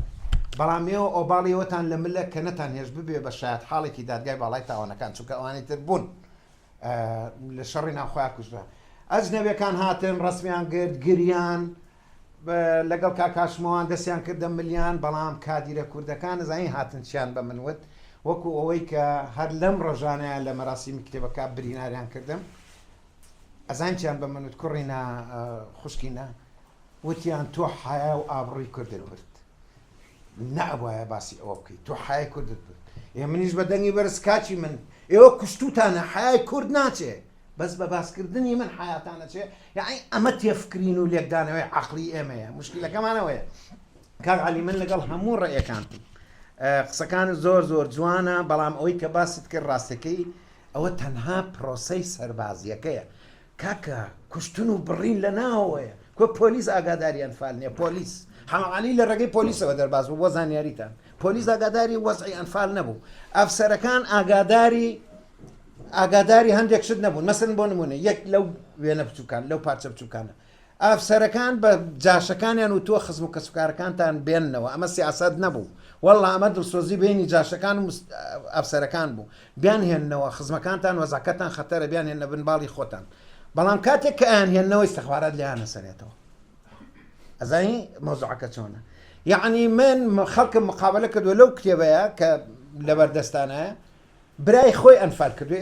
بەڵام ئێوە ئۆباڵی ئەوەتان لە ملە کە نەتان هێش ببێ بە شایەت حاڵێکی دادگای باڵای تاوانەکان چونکە ئەوانی تر بوون لە شەڕی ناوخۆیا کوژرا ئەجنەبیەکان هاتن ڕسمیان گرت گریان لەگەڵ کاک هاشمەوان دەستیان کردە ملیان، بەڵام کادیرە کوردەکان ئەزانی هاتن چیان بە من وت، وەکو ئەوەی کە هەر لەم ڕۆژانەیا لە مەراسیمی کتێبەکە بریناریان کردم. ئەزان چیان بە من وت کوڕینە خوشکینە وتیان تۆ حەیا و ئابڕووی کوردت برد نەئەبوایە باسی ئەوە بکەیت تۆ حەیای کوردت برد ئێ منیش بە دەنگی بەرز کاکی من ئێوە کوشتوتانە حەیای کورد ناچێ بەس بە باسکردنی من حەیاتان ئەچێ یەعنی ئەمە تێفکرین و لێکدانەوەی عەقڵی ئێمەیە مشکلەکەمان ئەوەیە کاک عەلی من لەگەڵ هەموو ڕێیەکانتم قسەکانت زۆر زۆر جوانە بەڵام ئەوەی کە باست کرد ڕاستەکەی ئەوە تەنها پرۆسەی سەربازیەکەیە کاکە کوشتن و بڕین لە ناوەوەیە کۆ پۆلیس ئاگاداری ئەنفال نیە پۆلیس حەمە عەلی لە ڕێگەی پۆلیسەوە دەرباز بوو بۆ زانیاریتان پۆلیس ئاگاداری وەزعی ئەنفال نەبوو ئەفسەرەکان ئاگاداری ئاگاداری هەندێک شت نەبوون مەسن بۆ نمونە یەک لەو وێنە بچووکان لەو پارچە بچووکانە ئەفسەرەکان بە جاشەکانیان وتووە خزم و کەسوکارەکانتان بێننەوە، ئەمە سیاسەت نەبوو، وەڵڵا ئەمە دڵسۆزی بەینی جاشەکان و ئەفسەرەکان بوو، بیانهێننەوە خزمەکانتان وەزعەکەتان خەتەرە بیانهێننە بن باڵی خۆتان، بەڵام کاتێک کە ئەیانهێننەوە ئیستخبارات لێیان ئەسەنێتەوە. ئەزانی مەوزوعەکە چۆنە؟ یەعنی من خەڵکم مقابەلە کردووە لەو کتێبەیە کە لەبەردەستانایە برای خۆی ئەنفال کردوە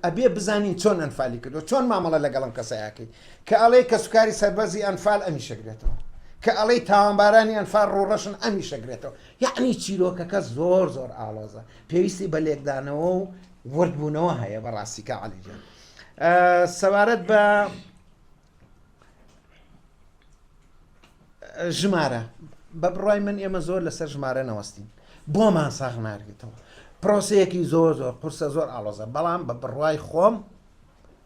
ئەبێ بزانین چۆن ئەنفالی کردوە چۆن مامەڵە لەگەڵ ئەم کەسەیاکەی کە ئەڵێی کەسوکاری سەربەرزی ئەنفال ئەمی شەگرێتەوە کە ئەڵێی تاوانبارانی ئەنفال ڕووڕەشن ئەمی شەگرێتەوە یەعنی چیرۆکەکە زۆر زۆر ئاڵۆزە پێویستی بە لێکدانەوە و وردبوونەوە هەیە بەڕاستی کا عەلی گیان سەبارەت بە ژمارە بە بڕای من ئێمە زۆر لەسەر ژمارە نەوەستین بۆمان ساغ نارگێتەوە پرۆسەیەکی زۆر زۆر قورسە زۆر ئاڵۆزە بەڵام بە بڕوای خۆم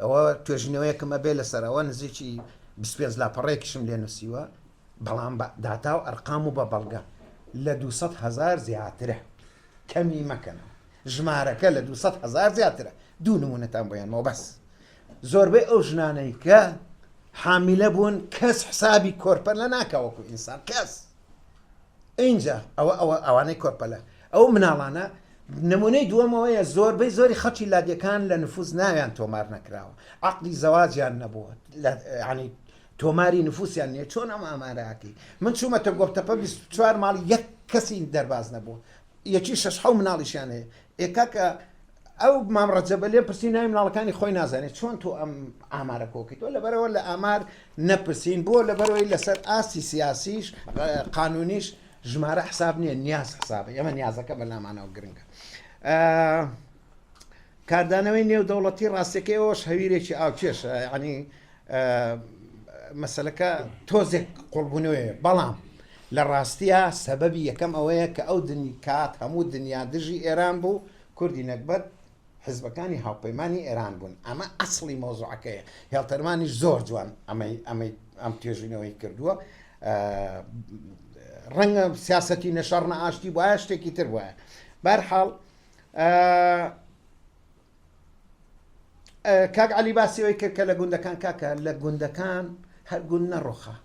ئەوە توێژینەوەیەکم ئەبێ لەسەرەوە نزیکی 25 لاپەڕێکیشم لێ نووسیوە بەڵام بە داتا و ئەرقام و بە بەڵگە لە 200 هزار زیاترە کەمی مەکەنەوە ژمارەکە لە 200 هزار زیاترە دوو نمونەتان بۆیانمەوە بەس زۆربەی ئەو ژنانەی کە حامیلە بوون کەس حسابی کۆرپەلە ناکا وەکو ئینسان کەس ئینجا ئەوە ئەوە ئەوانەی کۆرپەلە ئەو مناڵانە نمونەی دووەمەوەیە زۆربەی زۆری خەڵکی لادێکان لە نفوس ناویان تۆمار نەکراوە عقلی زەواجیان نەبووە ینی تۆماری نفوسیان نییە چۆن ئەم ئاماراکەی من چوومەتە گۆپتەپە 24 ماڵی یەک کەسی دەرباز نەبووە یەکی شەش حەو مناڵیشیان هەیە ئێ کاکە ئەو مام ڕەجەبە لێم پرسی ناوی مناڵەکانی خۆی نازانێت چۆن تۆ ئەم ئامارە کۆکەیتەوە لەبەرەوە لە ئامار نەپرسین بۆ لەبەرەوەی لەسەر ئاستی سیاسیش قانونیش ژمارە حساب نییە نیاز حسابە ئێمە نیازەکە بەلامانەوە گرنگە کاردانەوەی نێودەوڵەتی ڕاستەکەی ئەوەش هەویرێکی ئاوکێشە ینی مەسەلەکە تۆزێک قوڵبوونەوەیە بەڵام لە ڕاستیا سەبەبی یەکەم ئەوەیە کە ئەو دنی کات هەموو دنیا دژی ئێران بوو کوردی نەگبەت حزبەکانی هاوپەیمانی ئێران بوون ئەمە ئەسڵی مەوزوعەکەیە هێڵتەرمانیش زۆر جوان ئەمەی ئەمەی ئەم توێژینەوەی کردووە ڕەنگە سیاسەتی نەشەڕ نە ئاشتی وایە شتێکی تر وایە بەرحاڵ کاک عەلی باسی ئەوەی کرد کە لە گوندەکان کاکە لە گوندەکان هەر گوند نەڕۆخا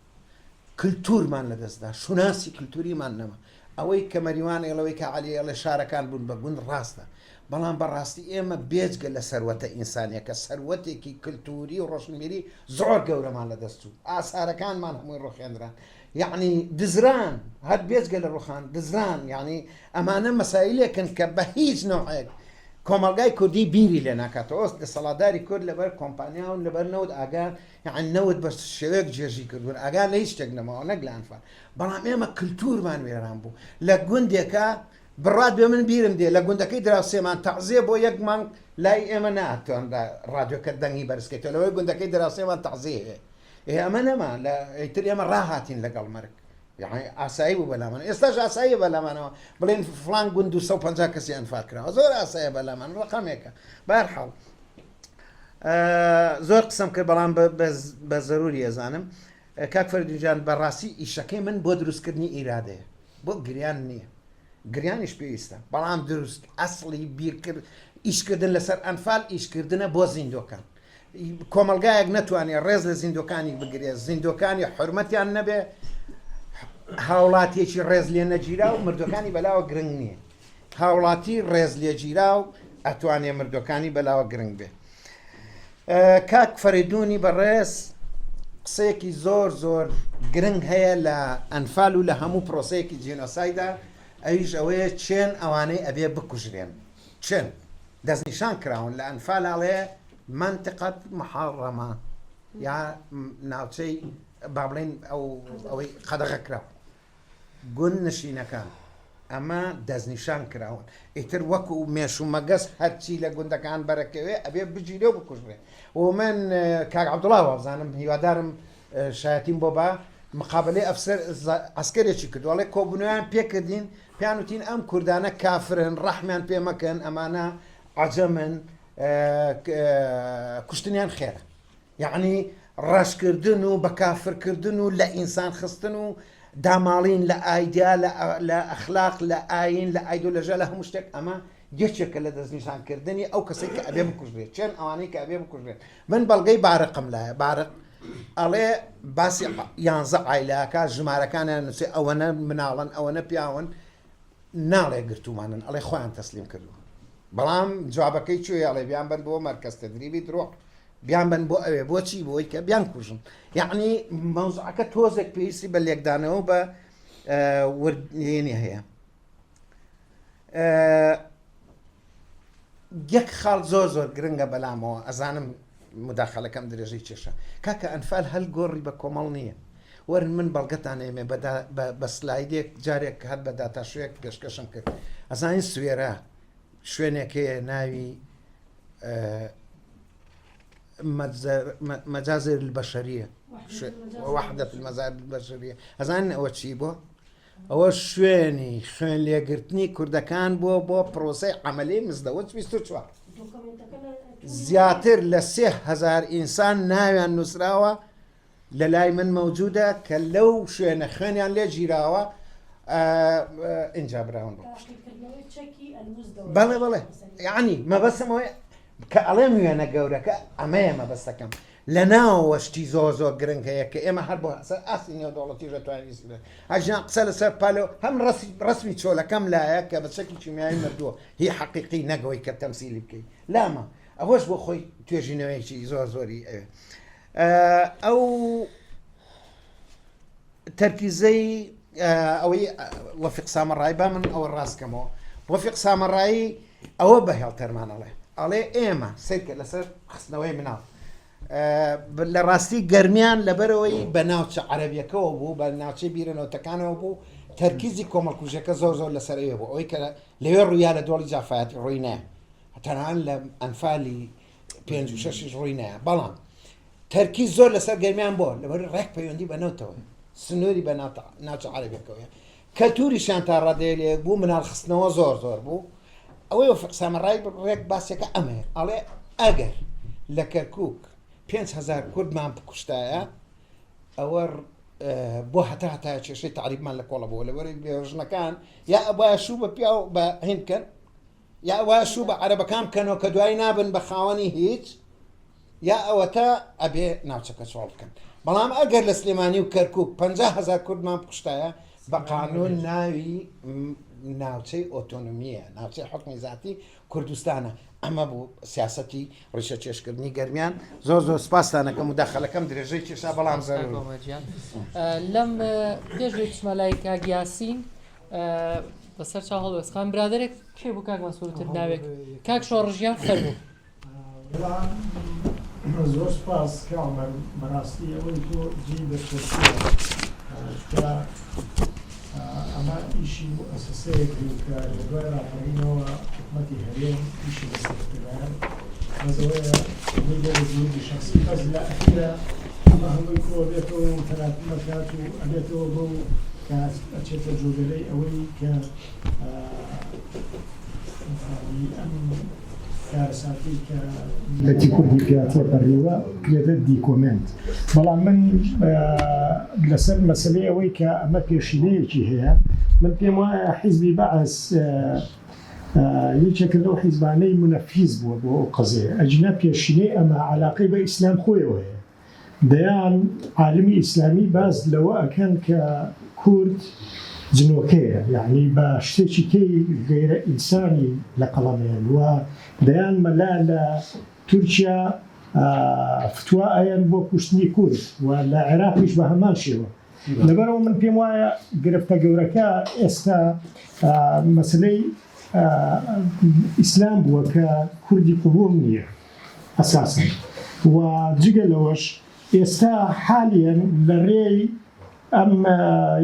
کللتورمان لەدەستدا شوناسی کللتوریمان نەما ئەوەی کە مەریوان ئێڵەوەی کە عەلی ئەڵێ شارەکان بوون بە گوند ڕاستە بەڵام بەڕاستی ئێمە بێجگە لە سەروەتە ئینسانیەکە سەروەتێکی کللتوری و ڕۆشنبیری زۆر گەورەمان لەدەست چوو ئاسارەکانمان هەمووی ڕۆخێنران یعنی دزران هەر بێجگە لە ڕوخان دزران یعنی ئەمانە مەسایلێکن کە بە هیچ نەوعێک کۆمەڵگای کوردی بیری لێ ناکاتەوە دەسەڵاتداری کورد لەبەر کۆمپانیا و لەبەر نەوت ئاگا یان نەوت بە شێوەیەک جێژی کردوون ئاگا لە هیچ شتێک نەماوە نەک لە ئەنفال بەڵام ئێمە کللتورمان وێران بوو لە گوندێکە بڕات بێ من بیرم دێ لە گوندەکەی دراوسێمان تەعزیە بۆ یەک مانگ لای ئێمە ناتوانرا ڕادیۆکە دەنگی بەرزکەیتەوە لەوەی گوندەکەی دراوسێمان تەعزیە هەیە ئێ ئەمە نەما لە ئیتر ئێمە ڕاهاتین لەگەڵ مەرگ یەعنی ئاسایی بوو بەلامان ئێستاش ئاساییە بەلامانەوە بڵێن فڵان گوند 250 کەسی ئەنفال کراوە زۆر ئاسایە بەلامان ڕقەمێکە بەهەرحاڵ زۆر قسەم کرد بەڵام بە زەروری ئەزانم کاک فەردوجان بەڕاستی ئیشەکەی من بۆ دروستکردنی ئیرادەیە بۆ گریان نییە گریانیش پێویستە بەڵام دروست ئەسڵی بیرکرد ئیشکردن لەسەر ئەنفال ئیشکردنە بۆ زیندۆکان کۆمەڵگایەک نەتوانێ ڕێز لە زیندۆکانی بگرێ زیندۆکانی حرمەتیان نەبێ هاوڵاتیەکی ڕێز لێ نەگیرا و مردوەکانی بەلاوە گرنگ نییە هاوڵاتی ڕێز لێگیرا و ئەتوانێ مردوەکانی بەلاوە گرنگ بێ کاک فەریدونی بەڕێز قسەیەکی زۆر زۆر گرنگ هەیە لە ئەنفال و لە هەموو پرۆسەیەکی جینۆسایدا ئەویش ئەوەیە چێن ئەوانەی ئەبێ بکوژرێن چێن دەستنیشان کراون لە ئەنفال ئەڵێ منطقة محرمە. یا ناوچەی با بڵێین ئەو ئەوەی قەدەغە کراو گوند نشینەکان ئەمە دەستنیشان کراون ئیتر وەکو مێش و مەگەز هەرچی لە گوندەکان بەرەکەوێ ئەبێ بگیرێ و بکوژرێ و من کاک عەبدوڵا وابزانم هیوادارم شایەتیم بۆ با مقابلەی ئەفسەر عەسکەرێکی کردو ئەڵێ کۆبوونەوەیان پێکردین پێیان وتین ئەم کوردانە کافرن ڕەحمیان پێ مەکەن ئەمانە عەجەمن کوشتنیان خێرە یەعنی ڕەشکردن و بە کافرکردن و لە ئینسان خستن و داماڵین لە ئایدیا لە ئەخلاق لە ئاین لە ئایدۆلۆژیا لە هەموو شتێک ئەمە یەکێکە لە دەستنیشانکردنی ئەو کەسێک کە ئەبێ بکوژرێت چێن ئەوانەی کە ئەبێ بکوژرێت من بەڵگەی بارقم لایە بارق ئەڵێ باسی یانزە عیلاکە ژمارەکانیان نووسێ ئەوەنە مناڵن ئەوەنە پیاون ناڵێ گرتومانن ئەڵێ خۆیان تەسلیم کردووە بەڵام جوابەکەی کوێ ئەڵێ بیان بن بۆ مەرکەز تدریبی درۆ بیان بن بۆ ئەوێ بۆچی بۆی کە بیان کوژن یعنی مەوزعەکە تۆزێک پێویستی بە لێکدانەوە بە وردێنی هەیە یەک خاڵ زۆر زۆر گرنگە بەلامەوە ئەزانم مداخلەکەم درێژەی کێشە کاکە ئەنفال هەل گۆڕی بە کۆمەڵ نییە وەرن من بەڵگەتان ئێمێ بە سلایدێک جارێک هەر بە داتاشوێک پێشکەشم کرد ئەزانین سوێرە شوێنێک هەیە ناوی مەجازر البشریە وحدة المزار البشریە ئەزانن ئەوە چی بۆ ئەوە شوێنی خوێن لێگرتنی کوردەکان بووە بۆ پرۆسەی عملی مزدەوەج 24 زیاتر لە 3000 ئینسان ناویان نووسراوە لە لای من مەوجودە کە لەو شوێنە خوێنیان لێ گیراوە ئینجا براون بۆ بەڵێ بەڵێ یعنی مەبەستم ئەوەیە کە ئەڵێم وێنە گەورەکە ئەمەیە مەبەستەکەم لە ناوەوە شتی زۆر زۆر گرنگ هەیە کە ئێمە هەر بۆ سەر ئاستی نێودەوڵەتیش دەتوانین ئیستی ئەژیان قسە لەسەر پالۆ هەم ڕسمی چۆلەکەم لایە کە بە چەکی کیمیایی مردووە هی حەقیقی نەگەوەی کە تەمسیلی بکەیت لامە ئەوەش بۆ خۆی توێژینەوەیەکی زۆر زۆری ئەوێ ئەو تەرکیزەی ئەوەی وەفیق سامەڕایی با من ئەوە ڕاستکەمەوە وەفیق سامەڕایی ئەوە بە هێڵتەرمان ئەڵێ ئەڵێ ئێمە سیرکە لەسەر خستنەوەی مناڵ لە ڕاستی گەرمیان لەبەرەوەی بە ناوچە عەربیەکەەوە بوو بە ناوچەی بیرەنەوتەکانەوە بوو تەرکیزی کۆمەڵکوژەکە زۆر زۆر لەسەر ئەوێ بوو ئەوەی کە لەوێ ڕوویا لە دۆڵی جافایەتی ڕووی نایە تەنان لە ئەنفالی پێنج و شەشیش ڕووی نایە بەڵام تەرکیز زۆر لەسەر گەرمیان بۆ لەبەر ڕێک پەیوەندی بە نەوتەوە سنووری بە ناوچە عەرەبیەکەوەیە کەلتوریشیان تا ڕادەیە لەیەک بوو مناڵ خستنەوە زۆر زۆر بوو ئەوەی وەفیق سامەڕای ڕێک باسێکە ئەمەیە ئەڵێ ئەگەر لە کەرکک 5هزار کوردمان بکوشتایە ئەوە بۆ هەتا هەتا کێشەی تعریبمان لە کۆڵە بووە لەبەری بێژنەکان یا ئەبایە شوو بە پیاو بە هین بکەن یا وا شوو بە عەرەبەکان بکەنەوە کە دوای نابن بە خاوەنی هیچ یا ئەوەتا ئەبێ ناوچەکە چۆڵ بکەن بەڵام ئەگەر لە سلێمانی و کەرکک 50 هزار کوردمان بکوشتایە بە قانون ناوی ناوچەی ئۆتۆنۆمیە ناوچەی حکمی زیاتی کوردستانە ئەمە بوو سیاستی ڕیشە کێشکردنی گەرمیان زۆر زۆر سپاستانەکەم و داخلەکەم درێژەی کێشا بەڵام زەرور لەم پێش بچمە لای کاک یاسین بەسەر چاو هەڵوێست خان برادەرێک کێ بوو کاک مەنسوور وتت ناوێک کاک شۆڕشگیان فەرموو. وەڵا زۆر سوپاس کاک عومەر بەڕاستی ئەوەی تۆ جێی دەستخۆشیە چونکە ئەمە ئیشی موئەسەسەیەک بوو کە لە دوای ڕاپەڕینەوە حکومەتی هەرێم ئیشی لەسەر کردایە بەس ئەوەیە ئەوەی بۆ بە جهودی شەخسی بەس لە ئەخیرا ئەمە هەمووی کۆئەبێتەوە و تەراکم ئەکات و ئەبێتەوە بەو کە ئەچێتە جۆگەلەی ئەوەی کە ئەم کارەساتەی کە میللەتی کوردی پیا تێپەڕیوە بکرێتە دیکۆمێنت بەڵام من لەسەر مەسەلەی ئەوەی کە ئەمە پێشینەیەکی هەیە من پێم وایە حیزبی بەعس یەکێکە لەو حیزبانەی مونەفیز بووە بۆ ئەو قەزیەیە ئەگینا پێشینەی ئەمە عەلاقەی بە ئیسلام خۆیەوە هەیە دەیان عالمی ئیسلامی باس لەوە ئەکەن کە کورد جنۆکەیە یەعنی بە شتێکی کەی غەیرە ئینسانی لە قەڵەمێن و دەیان مەلا لە تورکیا فتوا ئەیەن بۆ کوشتنی کورد و لە عێراقیش بە هەمان شێوە لەبەرئەوە من پێم وایە گرفتە گەورەکە ئێستا مەسەلەی ئیسلام بووە کە کوردی قبوڵ نییە ئەساسەن و جگە لەوەش. ئێستا حالیەن لە رێی ئەم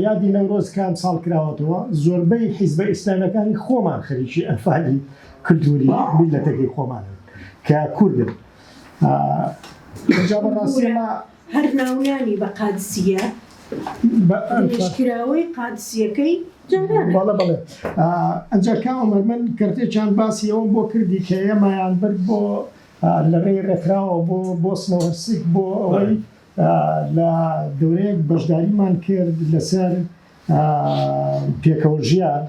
یادی نەورۆز کە ئەمساڵ کراوەتەوە زۆربەی حیزبە ئیسلامیەکانی خۆمان خەریکی ئەنفالی کلتوری میللەتەکەی خۆمانن کە کوردن. ئینجا بەڕاستی ئەمە. هەر ناونانی بە قادسیە درێژکراوەی قادسیەکەی جارانە. بەڵێ بەڵێ ئەنجا کا عومەر من کەرتێکیان باسی ئەوەم بۆ کردی کە ئێمەیان برد بۆ لە ڕێی ڕێکخراوە بۆ بۆسنە و هەرسک بۆ ئەوەی لە دەورەیەک بەشداریمان کرد لەسەر پێکەوە ژیان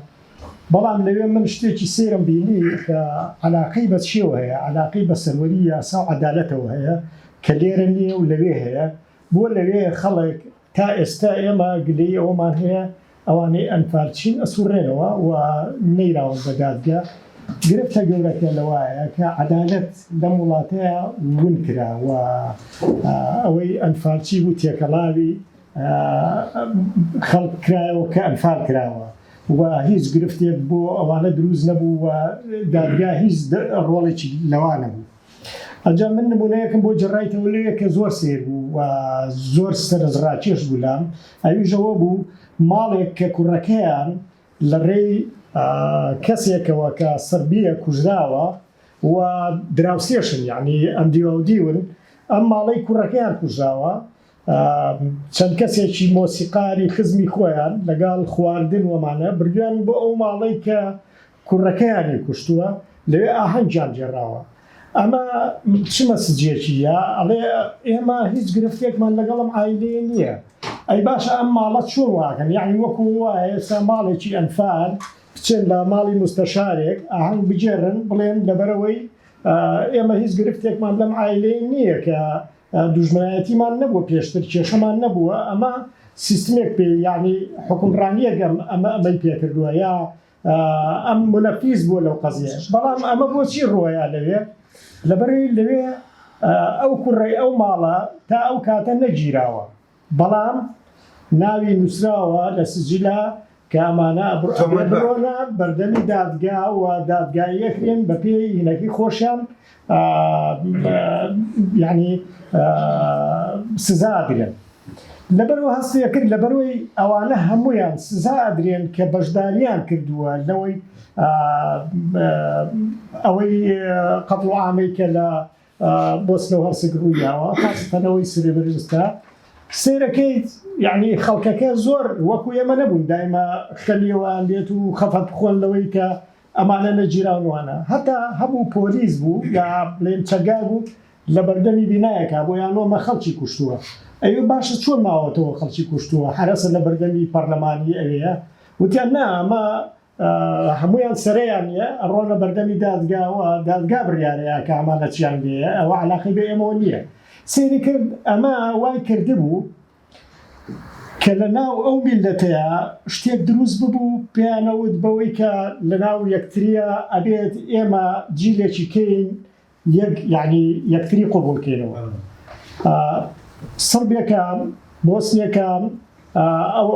بەڵام لەوێ من شتێکی سەیرم بینی کە عەلاقەی بە چیەوە هەیە عەلاقەی بە سەروەری یاسا و عەدالەتەوە هەیە کە لێرە نییە و لەوێ هەیە بۆ لەوێ خەڵک تا ئێستا ئێمە گلەیی ئەوەمان هەیە ئەوانەی ئەنفالچین ئەسوڕێنەوە و نەیراون بە دادگا گرفتە گەورەکە لەوایە کە عەدالەت لەم وڵاتەیا ون کرا و ئەوەی ئەنفالچی بوو تێکەڵاوی خەڵک کرایەوە کە ئەنفال کراوە و هیچ گرفتێک بۆ ئەوانە دروست نەبوو و دادگا هیچ ڕۆڵێکی لەوا نەبوو. ئەنجا من نمونەیەکم بۆ جێڕایتەوە لەوێ کە زۆر سەیر بوو و زۆر سەرنجڕاکێش بوو لام، ئەویش ئەوە بوو ماڵێک کە کوڕەکەیان لە ڕێی کەسێکەوە کە سڕبییە کوژراوە و دراوسێشن یانی ئەمدیواودیون، ئەم ماڵەی کوڕەکەیان کوژراوە چەند کەسێکی مۆسیقاری خزمی خۆیان لەگەڵ خواردن وەمانە بردویان بۆ ئەو ماڵەی کە کوڕەکەیانی کوشتووە لەوێ ئاهەنگیان گێڕاوە ئەمە چ مەسجێکی یە ئەڵێ ئێمە هیچ گرفتێکمان لەگەڵ ئەم عایلەیە نییە ئەی باشە ئەم ماڵە چۆن واکەن یەعنی وەکو وایە ئێستا ماڵێکی ئەنفال بچن لە ماڵی موستەشارێک ئاهەنگ بگێڕن بڵێن لەبەرئەوەی ئێمە هیچ گرفتێکمان لەم عایلەیە نییە کە دوژمنایەتیمان نەبووە پێشتر کێشەمان نەبووە ئەمە سیستمێک پێ یعنی حکومڕانیەک ئەم ئەمە ئەمەی پێکردووە یا ئەم مونەفیز بووە لەو قەزیە بەڵام ئەمە بۆچی ڕۆیا لەوێ لەبەرەوەی لەوێ ئەو کوڕەی ئەو ماڵە تا ئەو کاتە نەگیراوە بەڵام ناوی نووسراوە لە سجلە کە ئەمانە بڕۆنە بەردەمی دادگا و دادگاییەکرێن بەپێی هینەکەی خۆشیان یعنی سزا ئەدرێن لەبەرەوە هەستێ کرد لەبەرەوەی ئەوانە هەمویان سزا ئەدرێن کە بەشداریان کردووە لەوەی ئەوەی قەتڵ و عامەی کە لە بۆسنە و هەرسک ڕوویداوە خاستەن ئەوەی سرێبرنستا سەیرەکەیت یعنی خەڵکەکە زۆر وەکو ئێمە نەبوون دایمە خەلیەوەیان بێت و خەفەت بخۆن لەوەی کە ئەمانە نەگیراون وانە هەتا هەبوو پۆلیس بوو یا بڵێن چەکدار بوو لە بەردەمی بینایەکا بۆ یان ئەمە خەڵکی کوشتووە ئەوێ باشە چۆن ماوەتەوە خەڵکی کوشتووە حەرەسە لە بەردەمی پەرلەمانی ئەوێیە وتیان نا ئەمە هەموویان سەرەیان نیە ئەڕۆنە بەردەمی دادگا و دادگا بڕیارەیە کە ئەمانە چیان لێیە ئەوە عەلاقەی بە ئێمەوە نییە سەیری کرد ئەمە وای کردبوو کە لە ناو ئەو میللەتەیا شتێک دروست ببوو پێیانەوت بەوەی کە لە ناو یەکتریە ئەبێت ئێمە جیلێکی کەین یەک یعنی یەکتری قبوڵ کەینەوە سڕبێکان بۆسنیەکان ئەو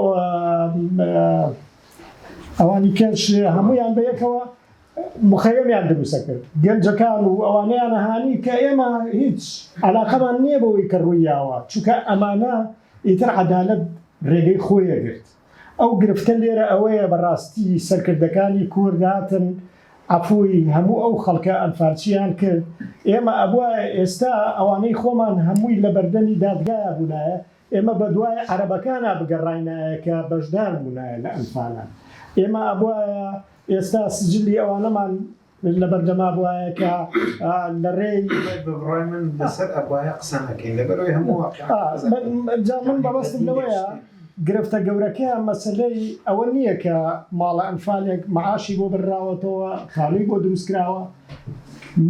ئەوانی کەش هەموویان بەیەکەوە مخەیەمیان دروستە کرد گەنجەکان و ئەوانەیان هانی کە ئێمە هیچ علاقەمان نییە بەوەی کە ڕوویاوە چونکە ئەمانە ئیتر عەدالەت ڕێگەی خۆیە گرت ئەو گرفتە لێرە ئەوەیە بەڕاستی سەرکردەکانی کورد هاتن عەفوی هەموو ئەو خەڵکە ئەنفالچیان کرد ئێمە ئەبوایە ئێستا ئەوانەی خۆمان هەمووی لەبەردەمی دادگایا بوونایە ئێمە بەدوای عەرەبەکانا بگەڕاینایە کە بەشدار بوونایە لە ئەنفالا ئێمە ئەبوایە ئێستا سجلی ئەوانەمان لەبەردەما بوایە کە لە ڕێی بە بڕوای من لەسەر ئەبوایە قسە نەکەین لەبەرئەوەی هەموو واقیعەکە جا من مەبەستم لەوەیە گرفتە گەورەکە مەسەلەی ئەوە نییە کە ماڵە ئەنفالێک مەعاشی بۆ بڕراوەتەوە خانووی بۆ دروست کراوە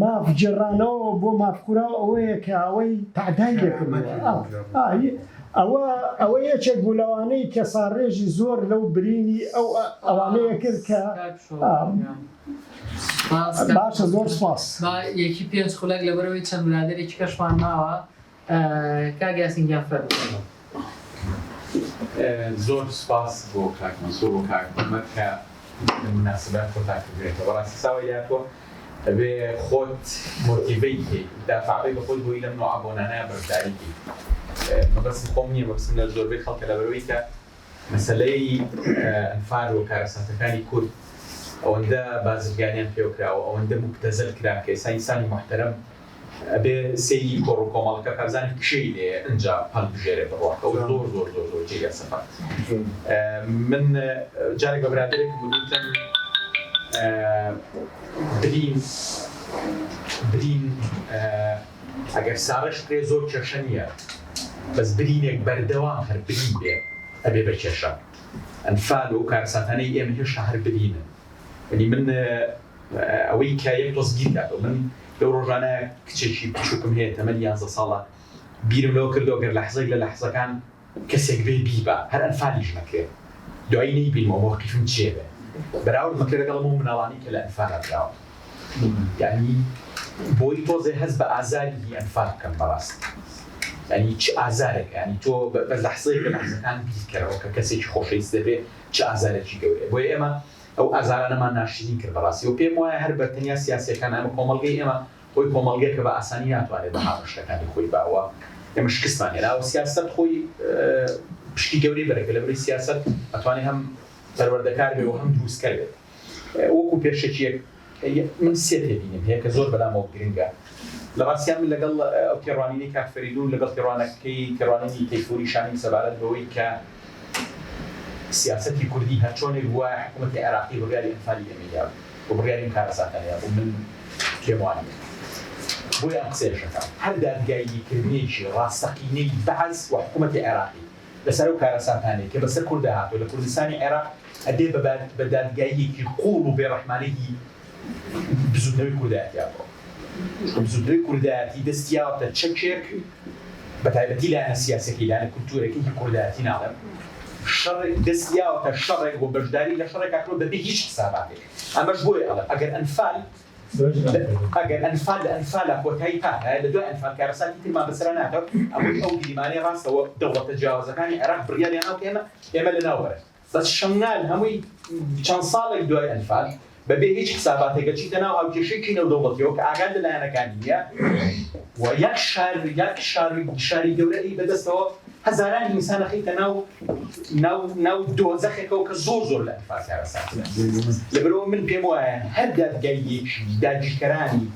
ماف گێڕانەوە بۆ ماف خوراو ئەوەیە کە ئەوەی تەعدای لێ کردووە ئەوە ئەوە یەکێک بوو لەوانەی کە ساڕێژی زۆر لەو برینی ئەو ئەوانەیە کرد کە باشە زۆر سپاس. با یەکی پێنج خولەک لەبەرئەوەی چەند برادەرێکی کەشمان ماوە کاک یاسین گیان فەرموو. زۆر سوپاس بۆ کاک مەنسوور و کاک عومەر کە لە موناسبەت خۆتان کردوێتەوە بەڕاستی ساوای لاتوە ئەبێ خۆت مۆتیڤەیت کەی دافع بی بە خۆت بۆی لەم نوعە بۆنانە بەشداری کەی. مەبەستم خۆم نییە مەبەستم لە زۆربەی خەڵکە لەبەرئەوەی کە مەسەلەی ئەنفال و کارەساتەکانی کورد ئەوەندە بازرگانیان پێوە کراوە ئەوەندە موبتەزەل کرا کە ئێستا ئینسانی موحتەرەم ئەبێ سەیری کۆڕ و کۆمەڵەکە بکا بزانێ کێی لێیە ئنجا هەڵبژێرێ بڕوا کە ئەوە زۆر زۆر زۆر زۆر جێی ئەسەفە من جارێک بە برادەرێکم وتم برین برین ئەگەر ساڕێژ بکرێ زۆر کێشە نییە بەس برینێک بەردەوام هەر برین بێ ئەبێ بە کێشە ئەنفال و ئەو کارەساتانەی ئێمە هێشتا هەر برینن یعنی من ئەوەی کە یەک تۆز گیر کاتەوە من لەو ڕۆژانە کچێکی بچووکم هەیە تەمەنی یانزە ساڵە بیرم لەوە کردەوە گەر لەحزەیەک لە لەحزەکان کەسێک بێ بیبا هەر ئەنفالیش نەکرێ دوایی نەیبینمەوە مەوقیفم چێ بێ بەراورد مەکرێ لەگەڵ ئەو مناڵانەی کە لە ئەنفالا براون یعنی بۆی تۆزێ هەست بە ئازاری هی ئەنفال بکەم بەڕاست یعنی چ ئازارێک یعنی تۆ بە لەحزەیەک لە لەحزەکان بیرکەرەوە کە کەسێکی خۆشەویست دەبێ چ ئازارێکی گەورەیە بۆیە ئێمە ئەو ئازارانەمان ناشرین کرد بەڕاستی و پێم وایە هەر بە تەنیا سیاسیەکان ئەمە کۆمەڵگەی ئێمە خۆی کۆمەڵگەیەکە بە ئاسانی ناتوانێت بەها بە شتەکانی خۆی با و ئێمە شکستمان هێنا و سیاسەت خۆی پشکی گەورەی بەرەکە لەبەرەی سیاسەت ئەتوانێت هەم پەروەردەکار بێ و هەم دروستکەر بێت وەکو پێشەکیەک من سێ تێبینیم هەیە کە زۆر بەلامەوە گرنگە لە ڕاستیا من لەگەڵ ئەو تێڕوانینەی کاک فەریدون لەگەڵ تێڕوانەکەی تێڕوانینی تەیفوری شاهین سەبارەت بەوەی کە سیاسەتی کوردی هەرچۆنێک بوایە حکوومەتی عێراقی بڕیاری ئەنفالی ئێمەی دابوو و بڕیاری ئەم کارەساتانەی دابوو من پێم وا نییە. بۆیە ئەم قسەیەش ئەکەم هەر دادگاییکردنێکی ڕاستەقینەی بەعس و حکوومەتی عێراقی لەسەر ئەو کارەساتانەی کە بەسەر کوردا هاتووە لە کوردستانی عێراق ئەبێ بە دادگاییەکی قووڵ و بێڕەحمانەی بزووتنەوەی کوردایەتیا بڕۆ. چونکە بزووتنەوەی کوردایەتی دەستی یاوەتە چەکێک بە تایبەتی لایەنە سیاسیەکەی، لایەنە کولتوورەکەی هی کوردایەتی ناڵێم، شەڕێک دەستی یاوەتە شەڕێک و بەشداری لە شەڕێکا کردووە بەبێ هیچ حساباتێک. ئەمەش بۆیە ئەڵێم ئەگەر ئەنفال ئەگەر ئەنفال لە ئەنفالا کۆتایی پاتایە لە دوای ئەنفال کارەساتی ترمان بەسەرا ناتەوە، ئەمەی ئەو گریمانەی ڕاستەوە دەوڵەتە جیاوازەکانی عێراق بڕیاریان ناوە کە ئێمە ئێمە لەناو بەرن. بەس شەنگال هەمووی چەند ساڵێک دوای ئەنفال بەبێ هیچ حساباتێک ئەچیتە ناو هاوکێشەیەکی نێودەوڵەتیەوە کە ئاگات لە لایەنەکانی نیە و یەک شار یەک شار شاری گەورە ئەی بەدەستەوە هەزاران ئینسان ئەخەیتە ناو ناو ناو دۆزەخێکەوە کە زۆر زۆر لە ئەنفال کارەساتترە. لەبەرئەوە من پێم وایە هەر دادگاییەکی داگیرکەرانی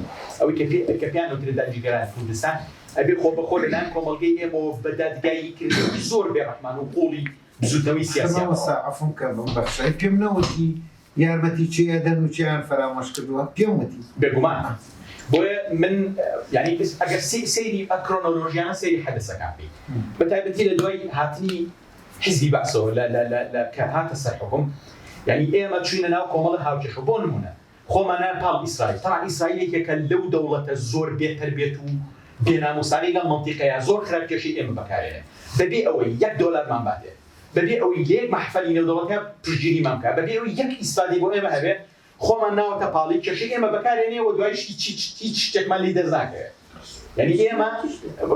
ئەوەی کە پێ کە پێیان ئەوترێ داگیرکەرانی کوردستان ئەبێ خۆبەخۆ لەلایەن کۆمەڵگەی ئێمەوە بە دادگاییکردنی زۆر بێڕەحمان و قووڵی بزوتنەوەی سیاسیان مامۆستا عەفوم کە بمبەخشە ئەی پێم نەوتی یارمەتی کێ ئەدەن و کێیان فەرامۆش کردووە پێم وتی. بێگومان بۆیە من یانی ئەگەر سەیری ئەکرۆنۆلۆژیانە سەیری حەدەسەکان بکەیت بە تایبەتی لە دوای هاتنی حیزبی بەعسەوە لە لە لە لە کە هاتە سەر حوکم یانی ئێمە چوینە ناو کۆمەڵە هاوکێشە بۆ نمونە خۆمان نایە پاڵ ئیسرائیل تەبعەن ئیسرائیل یەکێکە لەو دەوڵەتە زۆر بێ تەربیەت و بێ ناموسانەی لەم مەنتیقەیە زۆر خراپ کێشەی ئێمە بەکارێنێ بەبێ ئەوەی یەک دۆلارمان باتێ بەبێ ئەوەی لە یەک مەحفەلی نێودەوڵەتیا پشتگیریمان بکا بەبێ ئەوەی یەک ئیسفادەی بۆ ئێمە هەبێ خۆمان ناوەتە پاڵی کێشەی ئێمە بەکارێنێ و دوایش هیچ هیچ هیچ شتێکمان لی دەست ناکەوێ یعنی ئێمە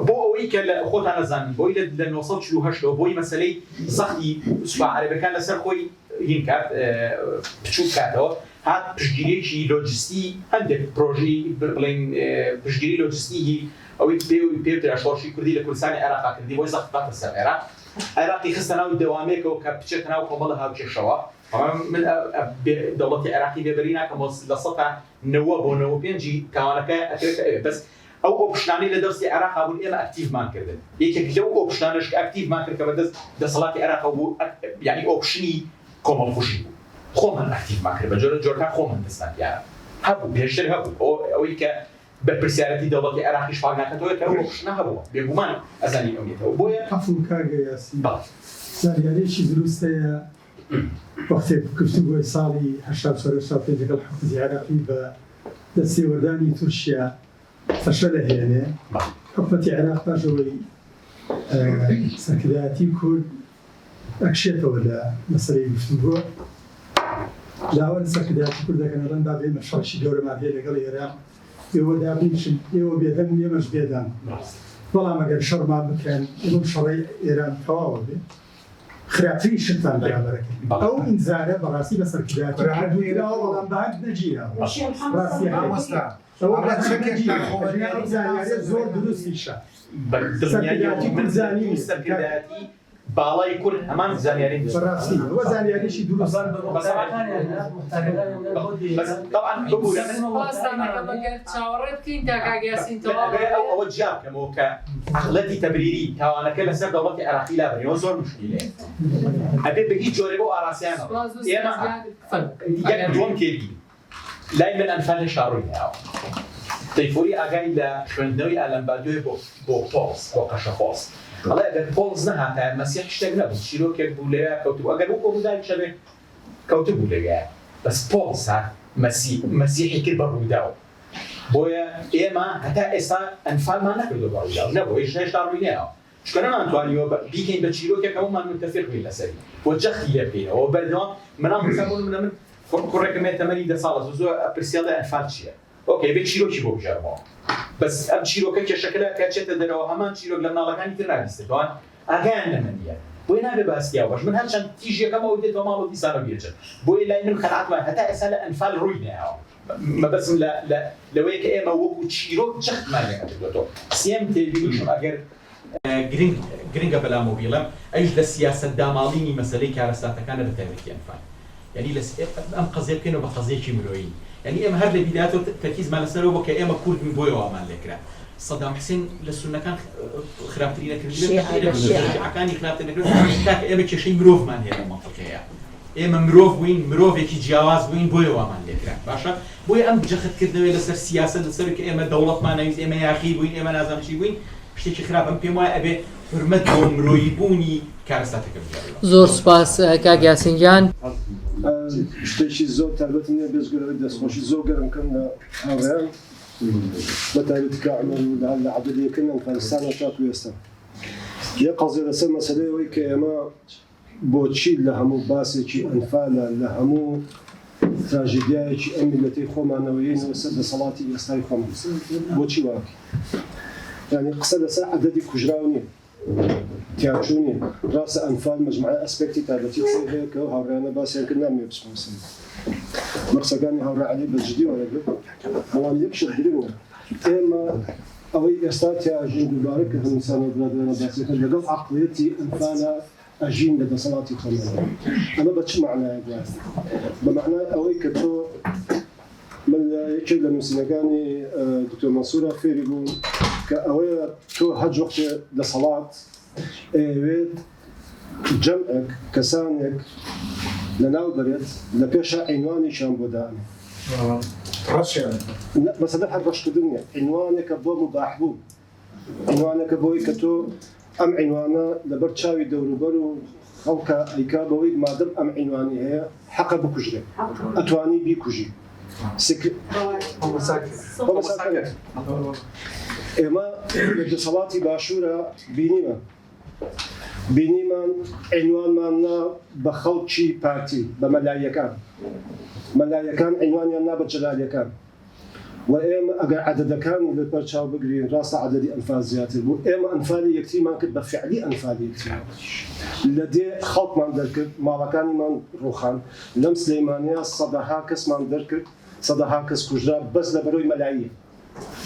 بۆ ئەوەی کە لە خۆتان ئەزانن بۆی لە لە 948 ەوە بۆی مەسەلەی زەختی سوپا عەرەبەکان لەسەر خۆی هین کات بچووک کاتەوە هات پشتگیریەکی لۆجستی هەندێک پرۆژەی بڵێین پشتگیری لۆجستی هی ئەوەی پێ پێوترا شۆڕشی کوردی لە کوردستانی عێراقا کردی بۆی زەخت بخاتە سەر عێراق عێراقی خستە ناو دەوامێکەوە کە بچێتە ناو کۆمەڵە هاوکێشەوە بەڵام من دەوڵەتی عێراقی بێبەری ناکەم لە سەتا نەوە بۆ 95 تاوانەکە ئەکرێتە ئەوێ بەس ئەو option انەی لە دەستی عێراقا بوون ئێمە active مان کردن یەکێک لەو option انەش کە active مان کرد کە بەدەست دەسەڵاتی عێراقەوە بوو یعنی option ی کۆمەڵکوژی بوو خۆمان active مان کرد بە جۆرە جۆرەکان خۆمان دەستمان پیانە هەبوو پێشتر هەبوو ئەوەی کە بەرپرسیارەتی دەوڵەتی عێراقیش پاک ناکاتەوە کە ئەو option ە هەبووە بێگومان ئەزانین ئەو نیەتەوە بۆیە عەفوم کاک یاسین بەڵێ. زانیاریەکی دروست هەیە وەختێک گفتوگۆی ساڵی 84 85 لەگەڵ حکومەتی عێراقی بە دەستێوەردانی تورکیا فەشەل ئەهێنێ حکومەتی عێراق پاش ئەوەی سەرکردایەتی کورد ئەکشێتەوە لە مەسەلەی گفتوگۆ داوا لە سەرکردایەتی کورد دەکەن ئەڵێن با ئێمە شەڕێکی گەورەمان هەیە لەگەڵ ئێران ئێوە دابنیشن ئێوە بێدەنگ و ئێمەش بێدەنگ بەڵام ئەگەر شەڕمان بکەن ئێمە شەڕەی ئێران تەواوە بێ خراپترین شتتان بەرامبەرەکەی ئەو ئینزارە بەڕاستی بە سەرکردایەتی کورد وتراوە بەڵام بە هەند نەگیراوە ڕاستیەکەی. ئەوە ئەڵێ چەکێکتان خۆ ئەو وەرنێری زانیاریە زۆر دروستیشە. بە دڵنیاییەوە سەرکردایەتی من کورد زانیوی سەرکردایەتی باڵای کورد هەمان زانیاریم دەست بەڕاستی ئەوە زانیاریی دروستە. بەس تەبعەن ببورە من سوپاستان ئەکەم ئەگەر چاوەڕێ بکەین تا کاک یاسین من تەواو ئەبێ ئەو ئەبێ. ئەوە جیا بکەمەوە کە عەقڵەتی تەبریری تاوانەکە لەسەر دەوڵەتی عێراقی لابەرین ئەوە زۆر موشکیلەیە ئەبێ بە هیچ جۆرێک بەو ئاراستەیە نەڕۆین سوپاس ئێمە ئوستاز گیان فەرموو یەک ئەگەر دووەم تێبینی لای من ئەنفال هێشتا ڕووی نەیاوە. تەیفوری ئاگای لە خوێندنەوەی ئالان بادیۆیە بۆ بۆ پۆڵس، بۆ قەشە پۆڵس. ئەڵێ ئەگەر پۆڵس نەهاتایە مەسیح شتێک نەبوو، چیرۆکێک بوو لەویا کەوتبوو، ئەگەر وەکوو ڕووداویش هەبێ کەوتبوو لەویا. بەس پۆڵس هات مەسی مەسیحی کرد بە ڕووداو. بۆیە ئێمە هەتا ئێستا ئەنفالمان نەکردووە بە ڕووداو، نەبووە، هێشتا ڕووی نەیاوە. چونکە نەمانتوانیوە بیکەین بە چیرۆکێک هەموومان متفق بین لەسەری و جەختی لێ بکەینەوە و بەردەوام مناڵ مەسەلەن بۆ نمونە من کوڕێکم هەیە تەمەنی دە ساڵە زوو زوو پرسیار دەڵێ ئەنفال چییە؟ okay بێ چیرۆکی بۆ بگێڕمەوە بەس ئەم چیرۆکە کێشەکە لە کە چێتە دەرەوە هەمان چیرۆک لە مناڵەکانی تر نابیستێتەوە ئاگایان لەمە نییە بۆیە نابێ باسی یاو باش من هەرچەند تیژیەکەم ئەو دێتەوە ماڵ و دیسانەوە بیرچن بۆیە لای من قەناعەت وایە هەتا ئێستا لە ئەنفال ڕووی نەیاوە مەبەستم لە لە لەوەیە کە ئێمە وەکو چیرۆک جەختمان لێ نەکردووەتەوە. سێیەم تێبینیشم ئەگەر گرنگ گرنگە بەلامەوە بیڵێم ئەویش لە سیاسەت داماڵینی مەسەلەی کارەساتەکانە بە تایبەتی ئەنفال. یانی لە ئەم قەزیە بکەینەوە بە قەزیەکی مرۆیی. یانی ئێمە هەر لە بیدایەتەوە تەرکیزمان لەسەرەوە بووە کە ئێمە کورد بووین بۆیە وامان لێکرا. سەدام حسێن لە سوننەکان خراپتری نەکردبێت، شیعە لە شیعە. شیعەکانی خراپتر نەکردبێت. کاکە ئێمە کێشەی مرۆڤمان هەیە لەم مەنتیقەیە. ئێمە مرۆڤ بووین، مرۆڤێکی جیاواز بووین، بۆیە وامان لێکرا. باشە بۆیە ئەم جەختکردنەوەی لەسەر سیاسەت، لەسەر کە ئێمە دەوڵەتمان نەویست، ئێمە یاخی بووین، ئێمە نازانم چی بووین، شتێکی خراپە. من پێم وایە ئەبێ حورمەت بۆ مرۆیی بوونی کارەساتەکە بگێڕینەوە. زۆر سوپاس کاک یاسین گیان. شتێکی زۆر تایبەتم نیە بێجگە لەوەی دەستخۆشی زۆر گەرم بکەم لە هاوڕێیان بە تایبەتی کاک عومەر و لە عەدەدی یەکەمی ئەنفالستانەوە تاکو ئێستا یەک قەزیە لەسەر مەسەلەی ئەوەی کە ئێمە بۆچی لە هەموو باسێکی ئەنفالە، لە هەموو تراژیدیایەکی ئەم میللەتەی خۆمانەوە یەینەوە سەر دەسەڵاتی ئێستای خۆمان؟ بۆچی وا ئەکەین؟ یانی قسە لەسەر عەدەدی کوژراو نییە، تیاچوو نییە. ڕاستە ئەنفال مەجموعەی ئەسپێکتی تایبەتی خۆی هەیە کە ئەو هاوڕێیانە باسیان کرد، نامەوێ بچمەوە سەری. من قسەکانی هاوڕێ عەلی بە جدی وەرەگرم، بەڵام یەک شت گرنگە، ئێمە ئەوەی ئێستا تیاژین دووبارە کە هەمووسان و برادەرانە باسی کرد لەگەڵ عەقڵیەتی ئەنفالە ئەژین لە دەسەڵاتی خۆماندا. ئەمە بە چ مەعنایەک وایە؟ بە مەعنای ئەوەی کە تۆ من لە یەکێک لە نووسینەکانی دکتۆر مەنسوورا فێری بووم کە ئەوەیە تۆ هەر وەختێ دەسەڵات ئەیەوێت جەمعێک، کەسانێک لەناو بەرێت، لە پێشا عینوانێکیان بۆ دائەنێ. ڕەشیان ئەکات. نە، مەسەلە هەر ڕەشکردن نییە، عینوانێکە بۆ موباحبوون، عینوانێکە بۆی کە تۆ ئەم عینوانە لەبەر چاوی دەوروبەر و خەڵکا ئەیکا بەوەی مادەم ئەم عینوانی هەیە حەقە بکوژرێ، ئەتوانی بیکوژی. سک. ئێمە لە دەسەڵاتی باشوورا بینیمان. بینیمان عینوانمان نا بە خەڵکی پارتی، بە مەلاییەکان، مەلاییەکان عینوانیان نا بە جەلالیەکان و ئێمە ئەگەر عەدەدەکانی لە بەر چاو بگرین ڕاستە عەدەدی ئەنفال زیاتر بوو، ئێمە ئەنفالی یەکتریمان کرد بە فیعلی ئەنفالی یەکتریمان کرد، لە دێ خەڵکمان دەرکرد، ماڵەکانیمان ڕووخان، لەم سلێمانیە سەدەها کەسمان دەرکرد، سەدەها کەس کوژرا بەس لەبەرەوەی مەلاییە.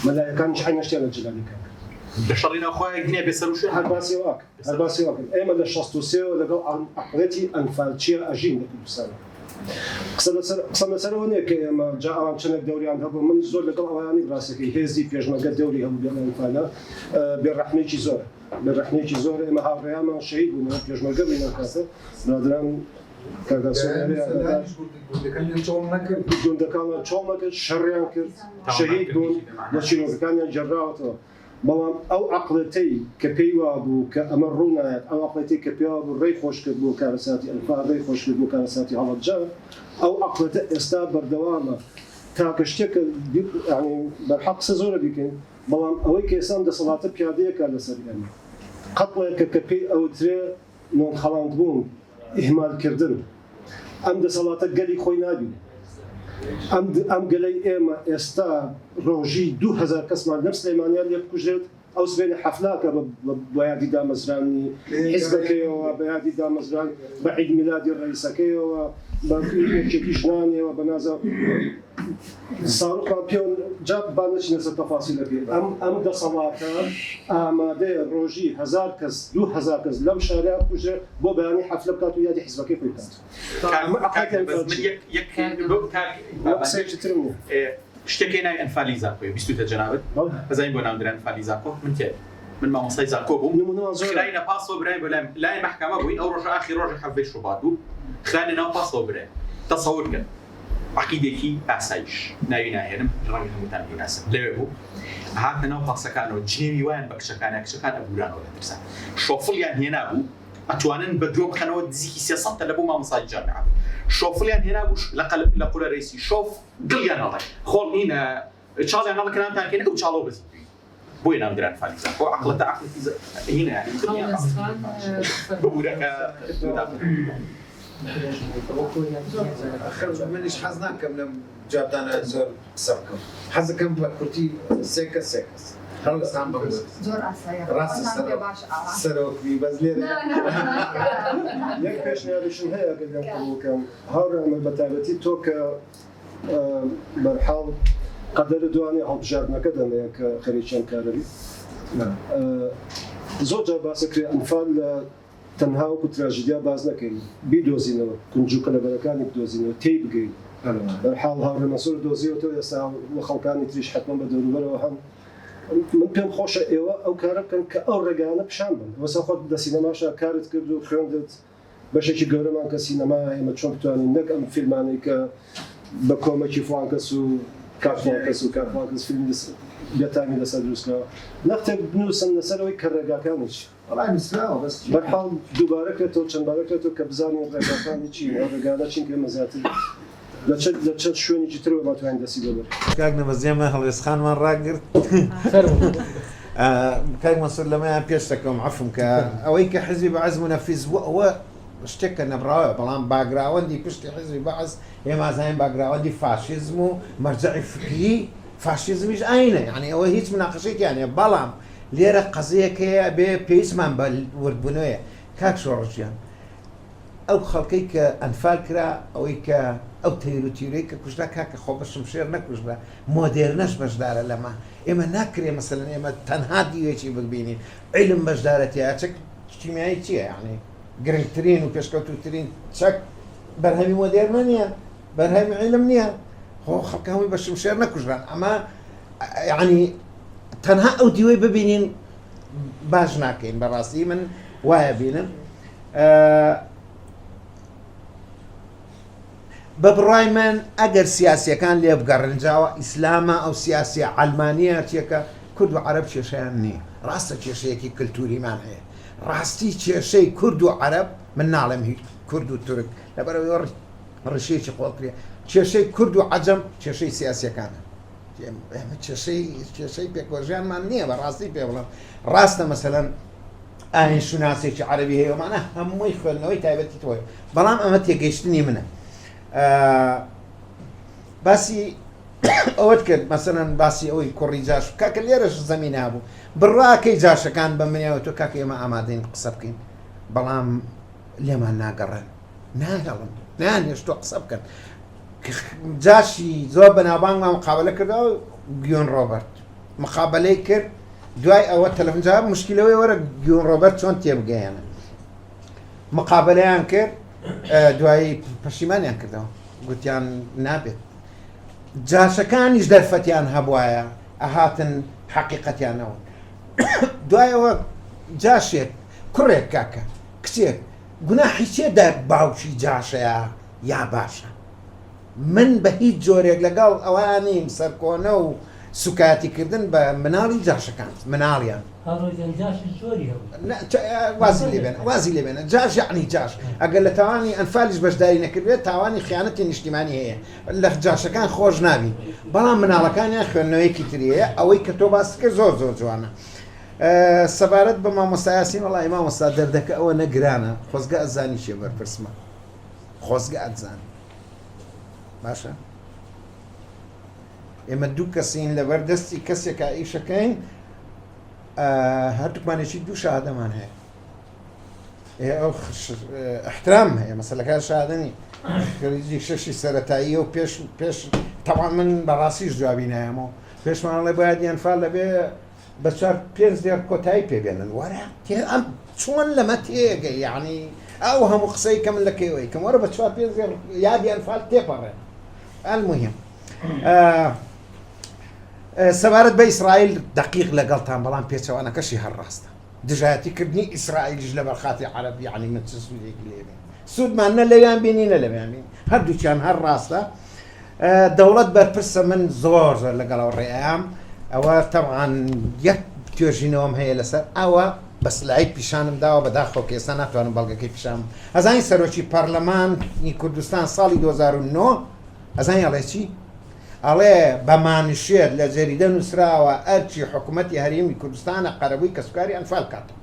مەلایەکانیش عەینەن شتیان لە جەلالیەکان کرد. لە شەڕی ناوخۆیە گنێ بێ سەروشوێن. هەر باسی ئەوە ئەکەن. هەر باسی ئەوە ئەکەن. ئێمە لە 63 وە لەگەڵ عەقڵیەتی ئەنفالچیە ئەژین لە کوردستان. قسە لەسەر قسەم لەسەر ئەوە نییە کە ئێمە جا ئەوان چەندێک دەوریان هەبوو من زۆر لەگەڵ ئەوەیان نیم ڕاستەکەی هێزی پێشمەرگە دەوری هەبوو لەم ئەنفالە بێ ڕەحمێکی زۆرە بێ ڕەحمێکی زۆرە ئێمە هاوڕێیانمان شەهید بوون ئێمە پێشمەرگە بووین ئەو کاتە برادەران گوندەکانیان چۆڵ نەکرد، شەڕیان کرد، شەهید بوون و چیرۆکەکانیان گێڕراوەتەوە. بەڵام ئەو عەقڵێتەی کە پێی وابوو کە ئەمە ڕوو نایەت، ئەو عەقڵێتەی کە پێی وابوو ڕێی خۆش کرد بۆ کارەساتی ئەنفال، ڕێی خۆش کرد بۆ کارەساتی هەڵەبجە، ئەو عەقڵێتە ئێستا بەردەوامە. تاکە شتێک کە یانی بەرحەق قسە زۆرە بیکەین، بەڵام ئەوەی کە ئێستا ئەم دەسەڵاتە پیادەی ئەکات لەسەر ئێمە، قەتڵێکە کە پێی ئەوترێ نۆنخەڵانت بوون، ئیهمال کردن. ئەم دەسەڵاتە گەلی خۆی نابینێ. ئەم ئەم گەلەی ئێمە ئێستا ڕۆژی 2000 کەسمان لەم سلێمانیان لێ بکوژرێت. ئەو سبەینێ حەفلە ئەکا بە یادی دامەزرانی حیزبەکەیەوە، بە یادی دامەزران، بە عید میلادی ڕەئیسەکەیەوە، بە یەکێتی ژنانیەوە، بە نازانم ساروخمان پێوە جا با نەچینە سەر تەفاسیلەکەی. ئەم ئەم دەسەڵاتە ئامادەیە ڕۆژی هەزار کەس، 2000 کەس لەم شارە بکوژرێ بۆ بەیانی حەفلە بکات و یادی حیزبەکەی خۆی بکات. ئەمە کاک عەقڵیەتی بەس من ئەنفالچییە. یەک یەک کاک وە قسەیەکی ترم نییە. شتێک هەیە ناوی ئەنفالی زانکۆیە بیستوتە جەنابت ئەزانی بۆ ناو درا ئەنفالی زانکۆ من تێ من مامۆستای زانکۆ بووم نمونەمان زۆرە. خراینە پاسەوە براین بۆ لای لای مەحکەمە بووین ئەو ڕۆژە ئاخیر ڕۆژی حەڤدەی شوبات بوو خراینە ناو پاسەوە براین تەسەور کەن عەقیدێکی ئاسایش ناوی ناهێنم ڕەنگە هەمووتان بیناسن لەوێ بوو هاتنە ناو پاسەکانەوە جنێوی وایان بە کچەکانە کچەکان ئەبورانەوە لە ترسا شۆفڵیان هێنابوو ئەتوانن بە درۆ بخەنەوە نزیکی 300 تەلە بۆ مامۆستای جامیعە بوو شۆفڵیان هێنابوو لە قەل لە قولە رەیسی شۆف دڵیان هەڵێ خۆڵ نینە چاڵیان هەڵە کە نامتان کەین ئەو چاڵەوە بەزی بووین بۆیە ناو دران فالیزا خۆ عەقڵەتە عەقڵێکی هینە یانی دڵیان ببورە کە ئەخر منیش حەز ناکەم لەم جوابدانە زۆر قسە بکەم حەزەکەم بە کورتی سێ کەس سێ کەس هەڵوێستان بم زۆر ئاسایە ڕاستە خۆتان پێ سەرۆک باش ئاوا سەرۆک بی بەس لێرە نا نا یەک پێشنیاریشم هەیە ئەگەر لێم قبوڵ کەن هاوڕێ عومەر بەتایبەتی تۆ کە بەرحاڵ قەدەرت دوانێ هەڵبژاردنەکە دەمەیە کە خەریکی ئەم کارە بی. زۆر جار باس ئەکرێ ئەنفال لە تەنها وەکو تراژیدیا باس نەکەین، بیدۆزینەوە، کونج و کەلەبەرەکانی بدۆزینەوە، تێی بگەین. بەرحاڵ هاوڕێ مەنسوور دۆزیوەتەوە ئێستا و خەڵکانی تریش حەتمەن بە دەوروبەرەوە هەن. من پێم خۆشە ئێوە ئەو کارە بکەن کە ئەو ڕێگایانە پیشان بەن. وەسا خۆت لە سینەماشا کارت کرد و خوێندت، بەشێکی گەورەمان کە سینەمایە ئێمە چۆن بتوانین نەک ئەم فیلمانەی کە بە کۆمەکی فڵان کەس و کاک فڵان کەس و کاک فڵان کەس فیلمی بێتامی لەسەر دروست کراوە نەختێک بنووسن لەسەر ئەوەی کە ڕێگاکانی چی وەڵا نووسراوە بەس چی؟ بەرحاڵ دووبارە کرێتەوە چەندبارە کرێتەوە کە بزانین ڕێگاکانی چین ئەو ڕێگانە چین کە ئێمە زیاتر لە چ لە چەند شوێنێکی ترەوە بتوانین دەستی بۆ بەرین. کاک نەبەز ئێمە هەڵوێستخانمان ڕاگرت. فەرموو. کاک مەنسوور لەمەیان پێش دەکەوم عەفوم کە ئەوەی کە حزبی بەعس مونەفیز بوو ئەوە شتێک کە نەبڕاوە بەڵام باگراوەندی پشتی حزبی بەعس ئێمە ئەزانین باگراوەندی فاشیزم و مەرجەعی فکری فاشیزمیش ئاینە یعنی ئەوە هیچ مناقەشەیەکیان نیە بەڵام لێرە قەزیەک هەیە بێ پێویستمان بە وردبوونەوەیە کاک شۆڕش گیان ئەو خەڵکەی کە ئەنفال کرا ئەوەی کە ئەو تەیر و تیرەی کە کوژرا کاکە خۆ بە شمشێر نەکوژرا مۆدێرنەش بەشدارە لەمە ئێمە ناکرێ مەسەلەن ئێمە تەنها دیوێکی ببینین عیلم بەشدارە تیا چەک کیمیایی چییە یعنی گرنگترین و پێشکەوتووترین چەک بەرهەمی مۆدێرنە نییە بەرهەمی عیلم نییە خۆ خەڵکە هەمووی بە شمشێر نەکوژران ئەمە یعنی تەنها ئەو دیوەی ببینین باش ناکەین بەڕاستی من وایە بینم بە بڕای من ئەگەر سیاسیەکان لێ بگەڕن جاوە ئیسلامە ئەو سیاسیە عەلمانیە چیەکە کورد و عەرەب کێشەیان نییە ڕاستە کێشەیەکی کلتوریمان هەیە ڕاستی کێشەی کورد و عەرەب من ناڵێم هی کورد و تورک لەبەرەوەی ڕیشەیەکی قۆڵتریە کێشەی کورد و عەجەم کێشەی سیاسیەکانە ئێمە کێشەی کێشەی پێکوەژیانمان نییە بە ڕاستی پێ بڵێم ڕاستە مەسەلەن ئاین شوناسێکی عەرەبی هەیە ئەمانە هەمووی خوێندنەوەی تایبەتی تۆیە بەڵام ئەمە تێگەیشتنی منە باسی ئەوەت کرد مەسەلەن باسی ئەوەی کوڕی جاش کاکە لێرەش زەمینە هەبوو بڕاکەی جاشەکان بە منیەوە تۆ کاکە ئێمە ئامادەین قسە بکەین بەڵام لێمان ناگەڕێن ناهێڵن نانێش تۆ قسە بکەن جاشی زۆر بەناوبانگمان مقابلە کردەوە گیۆن ڕۆبەرت مقابلەی کرد دوای ئەوە تەلەفۆن جا مشکلەوەی وەرە گیۆن ڕۆبەرت چۆن تێبگەیەنە مقابلەیان کرد دوایی پەشیمانیان کردەوە گوتیان نابێت جاشەکانیش دەرفەتیان هەبواە ئەهاتن حەقیقەتیانەوە دوایەوە جاشێک کوڕێک کاکە کچێک گوناحی چێ داک باوکی جاشەیە یا باشە من بە هیچ جۆرێک لەگەڵ ئەوە نیم سەرکۆنە و سوکایەتی کردن بە مناڵی جاشەکان مناڵیان وازی لێبێنە وازی لێبێنە جاش یعنی جاش ئەگەر لە تاوانی ئەنفالیش بەشداری نەکردێت تاوانی خیانەتی نیشتیمانی هەیە لە جاشەکان خۆش نابی بەڵام مناڵەکانیان خوێندنەوەیەکی تری هەیە ئەوەی کە تۆ باست کرد زۆر زۆر جوانە سەبارەت بە مامۆستا یاسین وەڵی مامۆستا دەردەکە ئەوە نەگرانە خۆزگە ئەزانی چێ بەرپرسمە خۆزگە ئەتزانی باشە ئێمە دوو کەسین لەبەر دەستی کەسێکا ئیشەکەین. هەردووکمانێکی دوو شەهادەمان هەیە ئەو احترام هەیە مەسەلەکە شادە نی خەریجی شەشی سەتایی و پێش پێش تەوا من بەڕاستیش جوابی نایەمەوە پێشمانڵێ باید ئەنفال لەبێ بە چوار پێنج دێڕ کۆتایی پێ بێنن وەرە تێ ئەم چۆن لەمە تێگەی یعنی ئەو هەموو قسەی کە من لە کەیەوەی کەم وەرە بە چوار پێنج دێڕ یادی ئەنفال تێپەڕێن المهم سەبارەت بە ئیسرائیل دقیق لەگەڵتان بەڵام پێچەوانەکەشی هەر ڕاستە دژایەتی کردنی ئیسرائیلیش لەبەر خاتری عەرەب یەعنی من چ سوودێکی لێ بینیم سوودمان نە لەویان بینی نە لەویان بینی هەردووکیان هەر ڕاستە دەوڵەت بەرپرسە من زۆر زۆر لەگەڵەوە ڕێیام ئەوە تەوان یەک توێژینەوەم هەیە لەسەر ئەوە بە سلاید پیشانم داوە بەداخەوە کە ئێستا ناتوانم بەڵگەکەی پیشان ئەزانی سەرۆکی پەرلەمانی کوردستان ساڵی 2009 ئەزانی ئەڵێ چی ئەڵێ بە مانشێت لە جەریدە نووسراوە ئەرکی حکوومەتی هەرێمی کوردستانە قەرەبووی کەسوکاری ئەنفال کاتەوە.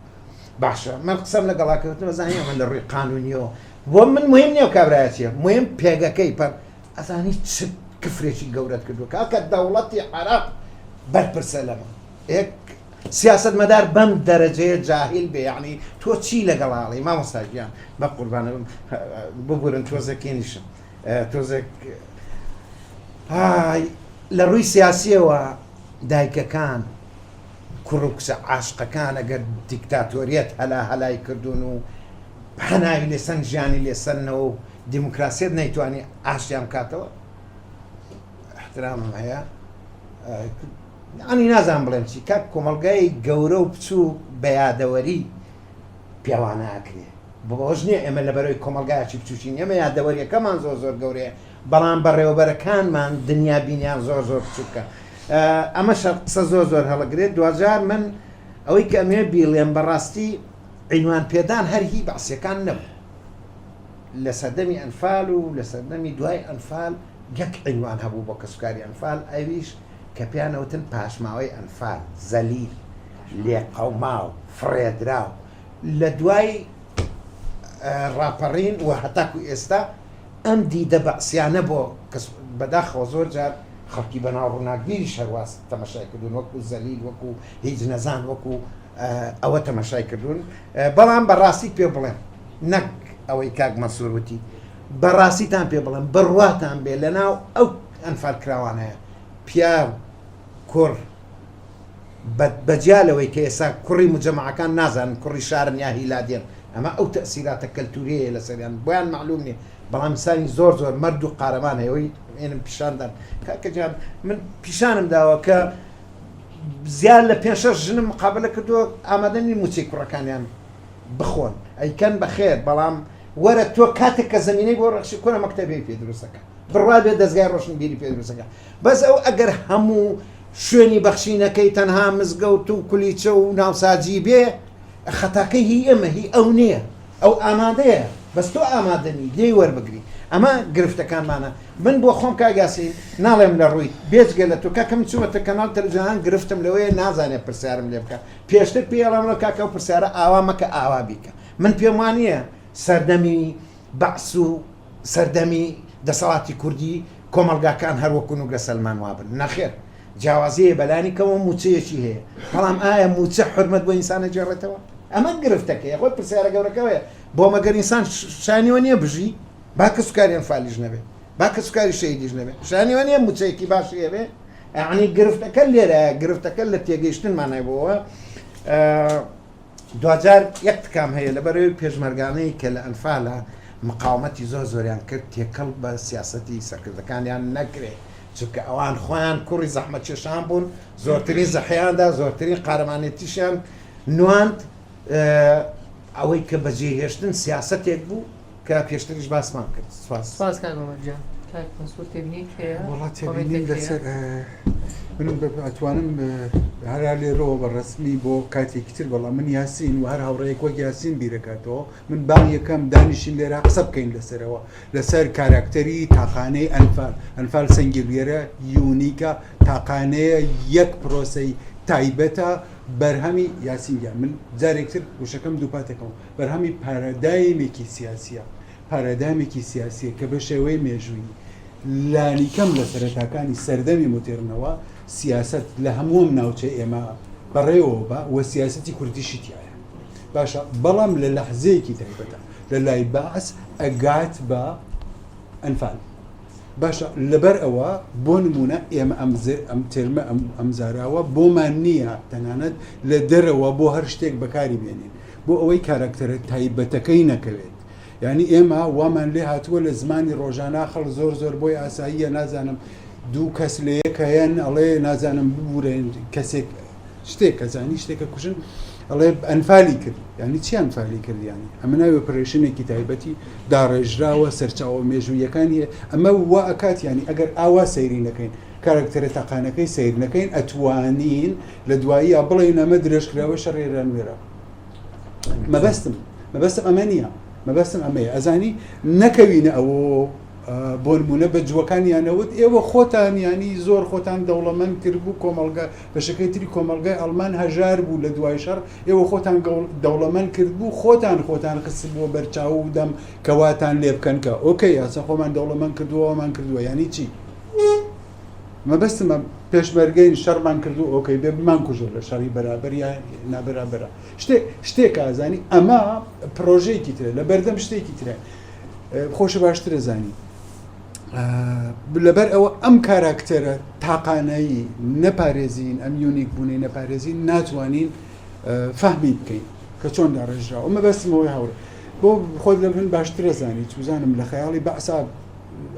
باشە من قسەم لەگەڵا کردم ئەزانی ئەمە لە ڕووی قانونیەوە بۆ من مهم نییە کابرایە چییە مهم پێگەکەی پەر ئەزانی چ کفرێکی گەورەت کردووە کاکە دەوڵەتی عێراق بەرپرسە لەمە ئێک سیاست مەدار بەم دەرەجەیە جاهیل بێ یعنی تۆ چی لەگەڵ ئاڵی مامۆستا گیان بە قوربانە ببورن تۆزێکێنیشم تۆزێک ئای لە ڕووی سیاسیەوە دایکەکان کوڕ و کچە عاشقەکان ئەگەر دیکتاتۆریەت هەلا هەلای کردوون و هەناوی لێسەن ژیانی لێسەنەوە و دیموکراسیەت نەیتوانی ئاشتیان بکاتەوە احترامم هەیە ینی نازان بڵێم چی کاک کۆمەڵگای گەورە و بچوو بە یادەوەری پێوانە ئەکرێ بەوەش نییە ئێمە لەبەرەوەی کۆمەڵگایەکی بچووکین ئێمە یادەوەریەکەمان زۆر زۆر گەورەیە بەڵام بەڕێوەبەرەکانمان دنیا بینیان زۆر زۆر بچووکە ئەمە قسە زۆر زۆر هەڵەگرێت دواجار من ئەوەی کە ئەمێ بیڵێم بەڕاستی عینوان پێدان هەر هی بەعسیەکان نەبوو لە سەردەمی ئەنفال و لە سەردەمی دوای ئەنفال یەک عینوان هەبوو بۆ کەسوکاری ئەنفال ئەویش کە پێیانەوتن پاشماوەی ئەنفال زەلیل لێقەوماو فڕێدراو لە دوای ڕاپەڕین و هەتاکو ئێستا ئەم دیدە بەعسیانە بۆ کەس بەداخەوە زۆر جار خەڵکی بەناو ڕووناکبیریش هەرواز تەمەشای کردوون وەکو زەلیل وەکو هیچ نەزان وەکو ئەوە تەمەشای کردوون بەڵام بەڕاستی پێ بڵێم نەک ئەوەی کاک مەنسوور وتی بەڕاستیتان پێ بڵێم بڕواتان بێ لەناو ئەو ئەنفال کراوانەیە پیاو کوڕ بەجیا لەوەی کە ئێستا کوڕی مجەمەعەکان نازانن کوڕی شارن یا هیلادێن ئەمە ئەو تەئسیراتە کەلتوریەیە لەسەریان بۆیان مەعلوم نیە بەڵام ئینسانی زۆر زۆر مەرد و قارەمان هەیە ئەوەی ئێنم پیشاندان کاکە جان من پیشانم داوە کە زیاد لە پێ شەش ژنم مقابلە کردووە ئامادە نین موچەی کوڕەکانیان بخۆن ئەیکەن بەخێر بەڵام وەرە تۆ کاتێک کە زمینەی بۆ ڕەخشی کورە مەکتەبی پێ دروستەکە بڕوا بێ دەزگای ڕۆشنبیری پێ دروستەکە بەس ئەو ئەگەر هەموو شوێنی بەخشینەکەی تەنها مزگەوت و کولیچە و ناوساجی بێ خەتاکەی هی ئێمە هی ئەو نییە ئەو ئامادەیە بەس تۆ ئامادەنی لێی وەربگری ئەمە گرفتەکانمانە من بۆ خۆم کاک یاسین ناڵێم لە ڕووی بێجگە لە تۆ کاکە من چوومەتە کەناڵ تەلەڤیزیۆنان گرفتم لەوەیە نازانێ پرسیارم لێ بکە پێشتر پێی ئەڵێم کاکە ئەو پرسیارە ئاوا مەکە ئاوا بیکە من پێم وانییە سەردەمی بەعس و سەردەمی دەسەڵاتی کوردی کۆمەڵگاکان هەر وەکو نوگرە سەلمان وابن نەخێر جیاوازی هەیە بەلانی کەمەوە موچەیەکی هەیە بەڵام ئایا موچە حرمەت بۆ ئینسان ئەگێڕێتەوە ئەمە گرفتەکەیە خۆی پرسیارە گەورەکەوەیە بۆ مەگەر ئینسان شانیوە نییە بژی با کەسوکاری ئەنفالیش نەبێ با کەسوکاری شەهیدیش نەبێ شانیوە نییە موچەیەکی باشی هەبێ یعنی گرفتەکە لێرە گرفتەکە لە تێگەیشتنمانای بۆوە دواجار یەک تکام هەیە لەبەرەوەی پێشمەرگانەی کە لە ئەنفالە مقاومەتی زۆر زۆریان کرد تێکەڵ بە سیاسەتی سەرکردەکانیان نەکرێ چونکە ئەوان خۆیان کوڕی زەحمەتکێشان بوون زۆرترین زەحیاندا زۆرترین قارەمانێتیشیان نواند ئەوەی کە بەجێهێشتن سیاسەتێک بوو کە پێشتریش باسمان کرد سپاس. سپاس کاک عومەر گیان. کاک مەنسوور تێبینیت هەیە؟ وەڵا کۆمێنتێک تێبینیم هەیە؟ لەسەر من ئەتوانم هەر لێرەوە بە ڕەسمی بۆ کاتێکی تر بەڵام من یاسین و هەر هاوڕێیەک وەک یاسین بیرەکاتەوە من بانگ یەکەم دانیشین لێرە قسە بکەین لەسەرەوە لەسەر کاراکتەری تاقانەی ئەنفال ئەنفال سەنگیلویەرە یونیکە تاقانەیە یەک پرۆسەی تایبەتە بەرهەمی یاسین گیان من جارێکتر وشەکەم دووپاتەکەم بەرهەمی پارادایمێکی سیاسیە پارادایمێکی سیاسیە کە بە شێوەی مێژوویی لانیکەم لە سەرەتاکانی سەردەمی مۆدێرنەوە سیاسەت لە هەموو ئەم ناوچەی ئێمە بەڕێوەوە بە و سیاسەتی کوردیشی تیایە. باشە بەڵام لە لەحزەیەکی تایبەتە لە لای بەعس ئەگات بە ئەنفال. باشە لەبەر ئەوە بۆ نمونە ئێمە ئەم ئەم تێرمە ئەم ئەم زاراوە بۆمان نییە تەنانەت لە دەرەوە بۆ هەر شتێک بەکاری بێنین بۆ ئەوەی کاراکتەرە تایبەتەکەی نەکەوێت یعنی ئێمە وامان لێ هاتووە لە زمانی ڕۆژانە خەڵ زۆر زۆر بۆی ئاساییە نازانم دوو کەس لە یەک هەیەن ئەڵێ نازانم ببورێن کەسێک شتێک کەزانی شتێکە کوژن ئەڵێ ئەنفالی کرد یعنی چی ئەنفالی کرد یعنی ئەمە ناوی operation ێکی تایبەتی داڕێژراوە سەرچاوە مێژوویەکانی ئەمە وا ئەکات یعنی ئەگەر ئاوا سەیری نەکەین کارکتەرە تاقانەکەی سەیر نەکەین ئەتوانین لە دواییە بڵێین ئەمە درێژکراوە شەڕی ئێران وێرا مەبەستم مەبەستم ئەمە نییە مەبەستم ئەمەیە ئەزانی نەکەوینە ئەوە بۆ نمونە بە جووەکانیانەوت ئێوە خۆتان یانی زۆر خۆتان دەوڵەمەند کردبوو کۆمەڵگە بەشەکەی تری کۆمەڵگای ئەڵمان هەژار بوو لە دوای شەڕ ئێوە خۆتان دەوڵەمەند کردبوو خۆتان خۆتان خستبووە بەرچاو و دەم کە واتان لێ بکەن کە okay ئاسە خۆمان دەوڵەمەند کردووە وامان کردووە یانی چی مەبەستمە پێشمەرگەین شەڕمان کردو okay بێ بمان کوژە لە شەڕی بەرابەر یا نابەرابەرە شتێ شتێک ئازانی ئەمە پرۆژەیەکی ترە لە بەردەم شتێکی ترە خۆشە باشترە زانی لەبەر ئەوە ئەم کاراکتەرە تاقانەیی نەپارێزین ئەم unique بوونەی نەپارێزین ناتوانین فەهمی بکەین کە چۆن داڕێژراوە ئەمە بەسمەوەی هاوڕێ بۆ خۆت لە من باشترە زانی چوزانم لە خەیاڵی بەعسا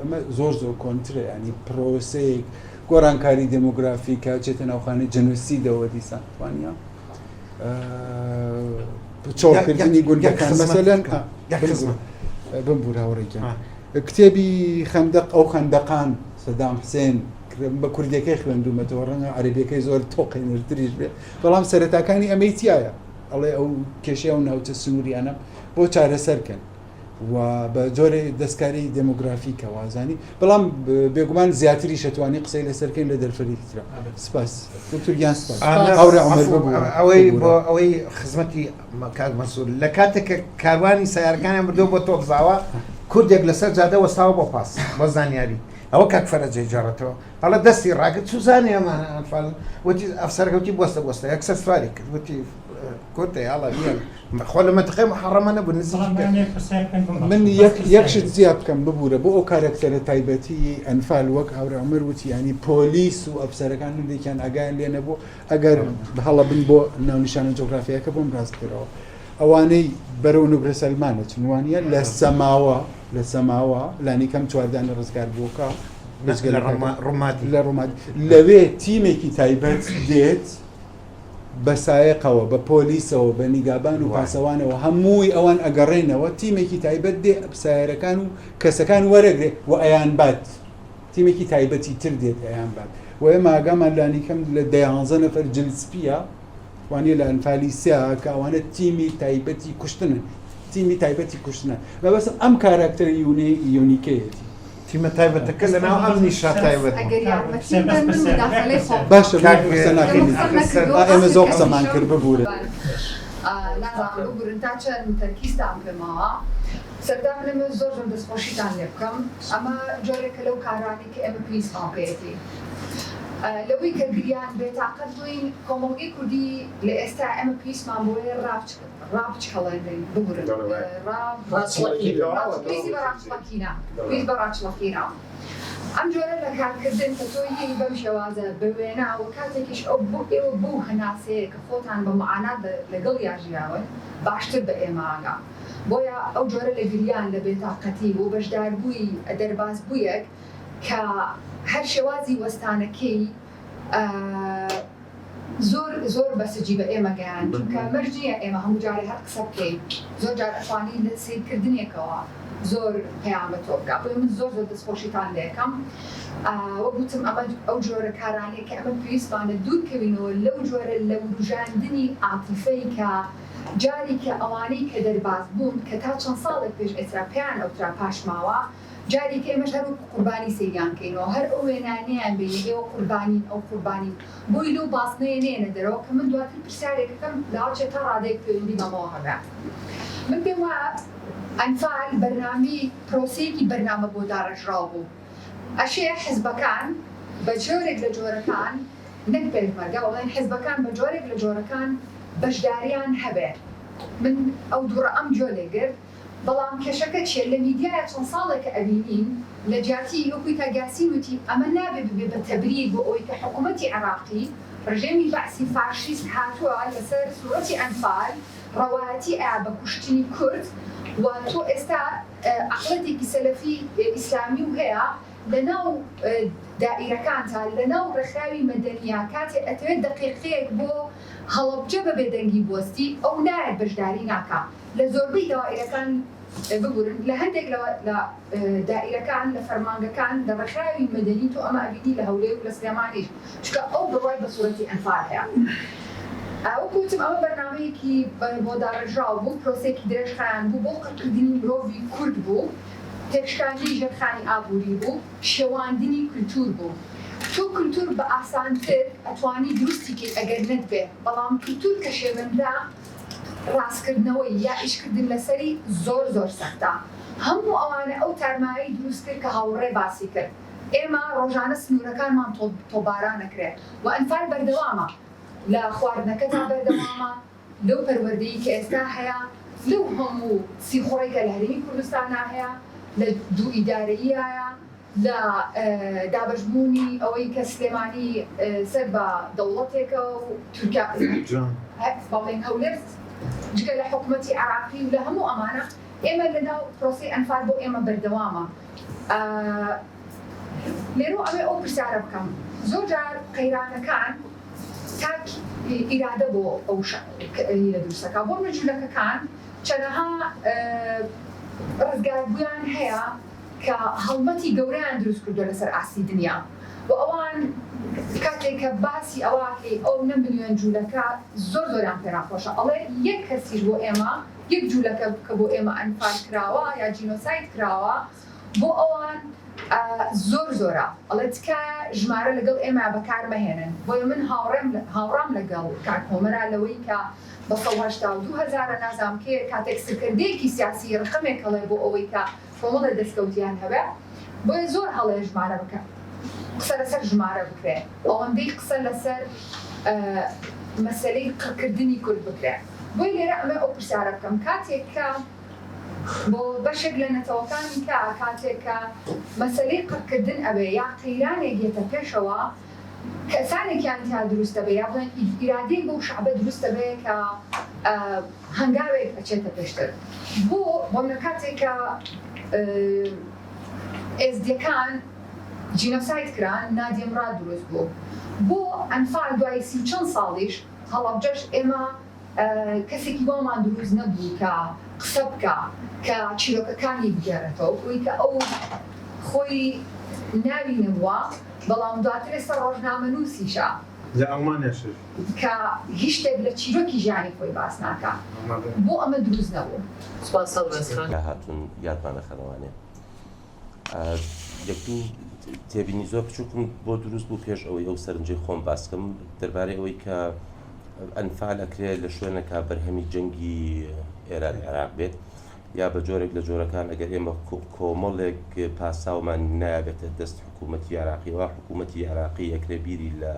ئەمە زۆر زۆر کۆنترە ینی پرۆسەیەک گۆڕانکاری دێمۆگرافی کە چێتە ناوخانەی جەنوسیدەوە دیسان وانە چۆڵکردنی گوندەکان مەسەلەن بمبور هاوڕێکیان کتێبی خەندەق ئەو خەندەقان سەدام حسێن بە کوردیەکەی خوێندومەتەوە ڕەنگە عەربیەکەی زۆر تۆقێنەرتریش بێ بەڵام سەرەتاکانی ئەمەی تایە ئەڵێ ئەو کێشەی ئەو ناوچە سنووریانە بۆ چارەسەرکەن و بە جۆرێ دەستکاری دێمۆگرافی کە وازانی بەڵام بێگومان زیاتریش ئەتوانی قسەی لەسەر کەین لە دەرفەتێکی ترا سپاس دکتۆر گیان سپاس هاوڕێ عومەر ببورە ئەوەی بۆ ئەوەی خزمەتی کاک مەنسوور لە کاتێک کە کاروانی سەیارەکانیان بردووە بۆ تۆپزاوە کوردێک لەسەر جادە وەستاوە بۆ پاس بۆ زانیاری ئەوە کاک فەرەجەی جەڕەتەوە ئەڵێ دەستی ڕاگرت چوزانێ ئەمە ئەنفال وتی ئەفسەرەکە وتی بوەستە بوەستە یەکسەر سواری کرد وتی کورتە یاڵا بیان خۆ لە مەنتقەی محەڕەمە نەبوو نزیکی کرد. من یەک یەک شت زیاد بکەم ببورە بۆ ئەو کارەکتەرە تایبەتی ئەنفال وەک هاورێ عومەر وتی یانی پۆلیس و ئەفسەرەکان هەندێکیان ئاگایان لێ نەبوو ئەگەر هەڵە بن بۆ ناونیشانە جوگرافیەکە بۆم ڕاست بکەرەوە ئەوانەی بەرەو نوگرە سەلمانە چن وانە لە سەماوە لە سەماوە لانی کەم چواردانە ڕزگار بووکە لە ڕومادی لەوێ تیمێکی تایبەت دێت بە سایەقەوە، بە پۆلیسەوە، بە نیگابان و پاسەوانەوە هەمووی ئەوان ئەگەڕێنەوە، تیمێکی تایبەت دێ سایەرەکان و کەسەکان وەرەگرێ و ئەیانبات، تیمێکی تایبەتی تر دێت ئەیانبات و ئێمە ئاگامان لانیکەم لە دەیانزە نەفەر جل سپییە وانیە لە ئەنفالی سیا کە ئەوانە تیمی تایبەتی کوشتنن، تیمی تایبەتی کوشتنە، مەبەستم ئەم کاراکتەرە unique ەیەتی. تیمە تایبەتەکە لەناو ئەمنی شا تایبەت بوو. ئەگەر یارمەتیم بەن من موداخەلەی خۆم بکەم. باشە کاک من قسە ناکەین ئێمە قسەم نەکردووە ئێمە ئاخر زۆر قسەمان کەمیشە کرد ببورن. نازانم ببورن تا چەند تەرکیزتان پێماوە. سەرەتا من ئەمەوێت زۆر زۆر دەستخۆشیتان لێ بکەم. ئەمە جۆرێکە لەو کارانەی کە ئێمە پێویستمان پێیەتی. لەوەی کە گریان بێتاقەت بووین، کۆمەڵگەی کوردی لە ئێستا ئێمە پێویستمان بەوەیە ڕابچکە. ڕابچکەڵێنرین ببورن پێویستی بە ڕاچڵەکینە پێویست بە ڕاچڵەکینە ئەم جۆرە لە کارکردن کە تۆ یەی بەم شێوازە بە وێنا و کاتێکیش ئەو بۆ ئێوە بەو هەناسەیە کە خۆتان بە معانات لەگەڵیا ژیاون باشتر بە ئێمە ئاگا بۆیە ئەو جۆرە لە گریان لە بێتاقەتی و بەشداربووی دەربازبوویەک کە هەر شێوازی وەستانەکەی زۆر زۆر بەسجی بە ئێمە گەیاند چونکە مەرج نییە ئێمە هەموو جارێ هەر قسە بکەین زۆر جار ئەتوانی لە سەیرکردنێکەوە زۆر پەیام بە تۆ بگا بۆیە من زۆر زۆر دەستخۆشیتان لێکەم وەک وتم ئەمە ئەو جۆرە کارانەیە کە ئەمە پێویستمانە دوور کەوینەوە لەو جۆرە لە وروژاندنی عاتیفەی کە جاری کە ئەوانەی کە دەرباز بوون کە تا چەند ساڵێک پێش ئێستا پێیان ئەوترا پاشماوە جارێکە ئێمەش هەر وەکو قوربانی سەیریان کەینەوە هەر ئەو وێنانەیان بینی ئێوە قوربانین ئەو قوربانین بۆی لەو بازنەیە نەیەنە دەرەوە کە من دواتر پرسیارێک ئەکەم لاوچێ تا ڕادەیەک پەیوەندی بەمەوە هەبێ من پێم وایە ئەنفال بەرنامەی پرۆسەیەکی بەرنامە بۆ داڕێژراو بوو ئەشێ حزبەکان بە جۆرێک لە جۆرەکان. نەک پێشمەرگە بەڵێن حزبەکان بە جۆرێک لە جۆرەکان بەشداریان هەبێ من ئەو دوڕە ئەم گوێ لێ گرت بەڵام کێشەکە چیە لە میدیایا چەند ساڵێکە ئەبینین لە جیاتی وەکوی کاک یاسین وتی ئەمە نابێ ببێ بە تەبریر بۆ ئەوەی کە حکومەتی عێراقی ڕژێمی بەعسی فاشیست هاتوە لەسەر سورەتی ئەنفال ڕەوایەتی ئەیا بە کوشتنی کورد و تۆ ئێستا عەقڵێتێکی سەلەفی ئیسلامی و هەیە لەناو دائیرەکانتا لەناو ڕێکخراوی مەدەنیا کاتێ ئەتەوێت دەقیقەیەک بۆ هەڵەبجە بە بێدەنگی بوەستی ئەو نایەت بەشداری ناکا لە زۆربەی دەوائیرەکان ببورن لە هەندێک لە لە دائیرەکان لە فەرمانگەکان لە ڕێکخراوی مەدەنی تۆ ئەمە ئەبینی لە هەولێر و لە سلێمانیش چونکە ئەو بڕوای بە سورەتی ئەنفال هەیە وەکو وتم ئەمە بەرنامەیەکی بۆ داڕێژراو بوو پرۆسەیەکی درێژخایەن بوو بۆ قڕکردنی مرۆڤی کورد بوو تێکشکاندنی ژێرخانی ئابووری بوو، شێواندنی کلتور بوو. تۆ کلتور بە ئاسانتر ئەتوانی دروستی کەی ئەگەر نەتبێ، بەڵام کلتور کە شێوێنرا ڕاستکردنەوەی یا ئیشکردن لەسەری زۆر زۆر سەختە. هەموو ئەوانە ئەو تارمایەی دروست کرد کە هاوڕێ باسی کرد. ئێمە ڕۆژانە سنوورەکانمان تۆپباران ئەکرێ و ئەنفال بەردەوامە. لە خواردنەکەتا بەردەوامە، لەو پەروەردەی کە ئێستا هەیە، لەو هەموو سیخوڕەی کە لە هەرێمی کوردستانا هەیە، لە دوو ئیدارەییایە، لە دابەشبوونی ئەوەی کە سلێمانی سەر بە دەوڵەتێکە و تورکیا بەڵێن هەولێر جگە لە حکومەتی عێراقی و لە هەموو ئەمانە ئێمە لەناو پرۆسەی ئەنفال بۆ ئێمە بەردەوامە. لێرەوە ئەمەوێ ئەو پرسیارە بکەم، زۆر جار قەیرانەکان تاک ئیرادە بۆ ئەو هینە دروست ئەکا، بۆ نمونە جولەکەکان چەنەها ڕزگاربوویان هەیە کە هەڵمەتی گەورەیان دروست کردووە لەسەر ئاستی دنیا و ئەوان کاتێک کە باسی ئەوە ئەکەی ئەو نە ملیۆن جولەکە زۆر زۆریان پێ ناخۆشە ئەڵێ یەک کەسیش بۆ ئێمە یەک جولەکە کە بۆ ئێمە ئەنفال کراوە یا جینۆساید کراوە بۆ ئەوان زۆر زۆرە ئەڵێ تکایە ژمارە لەگەڵ ئێمە بەکار مەهێنن بۆیە من هاوڕێم هاوڕام لەگەڵ کاک هۆمەرا لەوەی کە بە 182 هەزارە نازام کێ کاتێک سەرکردەیەکی سیاسی ڕقەمێک هەڵێ بۆ ئەوەی کە کۆمەڵێ دەستکەوتیان هەبێ بۆیە زۆر هەڵەیە ژمارە بکە قسە لەسەر ژمارە بکرێ ئەوەندەی قسە لەسەر مەسەلەی قڕکردنی کورد بکرێ بۆیە لێرە ئەمە ئەو پرسیارە بکەم کاتێک کە بۆ بەشێک لە نەتەوەکانی کە کاتێک کە مەسەلەی قڕکردن ئەبێ یا قەیرانێک یەتە پێشەوە کەسانێکیان تیا دروست ئەبێ یا بڵێن ئیرادەیەک بەو شەعبە دروست ئەبێ کە هەنگاوێک ئەچێتە پێشتر بۆ بۆمنە کاتێک کە ئێزدیەکان جینۆساید کران نادیە مڕاد دروست بوو بۆ ئەنفال دوای سی و چەند ساڵیش هەڵەبجەش ئێمە کەسێکی وامان دروست نەبوو کە قسە بکا، کە چیرۆکەکانی بگێڕێتەوە، وەک ئەوەی کە ئەو خۆی ناوی نەبووە، بەڵام دواتر ئێستا ڕۆژنامەنووسیشە. لە ئەڵمانیاش ئەژی. کە هیچ شتێک لە چیرۆکی ژیانی خۆی باس ناکا. بۆ ئەمە دروست نەبوو؟ سوپاس هەڵوێست خان. هاتوون یادمان ئەخەنەوانێ. یەک دوو تێبینی زۆر بچووکم بۆ دروست بوو پێش ئەوەی ئەو سەرنجەی خۆم باس کەم دەربارەی ئەوەی کە ئەنفال ئەکرێ لە شوێنەکە بەرهەمی جەنگی ئێران عێراق بێت یا بە جۆرێک لە جۆرەکان ئەگەر ئێمە کۆمەڵێک پاساومان نابێتە دەست حکوومەتی عراقیەوە حکوومەتی عراقی ئەکرێ بیری لە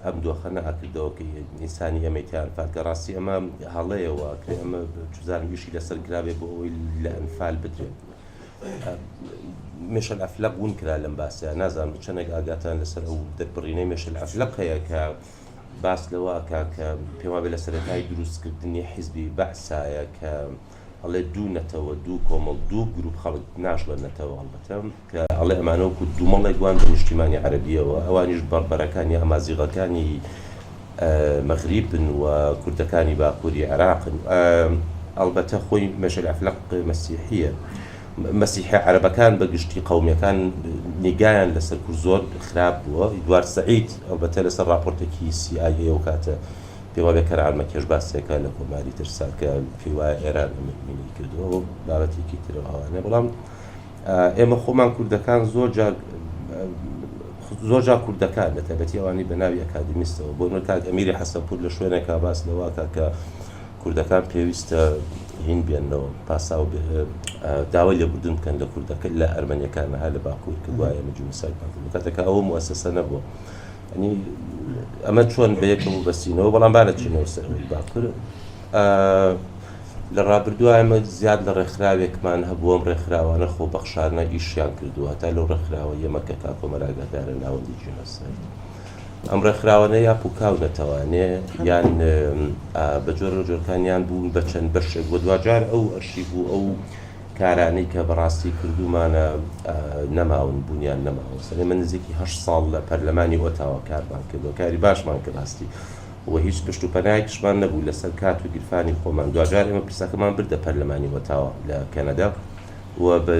ئەم دۆخە نەئەکردەوە کە ئینسانی ئێمەی تیا ئەنفال کە ڕاستی ئەمە هەڵەیە و ئەکرێ ئەمە چوزانم ئیشی لەسەر کرابێ بۆ ئەوەی لە ئەنفال بدرێت. مێشەل ئەفلەق ون کرا لەم باسە نازانم چەندێک ئاگاتان لەسەر ئەو دەربڕینەی مێشەل ئەفلەق هەیە کە باس لەوە ئەکا کە پێم وابێ لە سەرەتای دروستکردنی حیزبی بەعسایە کە ئەڵێ دوو نەتەوە دوو کۆمەڵ دوو گروپ خەڵک ناشڵێن نەتەوە ئەڵبەتە کە ئەڵێ ئەمانە وەکو دوومەڵێک وان بە نیشتیمانی عەرەبیەوە ئەوانیش بەڕبەرەکان یا ئەمازیغەکانی مەغریبن و کوردەکانی باکووری عێراقن ئەڵبەتە خۆی مەشەل ئەفلەق مەسیحیە مەسیحە عەرەبەکان بە گشتی قەومیەکان نیگایان لەسەر کورد زۆر خراپ بووە ئیدوارد سەعید ئەڵبەتە لەسەر ڕاپۆرتێکی سی ئای ئەی ئەو کاتە پێی وابێ کەنعان مەکێش باسێکە لە کۆماری ترسا کە پێی وایە ئێران ئەمە مینەی کردووە و بابەتێکی ترەوە ئەوانە بەڵام ئێمە خۆمان کوردەکان زۆر جار زۆر جار کوردەکان بە تایبەتی ئەوانەی بە ناوی ئەکادیمیستەوە بۆ نمونە کاک ئەمیری حەسەنپوور لە شوێنێکا باس لەوە ئەکا کە کوردەکان پێویستە هین بێنەوە پاساو داوای لێبوردن بکەن لە کوردەکە لە ئەرمەنیەکان ها لە باکوور کە گوایە ئێمە جینۆسایدمان کردووە کاتێک کە ئەوە موئەسەسە نەبووە. ینی ئەمە چۆن بە یەکەوە بەسینەوە بەڵام با نەچینەوە سەر ئەوەی باکوور لە ڕابردووە ئێمە زیاد لە ڕێکخراوێکمان هەبوو ئەم ڕێکخراوانە خۆبەخشانە ئیشیان کردووە هەتا لەو ڕێکخراوە ئێمە کە کاک عومەر ئاگادارە ناوەندی جینۆساید ئەم ڕێکخراوانە یا پوکاونەتەوانێ یان بە جۆرە جۆرەکانیان بوون بە چەند بەشێک بۆ دواجار ئەو ئەرشیف و ئەو کارانەی کە بەڕاستی کردوومانە نەماون بوونیان نەماوە سەرێ من نزیکی هە ساڵ لە پەرلەمانی ئۆتاوە کارمان کردووە کاری باشمان کرد ڕاستی و هیچ پشت و پەنایەکیشمان نەبوو لەسەر کات و گیرفانی خۆمان دواجار ئێمە پرسەکەمان بردە پەرلەمانی ئۆتاوا لە کەنەدا و بە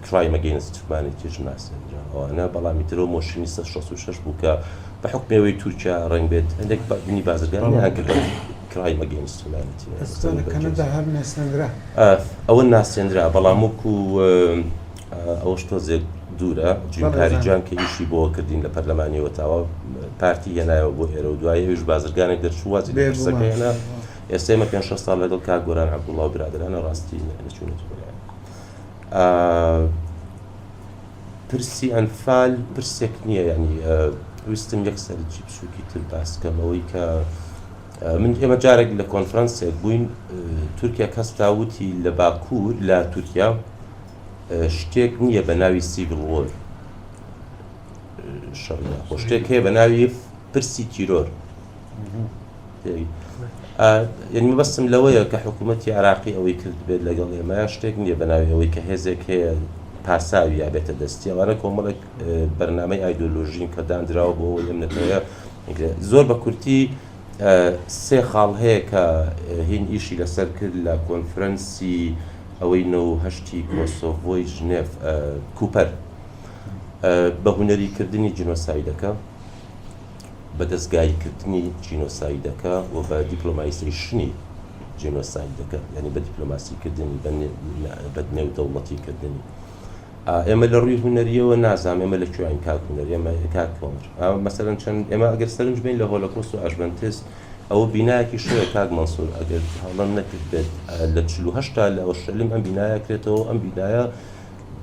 crime against humanity ش ناسێنرا ئەوانە بەڵام ئیتر ئەو motion ی 166 بوو کە بە حوکمی ئەوەی تورکیا ڕەنگ بێت هەندێک بنی بازرگانیان کرد بە crime against humanity ئێستا لە کەنەدا هەر ناسێنرا ئەوە ناسێنرا بەڵام وەکو ئەوەش تۆزێک دوورە جیم کاریجان کە ئیشی بۆ کردین لە پەرلەمانی ئۆتاوا پارتی هێنایەوە بۆ ئێرە و دوای ئەویش بازرگانێک دەرچوو وازی لە پرسەکە هێنا ئێستا ئێمە پێنج شەش ساڵ لەگەڵ کاک گۆران عەبدوڵڵا و برادەرانە ڕاستی نەچوونەتە بەلایان پرسی ئەنفال پرسێک نییە ینی ویستم یەک سەرنجی بچووکی تر باس کەم ئەوەی کە من ئێمە جارێک لە کۆنفرانسێک بووین تورکیا کەستا وتی لە باکوور لە تورکیا شتێک نییە بە ناوی civil war شەڕی ناخۆ شتێک هەیە بە ناوی پرسی تیرۆر یعنی مەبەستم لەوەیە کە حکوومەتی عراقی ئەوەی کرد بێت لەگەڵ ئێمە شتێک نییە بە ناوی ئەوەی کە هێزێک هەیە پاساوی یا بێتە دەستی ئەوانە کۆمەڵێک بەرنامەی ئایدۆلۆژین کە دانراوە بۆ ئەوەی ئەم نەتەوەیە زۆر بە کورتی سێ خاڵ هەیە کە هین ئیشی لەسەر کرد لە کۆنفرەنسی ئەوەی 98 کۆسۆڤۆی ژنێف کوپەر بە هونەری کردنی جینۆسایدەکە بە دەزگایی کردنی جینۆسایدەکە و بە diplomatization ی جینۆسایدەکە یعنی بە دیپلۆماسی کردنی بە نێودەوڵەتی کردنی ئێمە لە ڕووی هونەریەوە نازانم ئێمە لە کوێین کاک هونەر ئێمە کاک کۆمر مەسەلەن چەند ئێمە ئەگەر سەرنج بین لە هۆلۆکۆست و ئاشبەنتس ئەوە بینایەکی شەیە کاک مەنسوور ئەگەر هەڵەم نەکرد بێت لە 48 تا لە ئۆرشەلیم ئەم بینایە کرێتەوە ئەم بینایە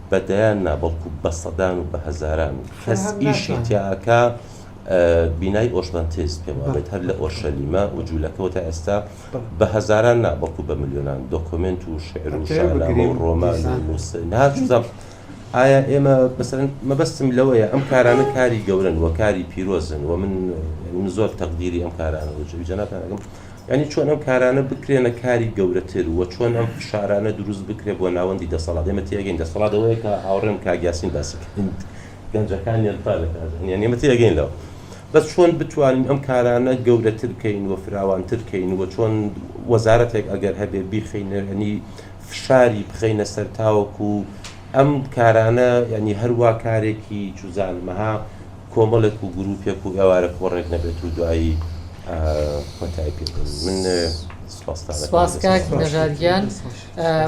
بە دەیان نا بەڵکو بە سەدان و بە هەزاران کەس ئیشی تیاکە بینای ئۆشبەنتس پێم وابێت هەر لە ئۆرشەلیمە و جوولەکەوە تا ئێستا بە هەزاران نا بەڵکو بە ملیۆنان دۆکۆمێنت و شعر و شانامە و ڕۆمان و نووسین چوزانم ئایا ئێمە مەسەلەن مەبەستم لەوەیە ئەم کارانە کاری گەورەن و کاری پیرۆزن و من من زۆر تەقدیری ئەم کارانە و جەوی جەنابتان ئەکەم یعنی چۆن ئەم کارانە بکرێنە کاری گەورەتر و چۆن ئەم فشارانە دروست بکرێ بۆ ناوەندی دەسەڵات ئێمە تێگەین دەسەڵات ئەوەیە کە هاوڕێم کاک یاسین باسی کرد گەنجەکانیان پارەکان یعنی ئێمە تێگەین لەوە بەس چۆن بتوانین ئەم کارانە گەورەتر کەین و فراوانتر کەین و چۆن وەزارەتێک ئەگەر هەبێ بیخەینە ینی فشاری بخەینە سەر تاوەکو ئەم کارانە ینی هەروا کارێکی چوزانمەها کۆمەڵێک و گروپێک و ئێوارە کۆڕێک نەبێت و دوایی کۆتایی پێ من سپاس کاک نەژاد گیان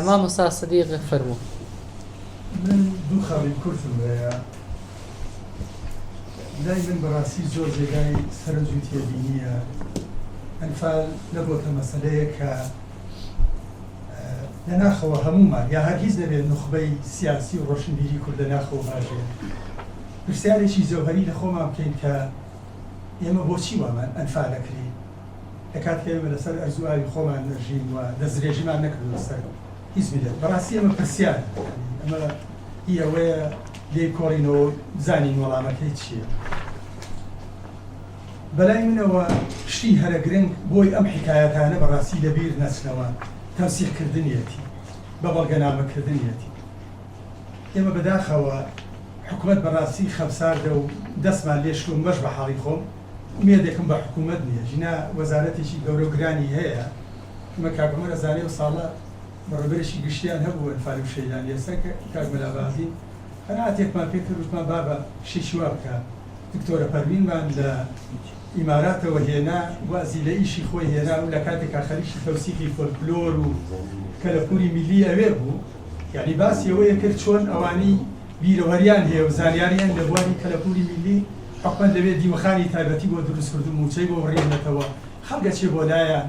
مامۆستا سدیق فەرموو. من دوو خاڵی کورتم هەیە. لای من بەڕاستی زۆر جێگای سەرنج و تێبینییە، ئەنفال نەبۆتە مەسەلەیەک کە لە ناخەوە هەموومان یا هەر هیچ نەبێت نوخبەی سیاسی و ڕۆشنبیری کورد لە ناخەوە باژێ پرسیارێکی جەوهەری لە خۆمان بکەین کە ئێمە بۆچی وامان ئەنفال ئەکرێین لە کاتێکا ئێمە لەسەر ئەرز و ئاوی خۆمان ئەژین و دەستدرێژیمان نەکردووە سەر هیچ میللەت بەڕاستی ئەمە پرسیارە یانی ئەمە هی ئەوەیە لێی کۆڵینەوە و بزانین وەڵامەکەی چییە. بەلای منەوە شتی هەرە گرنگ بۆی ئەم حیکایەتانە بەڕاستی لەبیر نەچنەوە تەوسیق کردنیەتی، بە بەڵگەنامە کردنیەتی. ئێمە بەداخەوە حکومەت بەڕاستی خەمساردە و دەستمان لێ شلوم بەش بە حاڵی خۆم ئومێدێکم بە حکومەت نییە ژینا وەزارەتێکی گەورە و گرانی هەیە ئەمە کاک عومەر ئەزانێ ئەو ساڵە بەڕێوبەرێکی گشتیان هەبوو ئەنفال و شەهیدان ئێستا کاک مەلا بازین قەناعەتێکمان پێ کرد وتمان بابە شتێکی وا بکە دکتۆرە پەروینمان لە ئیماراتەوە هێنا وازی لە ئیشی خۆی هێنا و لە کاتێکا خەریکی تەوسیقی فۆلکلۆر و کەلەپوری میللی ئەوێ بوو یانی باسی ئەوەیە کرد چۆن ئەوانی بیرەوەریان هەیە و زانیاریان لە بواری کەلەپوری میللی حکومەت لەوێ دیوەخانی تایبەتی بۆ دروست کرد و موچەی بۆ بڕیونەتەوە خەڵک ئەچێ بۆ لایان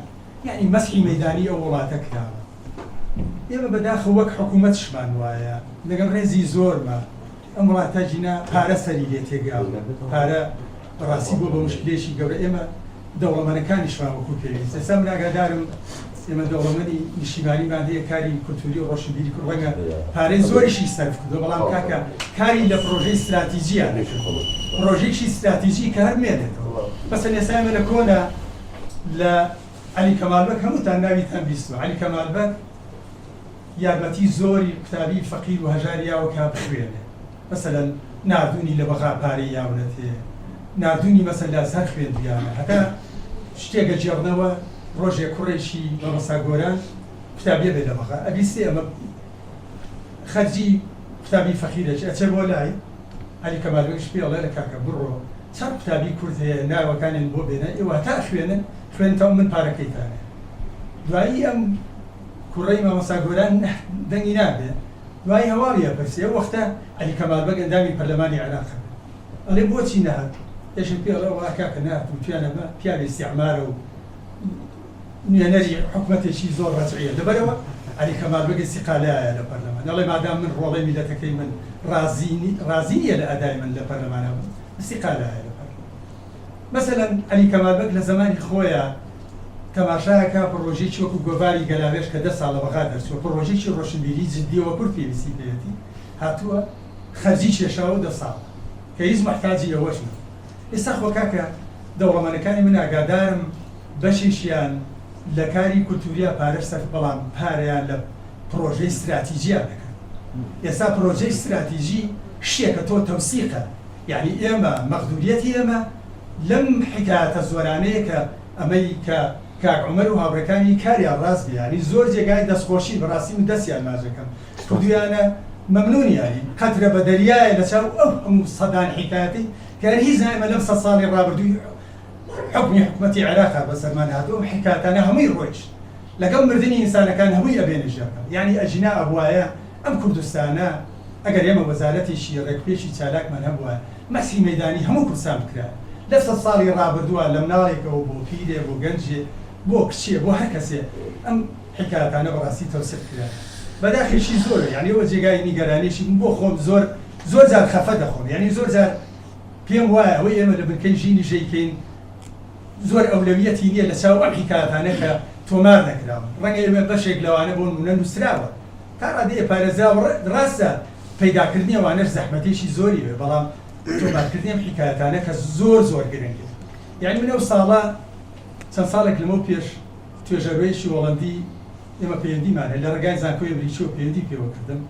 یەعنی مەسحی مەیدانی ئەو وڵاتە کراوە. ئێمە بەداخەوە وەک حکوومەتشمان وایە، لەگەڵ ڕێزی زۆرما، ئەم وڵاتە ژینا پارە سەری لێ تێگاوە، پارە. بەڕاستی بووە بە موشکیلەیەکی گەورە ئێمە دەوڵەمەنەکانیشمان وەکو پێویست ئێستا من ئاگادارم ئێمە دەوڵەمەنی نیشتیمانیمان هەیە کاری کولتوری و ڕۆشنبیری کرد ڕەنگە پارەی زۆریشی سەرف کردووە بەڵام کاکە کاری لە پڕۆژەی ستراتیجییە نەکردووە پڕۆژەیەکی ستراتیجی کە هەر بمێنێتەوە مەسەن ئێستا ئێمە لە کۆنا لە عەلی کەمال بەگ هەمووتان ناویتان بیستوە عەلی کەمال بەگ یارمەتی زۆری قوتابی فەقیر و هەژاری یاوە کە بخوێنێ مەسەلەن ناردوونی لە بەغا پارەی یاونەتێ ناردوونی مەسەل لە ئەزهەر خوێندویانە هەتا شتێک ئەگێڕنەوە ڕۆژێ کوڕێکی مامۆستا گۆران قوتابیە بێ لە بەغا ئەبیستێ ئەمە خەرجی قوتابی فەقیرەکی ئەچێ بۆ لای عەلی کەمال بەگیش پێی ئەڵێ لە کاکە بڕۆ چەند قوتابی کورد هەیە ناوەکانیان بۆ بێنە ئێوە هەتا ئەخوێنن خوێنتەوە من پارەکەیتانێ دوایی ئەم کوڕەی مامۆستا گۆران دەنگی نابێ دوایی هەواڵی ئەپرسێ ئەو وەختە عەلی کەمال بەگ ئەندامی پەرلەمانی عێراق ئەبێ ئەڵێ بۆچی نەهات یەکێک پێی ئەڵێ وەڵا کاکە نەهاتم وتویان ئەمە پیاوی ئیستیعمارە و نوێنەری حکومەتێکی زۆر ڕەجعیە لەبەرئەوە عەلی کەمال بەگ ئیستیقالەیایە لە پەرلەمان ئەڵێ مادام من ڕۆڵەی میلەتەکەی من ڕازی ڕازی نیە لە ئەدای من لە پەرلەمانا ئیستیقالەیایە لە پەرلەمان مەسەلەن عەلی کەمال بەگ لە زەمانی خۆیا تەماشاکە پڕۆژەیەکی وەکو گۆڤاری گەلاوێژ کە دە ساڵە بەغا دەرچووە پڕۆژەیەکی ڕۆشنبیری جدیەوە کورد پێویستی پێیەتی هاتووە خەرجی کێشاوە و دە ساڵە کە هیچ موحتاجی ئەوەش نەبوو ئێستا خۆ کاکە دەوڵەمەنەکانی من ئاگادارم بەشێکیان لە کاری کولتووریا پارەش سەرف بەڵام پارەیان لە پڕۆژەی ستراتیجیا دەکرد ئێستا پڕۆژەی ستراتیجی شتێکە تۆ تەوسیقە یانی ئێمە مەغدوریەتی ئێمە لەم حیکایەتە زۆرانەیە کە ئەمەی کە کاک عومەر و هاوڕێکانی کاریان ڕاست بێ یانی زۆر جێگای دەستخۆشین بەڕاستی من دەستیان ماچ دەکەم کردویانە مەمنونی یانی قەترە بە دەریایە لە چاو ئەو هەموو سەدان حیکایەتەی کە هەر هیچ نا ئێمە لەم سەد ساڵی ڕابردووی حوکمی حکومەتی عێراقا بەسەرمان هاتووە ئەم حیکاتانە هەمووی ڕۆیشت لەگەڵ مردنی ئینسانەکان هەمووی ئەبێنە ژێرقەم یانی ئەگینا ئەبوایە ئەم کوردستانە ئەگەر ئێمە وەزارەتێکی ڕێکوپێکی چالاکمان هەبوایە مەسحی مەیدانی هەموو کوردستان بکرایە لە سەد ساڵی ڕابردووە لە مناڵێکەوە بۆ پیرێ بۆ گەنجێ بۆ کچێ بۆ هەر کەسێ ئەم حیکایەتانە بەڕاستی تەوسیق کرایە بەداخێکی زۆرە یانی ئەوە جێگای نیگەرانیەکی بوو بۆ خۆم زۆر زۆر جار خەفە دەخۆم یانی زۆر جار پێم وایە ئەوەی ئێمە لە بنکەی ژینیش ئەیکەین زۆر ئەولەویەتی نییە لە چاو ئەم حیکایەتانە کە تۆمار نەکراون ڕەنگە ئێمە بەشێک لەوانە بۆ نموونە نووسراوە تا ڕادەیە پارێزراوە ڕاستە پەیداکردنی ئەوانەش زەحمەتێکی زۆری بێ بەڵام تۆمارکردنی ئەم حیکایەتانە کە زۆر زۆر گرنگن یانی من ئەو ساڵە چەند ساڵێک لەمەو پێش توێژەرەوەیەکی هۆڵەندی ئێمە پەیوەندیمان هەیە لە ڕێگای زانکۆی ئەمریکیەوە پەیوەندی پێوە کردم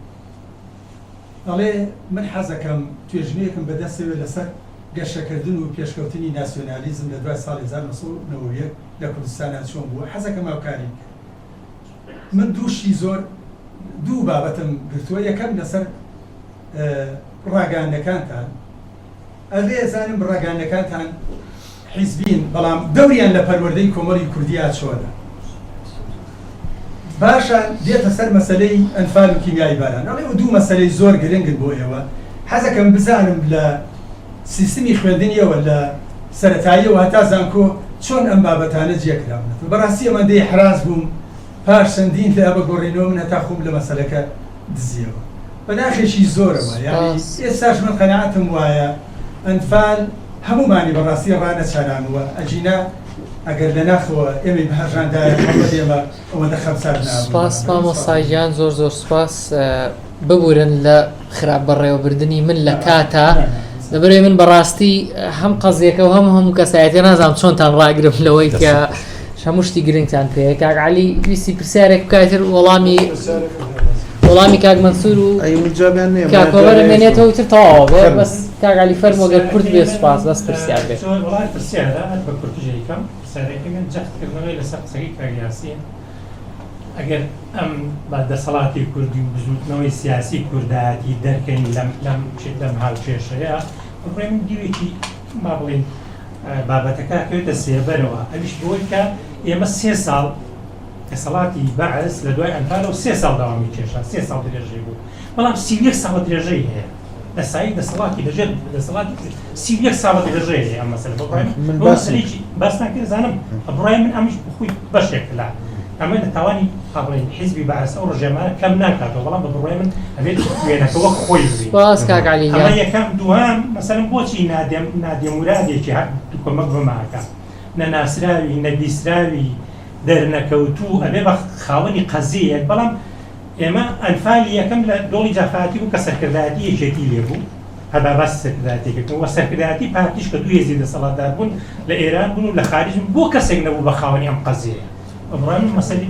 ئەڵێ من حەزەکەم توێژینەوەیەکم بەدەستەوێ لەسەر گەشەکردن و پێشکەوتنی ناسیۆنالیزم لە دوای ساڵی 1991 لە کوردستانا چۆن بووە حەزەکەم هاوکاریم بکەن من دوو شتی زۆر دوو بابەتم گرتووە یەکەم لەسەر ڕاگەیاندنەکانتان ئەبێ ئەزانم ڕاگەیاندنەکانتان حیزبین بەڵام دەوریان لە پەروەردەی کۆمەڵی کوردیا چۆنە؟ باشە دێتە سەر مەسەلەی ئەنفال و کیمیایی باران ئەڵێ ئەو دوو مەسەلەی زۆر گرنگن بۆ ئێوە حەزەکەم بزانم لە سیستمی خوێندنیەوە لە سەرەتاییەوە هەتا زانکۆ چۆن ئەم بابەتانە جێکراونەتەوە بەڕاستی ئەمەندەی حراز بووم پاش چەندین لە بە گۆڕینەوە من هەتا خۆم لە مەسەلەکە دزیەوە بەداخێکی زۆرەوە یانی سوپاس. ئێستاش من قەناعەتم وایە ئەنفال هەموومانی بەڕاستی ڕانەچەرانووە ئەگینا ئەگەر لە ناخەوە ئێمەی بهەژاندایە هەڵبەت ئێمە ئەوەندە خەمسارد نابووین سوپاس بەرامبەری. مامۆستا گیان زۆر زۆر سوپاس ببورن لە خراپ بەڕێوەبردنی من لە کاتا لەبەرئەوەی من بەڕاستی هەم قەزیەکە و هەم هەموو کەسایەتی نازانم چۆنتان ڕاگرم لەوەی کە هەموو شتی گرنگتان پێ کاک علی ویستی پرسیارێک بکاتر وەڵامی وەڵامی کاک مەنسوور و کاک کۆبەر مێنێتەوە تر تەواوە بەس کاک علی فەرموو گەر کورت بێ سوپاس بەس پرسیار بێ وەڵامی پرسیارە هەر بە کورتیش ئەیکەم پرسیارەکەی من جەختکردنەوەی لەسەر قسەکەی کاک یاسین ئەگەر ئەم بە دەسەڵاتی کوردی و بزووتنەوەی سیاسی کوردایەتی دەرکەین لەم لەم لەم هاوکێشەیە بڕێ من دیوێکی با بڵێین بابەتەکە ئەکەوێتە سێبەرەوە ئەویش بەوەی کە ئێمە سێ ساڵ دەسەڵاتی بەعس لە دوای ئەنفالەوە سێ ساڵ دەوامی کێشا سێ ساڵ درێژەی بوو بەڵام 31 ساڵە درێژەی هەیە لە سایەی دەسەڵاتی لەژێر دەسەڵاتی 31 ساڵە درێژەی هەیە ئەم مەسەلە بە بڕای من من بۆ باسم مەسەلەیەکی باس ناکرێ زانم بە بڕای من ئەمیش بخۆی بەشێک لە. ئەمە لە تاوانی با بڵێین حیزبی بەعس ئەو ڕژێمانە کەم ناکاتەوە بەڵام بە بڕوای من ئەبێت وێنەکە وەک خۆی ببینین. سپاس کاک عەلی ئەمە گیان. یەکەم دووهەم مەسەلەن بۆچی نادێم نادیە مورادێکی هەر کۆمەک بەمە ئەکا نەناسراوی نەبیسراوی دەرنەکەوتوو ئەبێ بە خاوەنی قەزیەیەک بەڵام ئێمە ئەنفالی یەکەم لە دۆڵی جافایەتی بوو کە سەرکردایەتی یەکێتی لێ بوو هەر با باسی سەرکردایەتیەکە بکەین وە سەرکردایەتی پارتیش کە دوو هێزی دەسەڵاتدار بوون لە ئێران بوون و لە خارج بوون بۆ کەسێک نەبوو بە خاوەنی ئەم قەزیەیە بە بڕوای من مەسەلی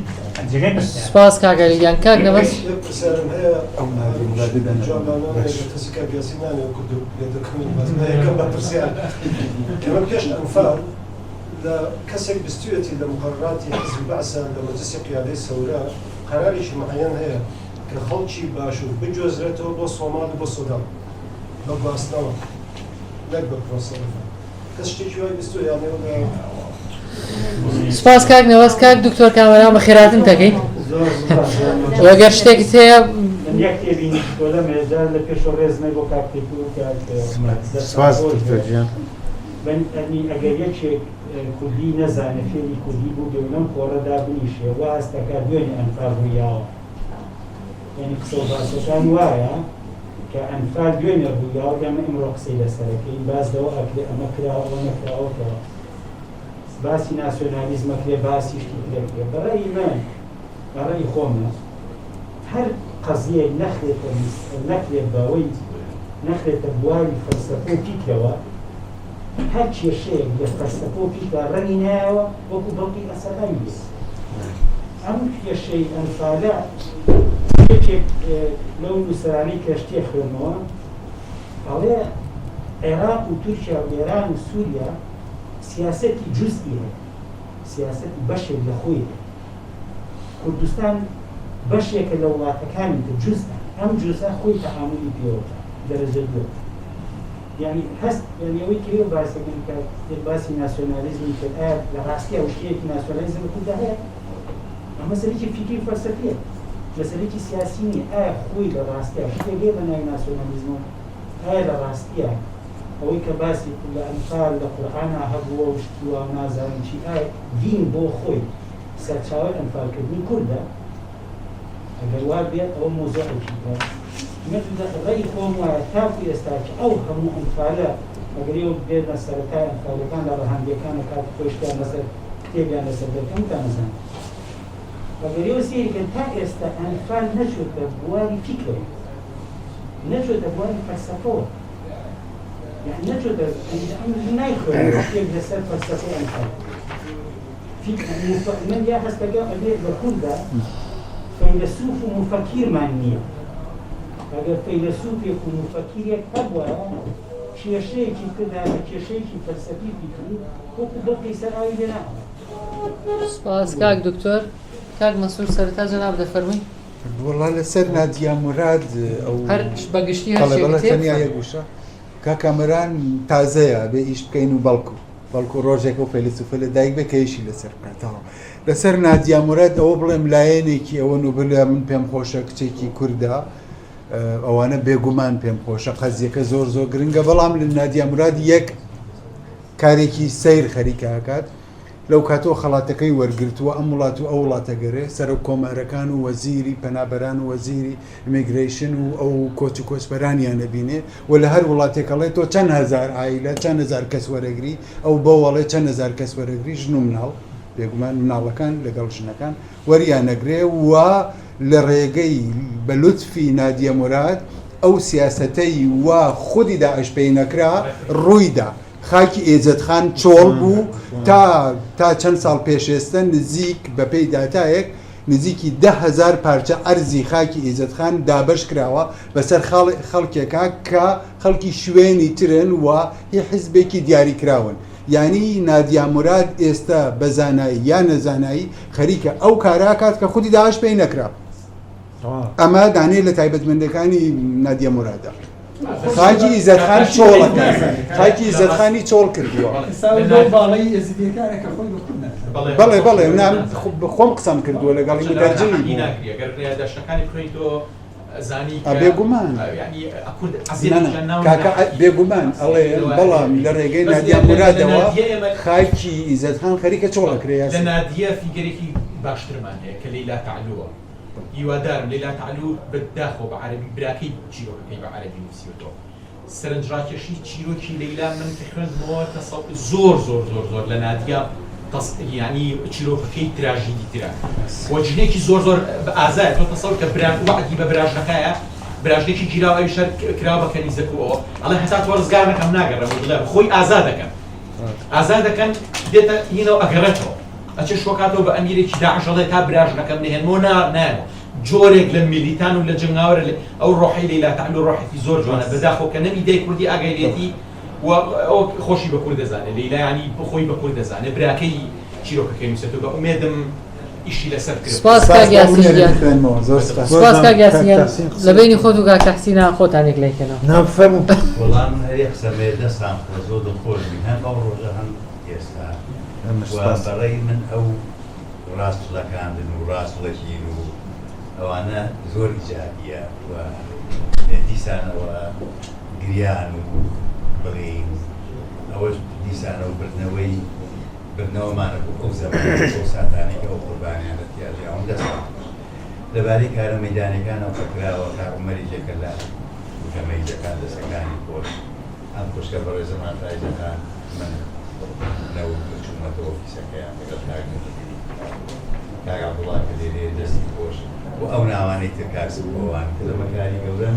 جێگای پرسیارە. سپاس کاک عەلی گیان کاک نەبەز. یەک پرسیارم هەیە ئەو نادیە مورادە دەنەوە جوابدانەوە باش. لەگەڵ تەسی کاک یاسین نانەوە کوردو لێدەکەون بەس یەکەم بە پرسیار ئێمە پێش ئەنفال لە کەسێک بیستویەتی لە مقەرەراتی حزبی بەعسە لە مەجلسی قیادەی سەورە قەرارێکی معەیەن هەیە کە خەڵکی باشوور بگوێزرێتەوە بۆ سۆماڵ و بۆ سۆدان بە گواستنەوە نەک بە پرۆسەی ئەنفال کەس شتێکی وای بیستووە یان ئێوە لە سپاس کاک نەوەز کاک دکتۆر کامەران بەخێرهاتن دەکەین وەگەر شتێکت هەیە من یەک تێبینی شکۆلەم هەیە جار لە پێشەوە ڕێزمەی بۆ کاک تێکو و کاک دەستان سپاس خۆش دکتۆر بێت گیان. من ئەنی ئەگەر یەکێک کوردی نەزانێ فێری کوردی بووبێ و لەم کۆڕە دابنیشێ وا هەست ئەکا دوێنێ ئەنفال ڕووی یاوە یانی قسە و باسەکان وایە کە ئەنفال دوێنێ ڕووی یاوە ئێمە ئیمڕۆ قسەی لەسەر ئەکەین باس لەوە ئەکرێ ئەمە کرا ئەوە نەکرا ئەوە کرا باسی ناسیۆنالیزم ئەکرێ باسی شتی تر ئەکرێ بە ڕەئی من بە ڕەئی خۆمە هەر قەزیەک نەخرێتە نەکرێت بەوەی نەخرێتە بواری فەلسەفە و فیکرەوە هەر کێشەیەک لە فەلسەفە و فیکرا ڕەنگی نایەوە وەکو بڵقی ئەسەر ئاوی لێ ئەم کێشەی ئەنفالە یەکێک لەو نووسەرانەی کە شتێ خوێنەوە ئەڵێ عێراق و تورکیا و ئێران و سووریا سیاسەتی جوزئی هەیە سیاسەتی بەشێک لە خۆی هەیە کوردستان بەشێکە لە وڵاتەکانی تر جوزئە ئەم جوزئە خۆی تەعامولی پێوە بکات دەرەجە دووە یانی هەست یانی ئەوەی کە ئێوە باسی دەکەن کە یەک باسی ناسیۆنالیزمی کرد ئایا لە ڕاستیا وشەیەکی ناسیۆنالیزم لە کورددا هەیە ئەمە مەسەلەیەکی فیکری و فەلسەفیە مەسەلەیەکی سیاسی نییە ئایا خۆی لە ڕاستیا شتێک هەیە بە ناوی ناسیۆنالیزمەوە ئایا لە ڕاستیا ئەوەی کە باسی لە ئەنفال لە قورئانا هەبووە و شتی وا و نازانم چی ئایا دین بۆ خۆی سەرچاوەی ئەنفالکردنی کوردە؟ ئەگەر وا بێت ئەوە مەوزوعێکی ترە. من ڕەئی خۆم وایە تاکو ئێستا کە ئەو هەموو ئەنفالە ئەگەر ئێوە بێنە سەرەتای ئەنفالەکان لە ڕەهەندیەکان و کاتی خۆی شتیان لەسەر کتێبیان لەسەر دەرکەن تان ئەزانن ئەگەر ئێوە سەیری کەن تا ئێستا ئەنفال نەچۆتە بواری فیکرەوە نەچۆتە بواری فەلسەفەوە یعنی نەچۆتە ئەم نایخوێنم شتێک لەسەر فەلسەفەی ئەنفال من یا هەستەکەم ئەبێ لە کورددا فەیلەسوف و موفەکیرمان نییە. ئەگەر فەیلەسوفێک و موفەکیرێک هەبوایە کێشەیەکی بکردایە بە کێشەیەکی فەلسەفی فیکری وەکو بڵقی سەر ئاوی لێ ناهات. سپاس کاک دکتۆر. کاک مەنسوور سەرەتا جەناب دەفەرمووی. وەڵا لەسەر نادیا موراد ئەو هەر بە گشتی هەر بەڵێ بەڵێ شتێکت هەیە تەنیا بفەرموو. یەک وشە کاک کامەران تازەیە بێ ئیش بکەین و بەڵکو بەڵکو ڕۆژێک ئەو فەیلەسوفە لە دایک بێ کە ئیشی لەسەر بکاتەوە لەسەر نادیا موراد ئەوە بڵێم لایەنێکی ئەوە نوبلە من پێم خۆشە کچێکی کوردە ئەوانە بێگومان پێم خۆشە قەزیەکە زۆر زۆر گرنگە بەڵام لە نادیا موراد یەک کارێکی سەیر خەریکە ئەکات لەو کاتەوە خەڵاتەکەی وەرگرتووە ئەم وڵات و ئەو وڵاتە گەرێ سەرۆک کۆمارەکان و وەزیری پەنابەران و وەزیری immigration و ئەو کۆچ و کۆچبەرانیان ئەبینێ و لە هەر وڵاتێک ئەڵێ تۆ چەند هەزار عایلە چەند هەزار کەس وەرەگری ئەو بەو ئەڵێ چەند هەزار کەس وەرەگری ژن و مناڵ بێگومان مناڵەکان لەگەڵ ژنەکان وەریانەگرێ و لە ڕێگەی بە لوتفی نادیە موراد ئەو سیاسەتەی وا خودی داعش پێی نەکرا ڕوویدا خاکی ئێزەدخان چۆڵ بوو تا تا چەند ساڵ پێش ئێستە نزیک بە پێی داتایەک نزیکی 10,000 پارچە ئەرزی خاکی ئیزەدخان دابەش کراوە بەسەر خەڵکێکا کە خەڵکی شوێنی ترن و هی حیزبێکی دیاریکراون یانی نادیا موراد ئێستە بە زانایی یا نەزانایی خەریکە ئەو کارە ئەکات کە خودی داعش پێی نەکرا ئەمە دانەیە لە تایبەتمەندەکانی نادیە مورادە. خاکی ئیزەدخان چۆڵەکە خاکی ئیزەدخانی چۆڵ کردووە بەڵێ بەڵێ خۆم قسەم کردووە لەگەڵی متەرجمی ناکری ئەگەر یاداشتەکانی بخوێنیتەوە. ئەزانی ئا بێگومان. یانی کورد نا نا عەزیەتێکیان ناوە کاکە ناحەقی بێگومان ئەڵێ لەوە بەڵام لە ڕێگەی بەس نادیا لە لە مورادەوە نادیە ئێمە خاکی ئیزەدخان خەریکە چۆڵ ئەکرێ لە یاسین. نادیە فیگەرێکی باشترمان هەیە کە لەیلا تەعلووە هیوادارم لەیلا تەعلوو بە داخەوە بە عەرەبی براکەی چیرۆکەکەی بە عەرەبی نووسیوەتەوە سەرنجڕاکێشی چیرۆکی لەیلا من کە خوێندمەوە تەسەو زۆر زۆر زۆر زۆر لە نادیا تەس یانی چیرۆکەکەی تراژیدی ترە و ژنێکی زۆر زۆر ئازایە تۆ تەسەور کە برا وەعدی بە براژنەکایە براژنێکی گیراوە ئەویش هەر کراوە بە کەنیزەک و ئەوە ئەڵێ هەتا تۆ ڕزگار نەکەم ناگەڕێمەوە دڵێ خۆی ئازا دەکەن ئازا دەکەن دێتە هینەوە ئەگەڕێتەوە ئەچێ شۆکاتەوە بە ئەمیرێکی داعش ئەڵێ تا براژنەکەم نەهێنمەوە نا نایەمەوە جۆرێک لە میلیتان و لە جەنگاوەرە لە ئەو ڕۆحەی لەیلا تەعلو ڕۆحێکی زۆر جوانە بەداخەوە کە نە میدیای کوردی ئاگای لێتی و ئەو خۆشی بە کورد دەزانێ لەیلا یانی خۆی بە کورد دەزانێ براکەی چیرۆکەکەی نووسێتەوە بە ئومێدم ئیشی لەسەر بکرێت. سپاس کاک یاسین گیان. سپاس کاک یاسین گیان لە بەینی خۆت و کاک تەحسینا خۆتان یەک لای کەنەوە. نا فەرموو. وەڵا من هەر یەک قسەم هەیە دەستان خۆش زۆر دڵخۆش بووین هەم ئەو ڕۆژە هەم ئێستا و بەڕەی من ئەو ڕاستڵەکاندن و ڕاستڵەکین و ئەوانە زۆر ئیجابیە و دیسانەوە گریان و بڵێین ئەوەش دیسانەوە بردنەوەی بردنەوەمانە بۆ ئەو زەمانە ئەو ساتانەی کە ئەو قوربانیانە تیا ژیاون دەستان خۆش لەبارەی کارە مەیدانیەکانەوە کە کراوە کاک عومەر یەکێکە لە متەمەیزەکان دەستەکانی خۆش ئەم خوشکە بەڕێزەمان فایزە خان من نەوتوو چوومەتە ئۆفیسەکەیان لەگەڵ کاک نورەدینی کاک عەبدوڵا کە لێرەیە دەستی خۆش و ئەو ناوانەی تر کاک سبو ئەوانی تر ئەمە کاری گەورەن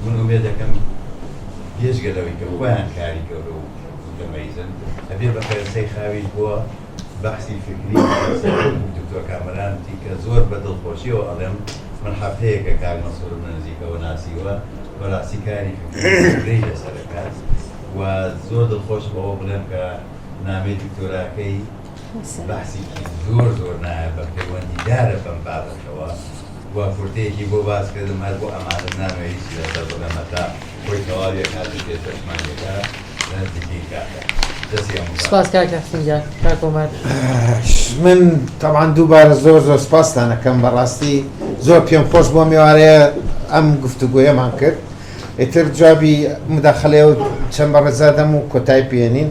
من ئومێد دەکەم بێجگە لەوەی کە خۆیان کاری گەورە و متەمەیزن ئەبێ بە کەرەسەی خاویش بۆ بەحسی فکری دکتۆر کامەران وتی کە زۆر بە دڵخۆشیەوە ئەڵێم من هەفتەیەکە کاک مەنسوورم لە نزیکەوە ناسیوە بەڕاستی کاری فکری گەورەی لەسەر ئەکات و زۆر دڵخۆشم ئەوە بڵێم کە نامەی دکتۆراکەی بەحسێکی زۆر زۆر نایابە پەیوەندیدارە بەم بابەتەوە و کورتەیەکی بۆ باس کردم هەر بۆ ئەمانە نامەوێ هیچی لەسەر بڵێم هەتا خۆی تەواوی ئەکات و پێشکەشمان دەکات لە نزیکترین کاتدا. دەستی هەمووتان سپاس کاک تەحسین گیان. کاک عومەر. من تەبعەن دووبارە زۆر زۆر سپاستان ئەکەم بەڕاستی زۆر پێم خۆش بوو ئەم ئێوارەیە ئەم گفتوگۆیەمان کرد ئیتر جوابی مداخلەیە و چەند بەڕێزا دەم و کۆتای پێێنین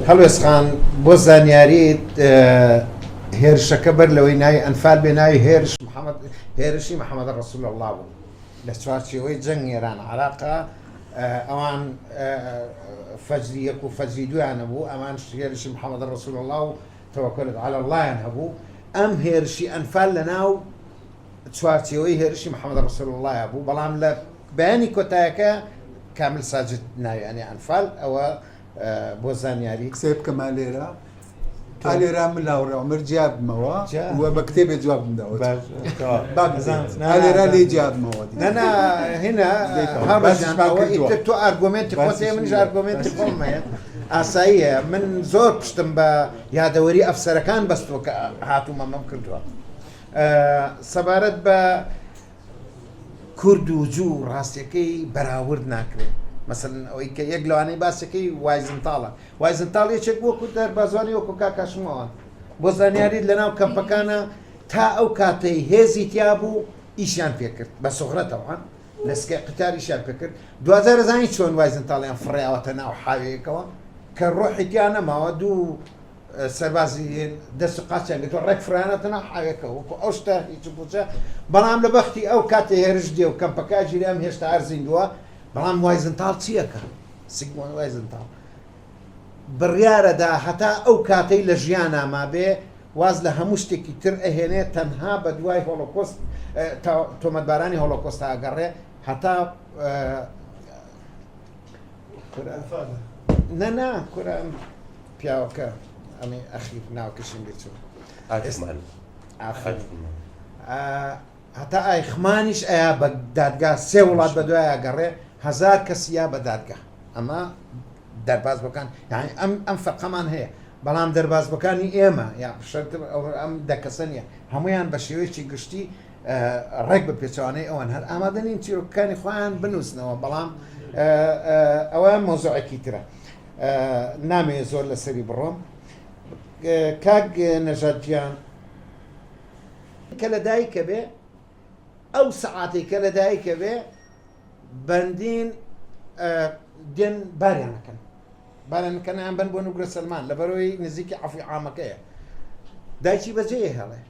هەڵوێست خان بۆ زانیاریت هێرشەکە بەر لەوەی ناوی ئەنفال بێ ناوی هێرش محەممەد هێرشی محەممەد ڕسول الله بوو لە چوارچێوەی جەنگ ئێران عراقا ئەوان فەجری یەک و فەجری دویان هەبوو ئەمان هێرشی محەممەد ڕسول الله و تەوەکەلت علی اللهیان هەبوو ئەم هێرشی ئەنفال لە ناو چوارچێوەی هێرشی محەممەد ڕسول اللهە بوو بەڵام لە بەیانی کۆتایەکە کامل ساجد ناویانی ئەنفال ئەوە بۆ زانیاری قسەی بکەمە لێرە تا لێرە من لاوڕێ عمر جیابمەوە و بە کتێبێ جوابم داوە لێرە لێ جیابمەوە نەنا هنا ئیتر تۆ ئارگۆمێنتی خۆت هەیە منیش ئارگۆمێنتی خۆم هەیە ئاساییە من زۆر پشتم بە یادەوەری ئەفسەرەکان بەستووە کە هاتوومە مەم کردووە سەبارەت بە کورد و جوو ڕاستیەکەی بەراورد ناکرێت مەسەلەن ئەوەی کە یەک لەوانەی باسەکەی وایزنتاڵە وایزنتاڵ یەکێک بووە کورد دەربازوانی وەکو کاکاشمەوە بۆ زانیاریت لەناو کەمپەکانە تا ئەو کاتەی هێزی تیا بوو ئیشیان پێکرد بە سوغرەتەوە لە سکە قتار ئیشیان پێکرد دوجار زانی چۆن وایزنتاڵیان فڕیاوەتە ناو حاوەیەکەوە کە ڕۆحی تیا نەماوە دوو سەربازی دەست و قاچیان گرتووە ڕێک فڕیانەتە ناو حاوێکە وەکو ئەو شتە هیچ و پوچە بەڵام لە بەختی ئەو کاتێ هێرش دێ و کەمپەکە ئەگیرێ ئەم هێشتا هەر زیندووە بەڵام وایزنتاڵ چییەکە سیگمۆند وایزنتاڵ بڕیارەدا هەتا ئەو کاتەی لە ژیانا مابێ واز لە هەموو شتێکی تر ئەهێنێ تەنها بە دوای هۆڵۆکۆست تۆمەتبارانی هۆڵۆکۆستا ئەگەڕێ هەتا نا نا کورە ئەم پیاوەکە ئەمەی ئەخیر ناوکەشیم بیر چوو ئایخمان ئافرین هەتا ئایخمانیش ئەیا بە دادگا سێ وڵات بە دوای گەڕێ هەزار کەس یا بە دادگا ئەمە دەرباز بەکان یعنی ئەم ئەم فەرقەمان هەیە بەڵام دەربازبەکانی ئێمە یا شەرت ئەم دە کەسە نییە هەمویان بە شێوەیەکی گشتی ڕێک بە پێچەوانەی ئەوان هەر ئامادە نین چیرۆکەکانی خۆیان بنووسنەوە بەڵام ئەوە مۆزۆعێکی ترە نامەوێت زۆر لەسەری بڕۆم کاک نەژاد گیان کە لە دایکە بێ. ئەو سەعاتەی کە لە دایکە بێ بەندین دێن باریان ئەکەن باریان ئەکەن یان بەن بۆ نوگرە سەلمان لەبەرەوەی نزیکی عەفوی عامەکەیە دایکی بەجێ هێڵێ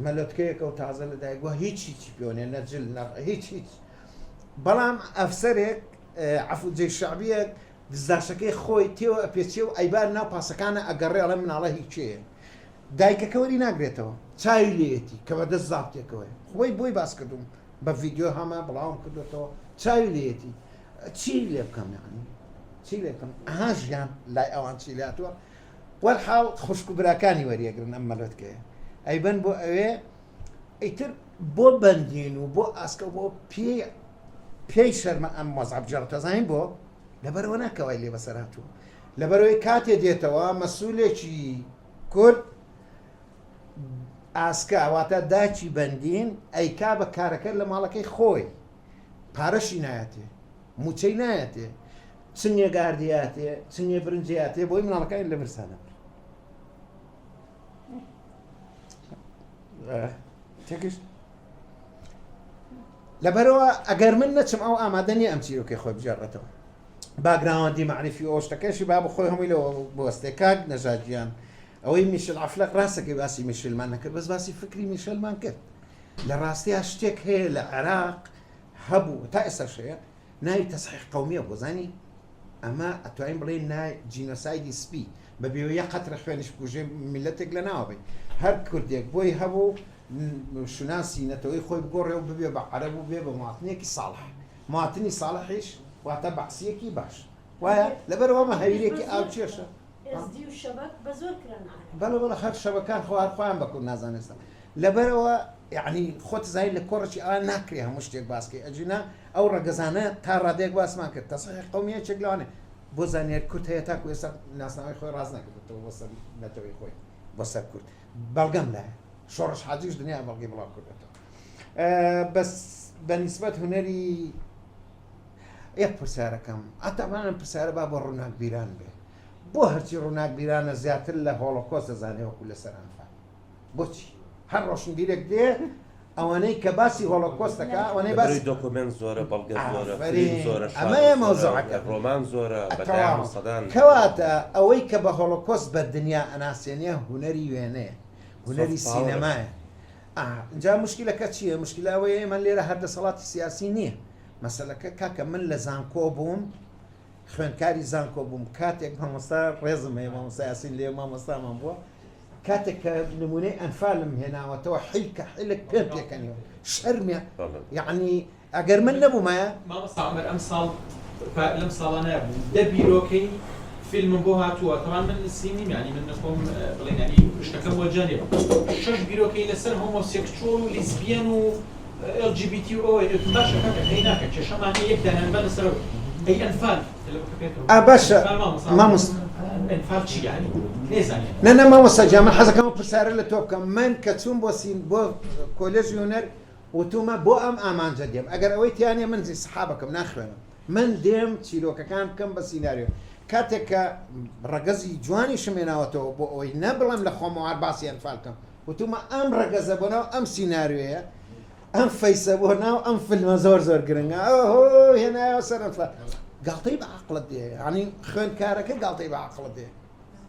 مەلۆتکەیەکە و تازە لە دایک بووە هیچ هیچی پێوەنێ نە جل نە هیچ هیچ بەڵام ئەفسەرێک عەفو جەی شەعبیەک دزداشەکەی خۆی تێوە ئەپێچێ و ئەیبار ناو پاسەکانە ئەگەڕێ ئەڵێ مناڵە هی کێیە دایکەکە وەری ناگرێتەوە چاوی لێیەتی کە بەدەست زابتێکەوەیە خۆی بۆی باس کردوم بە ڤیدیۆ هەمە بڵاوم کردوێتەوە چاوی لێیەتی چی لێ بکەم یعنی چی لێ بکەم ئەها ژیان لای ئەوان چی لاتوە وەرحاڵ خوشک و براکانی وەریەگرن ئەم مەلۆتکەیە ئەیبەن بۆ ئەوێ ئیتر بۆ بەندین و بۆ ئاسکە بۆ پێی پێی شەرمە ئەم وەزع بگێڕێتەوە زانین بۆ لەبەرەوە ناکەوای لێ بەسەر هاتووە لەبەرەوەی کاتێ دێتەوە مەسولێکی کورد ئاسکە واتە داچی بەندین ئەیکا بە کارەکە لە ماڵەکەی خۆی پارەشی نایەتێ موچەی نایەتێ چنگێ گاردیاتێ چنگێ برنجیاتێ بۆی مناڵەکانی لە برسانە تێگەشت لەبەرەوە ئەگەر من نەچم ئەو ئامادە نیە ئەم چیرۆکەی خۆی بگێڕێتەوە باگراوەندی معریفی ئەو شتەکەشی با بخۆی هەمووی لەوە بوەستێ کاک نەژاد گیان ئەوەی میشل عەفلەق ڕاستەکەی باسی میشلمان نەکرد بەس باسی فکری میشلمان کرد لە ڕاستیا شتێک هەیە لە عێراق هەبوو تا ئێستاش هەیە ناوی تەسحیح قەومیە بۆ زانی ئەمە ئەتوانین بڵێین نا جینۆسایدی سپی بە بێ یەک قەترە خوێنیش بکوژێ میللەتێک لە ناوە بەی هەر کوردێک بۆی هەبوو شوناسی نەتەوەی خۆی بگۆڕێ و ببێ بە عەرەب و بێ بە ماتنێکی ساڵح ماتنی ساڵحیش واتە بەعسیەکی باش وایە لەبەرەوە ئەمە هەویرێکی ئاوکێشە ئێزدی و شەبەک بە زۆر کران عەرەب. بەڵێ بەڵێ هەر شەبەکان خۆ هەر خۆیان بە کورد نازانن ئێستا لەبەرئەوە یەعنی خۆت زانی لە کۆڕێکی ئاوا ناکرێ هەموو شتێک باس کەی ئەگینا ئەو ڕەگەزانە تا ڕادەیەک باسمان کرد تەسحیح قەومی یەکێک لەوانەیە بۆ زانیاری کورد هەیە تاکو ئێستا ناسنامەی خۆی ڕاست نەکردێتەوە بۆ سەر نەتەوەی خۆی بۆ سەر کورد بەڵگەم لایە شۆڕش حاجیش دنیا بەڵگەی بڵاو کردێتەوە بەس بە نیسبەت هونەری یەک پرسیارەکەم ئەتەمان پرسیارە با بۆ ڕووناکبیران بێ بۆ هەرچی ڕووناکبیرانە زیاتر لە هۆڵۆکۆست دەزانێ وەکو لەسەر ئەنفال بۆچی هەر ڕۆشنبیرێک دێ ئەوانەی کە باسی هۆڵۆکۆست دەکا ئەوانەی باسی لەبەرئەوەی دۆکۆمێنت زۆرە بەڵگە زۆرە ئافەرین فیلم زۆرە شانۆ ئەمەیە زۆرە مەوزوعەکە ڕۆمان زۆرە بە دەیان تەواو و سەدان کەواتە ئەوەی کە بە هۆڵۆکۆست بە دنیا ئەناسێنێ هونەری وێنەیە هونەری سۆفت پاوەرە سینەمایە ئا جا مشکلەکە چییە مشکلە ئەوەیە ئێمە لێرە هەر دەسەڵاتی سیاسی نییە مەسەلەکە کاکە من لە زانکۆ بووم خوێندکاری زانکۆ بووم کاتێک مامۆستا ڕێزم هەیە مامۆستا یاسین لێ مامۆستامان بووە کاتێک کە نمونەی ئەنفالم هێناوەتەوە حیلکە حیلک پێم پێکەنیوە شەرمە یعنی ئەگەر من نەبوومایە مامۆستا عومەر ئەمساڵ لەم ساڵانە بوو دە بیرۆکەی فیلمم بۆ هاتووە تەبعەن من سیم نیم یانی من خۆم بڵێن یانی شتەکەم وەجە نیە شەش بیرۆکەی لەسەر هۆمۆسێکچوەڵ و لیزبیەن و ئێڵ جی بی تی و ئەوەی وتم باشە کاکە هەی ناکە کێشەمان هەیە یەک دانیان بە لەسەر ئەو ئەی ئەنفال ئا باشە مامۆستا ئەنفال چی یانی نێزانێ نە نە مامۆستا گیان من حەزەکەم ئەو پرسیارە لە تۆ بکەم من کە چووم بۆ سین بۆ کۆلێژی هونەر وتومە بۆ ئەم ئامانجە دێم ئەگەر ئەوەی تیا نیە من سحابەکەم ناخوێنم من دێم چیرۆکەکان بکەم بە سیناریۆ کاتێک کە ڕەگەزی جوانیشم هێناوەتەوە بۆ ئەوەی نەبڵێم لە خۆمەوە هەر باسی ئەنفال بکەم وتومە ئەم ڕەگەزە بۆ ناو ئەم سیناریۆیە ئەم فەیسە بۆ ناو ئەم فیلمە زۆر زۆر گرنگە ئۆهۆ هێنایەوە سەر ئەنفال گاڵتەی بە عەقڵت دێ یعنی خوێندکارەکە گاڵتەی بە عەقڵت دێ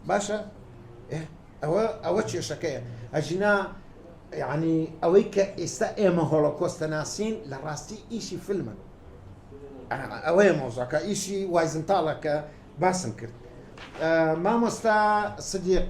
باشە ئەوە ئەوە کێشەکەیە ئەژینا یعنی ئەوەی کە ئێستا ئێمە هۆڵۆکۆستە ناسین لە ڕاستی ئیشی فیلمە ئەوەیە مۆزەکە ئیشی وایزنتاڵە کە باسم کرد مامۆستا سدیق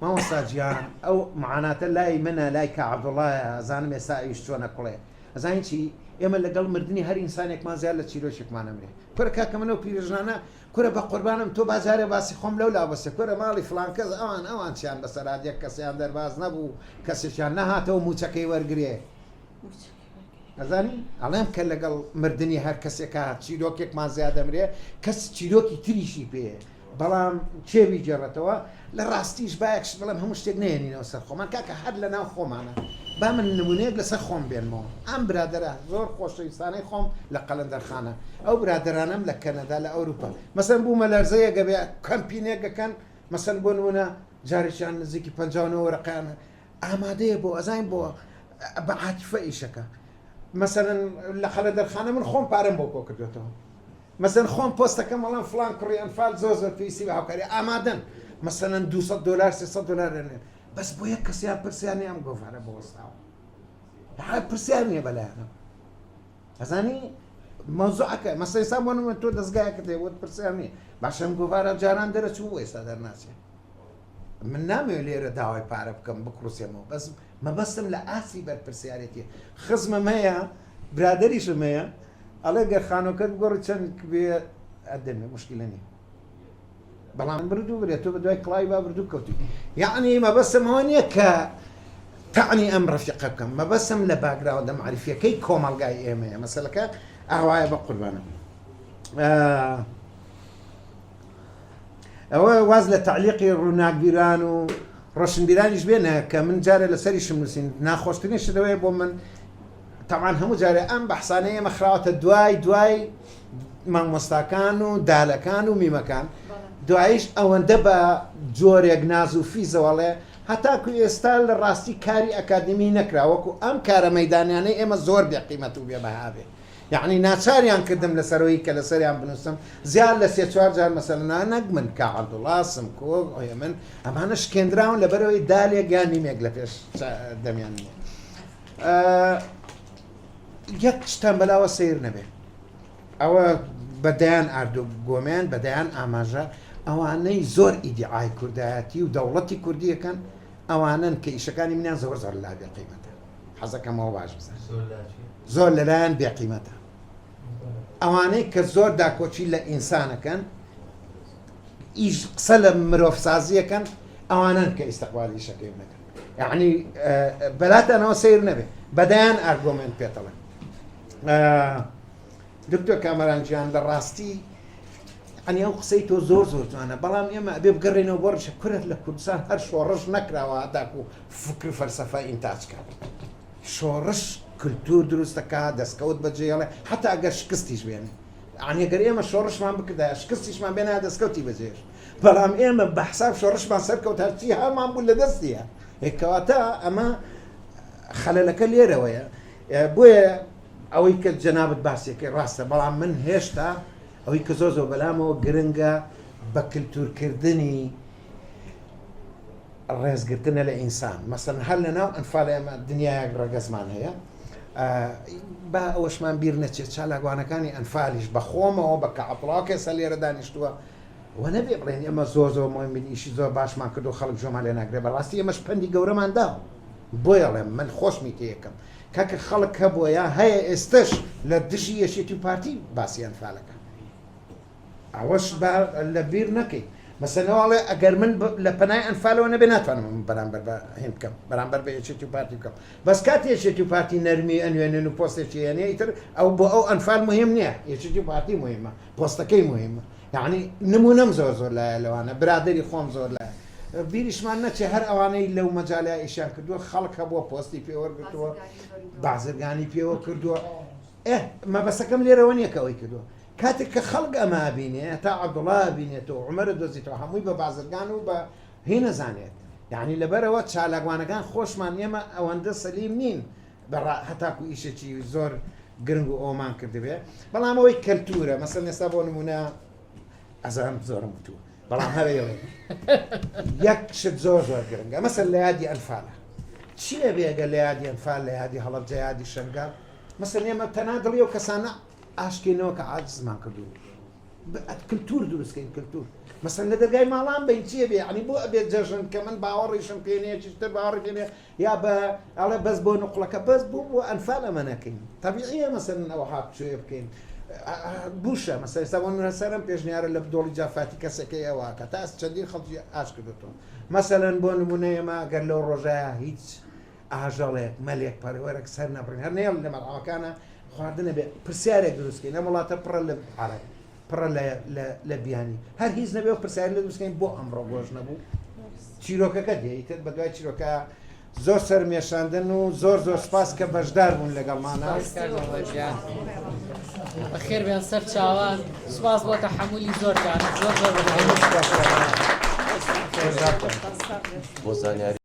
مامۆستا گیان ئەو معاناتە لای منە لای کا عەبدوڵایە ئەزانم ئێستا ئەویش چۆنە کوڵێ ئەزانی چی ئێمە لەگەڵ مردنی هەر ئینسانێکمان زیاد لە چیرۆکێکمان ئەمرێ کورە کاکە من ئەو پیرەژنانە کورە بە قوربانم تۆ با جارێ باسی خۆم لەو لا بەسێ کورە ماڵی فڵان کەس ئەوان ئەوان چیان بەسەر هات یەک کەسیان دەرباز نەبوو کەسێکیان نەهاتەوە موچەکەی وەرگرێ ئەزانی ئەڵێم کە لەگەڵ مردنی هەر کەسێکا چیرۆکێکمان زیاد دەمرێ کەس چیرۆکی تریشی پێیە بەڵام کێ بیگێڕێتەوە؟ لە ڕاستیش با یەک شت بڵێم هەموو شتێک نەهێنینەوە سەر خۆمان کاکە هەر لە ناو خۆمانە با من نمونەیەک لەسەر خۆم بێنمەوە ئەم برادەرە زۆر خۆشەویستانەی خۆم لە قەلەندەرخانە ئەو برادەرانەم لە کەنەدا لە ئەوروپا مەسەن بوومە لەرزەیەک ئەبێ کەمپینێک ئەکەن مەسەن بۆ نمونە جارێکیان نزیکی 59 وەرەقەیان ئامادەیە بۆ ئەزانین بۆ بە عاتیفە ئیشەکە. مەسەلەن لە قەلەدەرخانە من خۆم پارەم بۆ کۆ کردوێتەوە مەسەن خۆم پۆستەکەم وەڵام فلان کوڕی ئەنفال زۆر زۆر پێویستی بە هاوکاری ئامادەن مەسەلەن 200 دلار 300 دلار دەنێن بەس بۆ یەک کەسیان پرسیار نیە ئەم گۆڤارە بۆ وەستاوە پرسیار نییە بەلایەنەوە ئەزانی مەوزوعەکە مەسە ئێستا بۆ نمونە تۆ دەزگایەکت هەیە بۆت پرسیار نییە باشە ئەم گۆڤارە جاران دەرەچوو بۆ ئێستا دەرناچێ من نامەوێت لێرە داوای پارە بکەم بکڕوسێمەوە بەس مەبەستم لە ئاستی بەرپرسیارێتی خزمم هەیە برادەریشم هەیە ئەڵێ گەر خانۆکەت بگۆڕی چەند بێ ئەدەمێ مشکلە نییە بەڵام بردوو برێ تۆ بەدوای کڵاوی با بردوو کەوتوی یەعنی مەبەستم ئەوە نییە کە تەعنی ئەم ڕەفیقە بکەم مەبەستم لە باگراوندە مەعریفیەکەی کۆمەڵگای ئێمەیە مەسەلەکە ئاوایە بە قوربانم ئەوە واز لە تعلیقی ڕووناکبیران و ڕۆشنبیرانیش بێنە کە من جارێ لەسەریشم نووسین ناخۆشترین شتەوەیە بۆ من تەبعەن هەموو جارێ ئەم بەحسانەی ئێمە خراوەتە دوای دوای مامۆستاکان و دالەکان و میمەکان دوایش ئەوەندە بە جۆرێک ناز و فیزەوەڵێ هەتاکو ئێستا لە ڕاستی کاری ئەکادمی نەکرا وەکو ئەم کارە مەدانیانەی ئێمە زۆر بێقیمەت و بێبەهابێ یعنی ناچاریان کردم لەسەرەوەی کە لەسەریان بنووسم زیاد لە سێ چوار جار مەسەلەن نەک من کا عەبدوڵا سمکۆ من ئەمانە شکێنراون لەبەرەوەی دالێک یان نیمێک لە پێش دەمیان نییە یەک شتان بەلاوە سیر نەبێ ئەوە بە دەیان ئاردۆ گۆمێن بە دەیان ئاماژە ئەوانەی زۆر ئیدعای کوردایەتی و دەوڵەتی کوردیەکەن ئەوانن کە ئیشەکانی منیان زۆر زۆر لا بێقیمەتە حەزەکەمەوە باش بزان زۆر لەلایەن بێقیمەتە ئەوانەی کە زۆر داکۆکی لە ئینسانەکەن ئیش قسە لە مرۆڤسازیەکەن ئەوانەن کە ئیستقبالی ئیشەکەی نەکەن یعنی بەلاتانەوە سیر نەبێ بەدەیان ئارگۆمێنت پێتەڵێن دکتۆر کامەران گیان لە ڕاستی ئەنی ئەو قسەی تۆ زۆر زۆر جوانە بەڵام ئێمە ئەبێ بگەڕێنەوە بۆ ڕیشە کورت لە کوردستان هەر شۆڕش نەکراوە هەتاکو فکر و فەلسەفە ئینتاج کات شۆڕش کلتور دروست دەکات دەستکەوت بەجێڵێ حتا ئەگەر شکستیش بێنێ یانی گەر ئێمە شۆڕشمان بکردایە شکستیشمان بێنایە دەستکەوتی بەجێهێشت بەڵام ئێمە بە حساب شۆڕشمان سەرکەوت هەرچی هەمان بوو لە دەستیە کەواتە ئەمە خەلەلەکە لێرەوەیە بۆیە ئەوەی کە جەنابت باسیەکەی ڕاستە بەڵام من هێشتا ئەوەی کە زۆر زۆر بەلامەوە گرنگە بە کللتورکردنی ڕێزگرتنە لە ئینسان مەسەن هەر لە ناو ئەنفال ئێمە دنیایەک ڕەگەزمان هەیە با ئەوەشمان بیر نەچێت چالاکوانەکانی ئەنفالیش بە خۆمەوە بە کە عەبدوڵڵا کە لێرە دانیشتووە و نەبێ بڵێن ئێمە زۆر زۆر مهمین ئیشی زۆر باشمان کردو خەڵک جۆمان لێ ناگرێ بەڕاستی ئێمەش پەندی گەورەمان داوە بۆیەڵێم من خۆشمی تێیەکەم کاکە خەڵک هەبووە یا هەیە ئێستش لە دژی یەکێتی و پارتی باسی ئەنفالەکە ئەوەش با لە بیر نەکەی مەسەلەن ئەڵێ ئەگەر من لە پەنای ئەنفالەوە نەبێ ناتوانم من بەرامبەر بە هین بکەم بەرامبەر بە یەکێتی و پارتی بکەم بەس کاتی یەکێتی و پارتی نەرمی ئەنوێنن و پۆستێکی هێنێ ئیتر ئەو بۆ ئەو ئەنفال مهم نییە یەکێتی و پارتی مهمە پۆستەکەی مهمە یعنی نمونەم زۆر زۆر لایە لەوانە برادری خۆم زۆر لایە بیریشمان نەچێ هەر ئەوانەی لەو مەجالیا ئیشیان کردووە خەڵک هەبووە پۆستی پێوەرگرتووە بازرگانی پێوە کردووە ئێ مەبەسەکەم لێرەوە نییە کە ئەوەی کردووە کاتێک کە خەڵک ئەمە ئەبینێ هەتا عەبدوڵا ئەبینێتەوە عومەرە دۆزیتەوە هەمووی بە بازرگان و بە هی نەزانێت یعنی لەبەرەوە چالاکوانەکان خۆشمان ئێمە ئەوەندە سەلیم نین بە هەتاکو ئیشێکی زۆر گرنگ و ئەومان کردبێ بەڵام ئەوەی کەلتورە مەسەن ئێستا بۆ نمونە ئەزانم زۆرم وتووە بەڵام هەرەیڵێ یەک شت زۆر زۆر گرنگە مەسەن لە یادی ئەنفالە چییە بێگە لە یادی ئەنفال لە یادی هەڵەبجە یادی شەنگال مەسەن ئێمە تەنها دڵی ئەو کەسانە ئاشکەینەوە کە عاجزمان کردوون کللتور دروستکەین کللتور مەسەن لە دەرگای ماڵان بین چیە بێ عنی بۆ ئەبێت جەژن کە من باوەڕیشم پێ نییە چیتر باوەڕی پێ نییە یا بە ئەڵێ بەس بۆ نقڵەکە بەس بۆ بۆ ئەنفال ئەمە نەکەین تەبیعیە مەسەن ئەوە هاتوچۆیە بکەین بوشە مەسەن ئێستا بۆ نمونە سەرم پێشنیارە لە دۆڵی جافاتی کەسێکەی ئەوە کە تا چەندین خەڵکی ئاش کردوتەوە مەسەلەن بۆ نمونە ئێمە گەر لەو ڕۆژەیە هیچ ئاژەڵێک مەلێک پەروەرەک سەر نەبڕین هەر نەیەڵ لە مەرعەکانە خواردنە بێ پرسیارێک دروستکەین ئەم وڵاتە پڕە لە عەرەب پڕە لە بیانی هەر هیچ نەبێ و پرسیاری لە دروستکەین بۆ ئەمڕۆ گۆش نەبوو چیرۆکەکە دێیتر بە دوای چیرۆکە زۆر سەرمێشاندن و زۆر زۆر سپاس کە بەشدار بوون لەگەڵمانە بەخێر بێن سەر چاوان سپاس بۆ تەحەمولی زۆرتان زۆر زۆر بۆ زانیاری.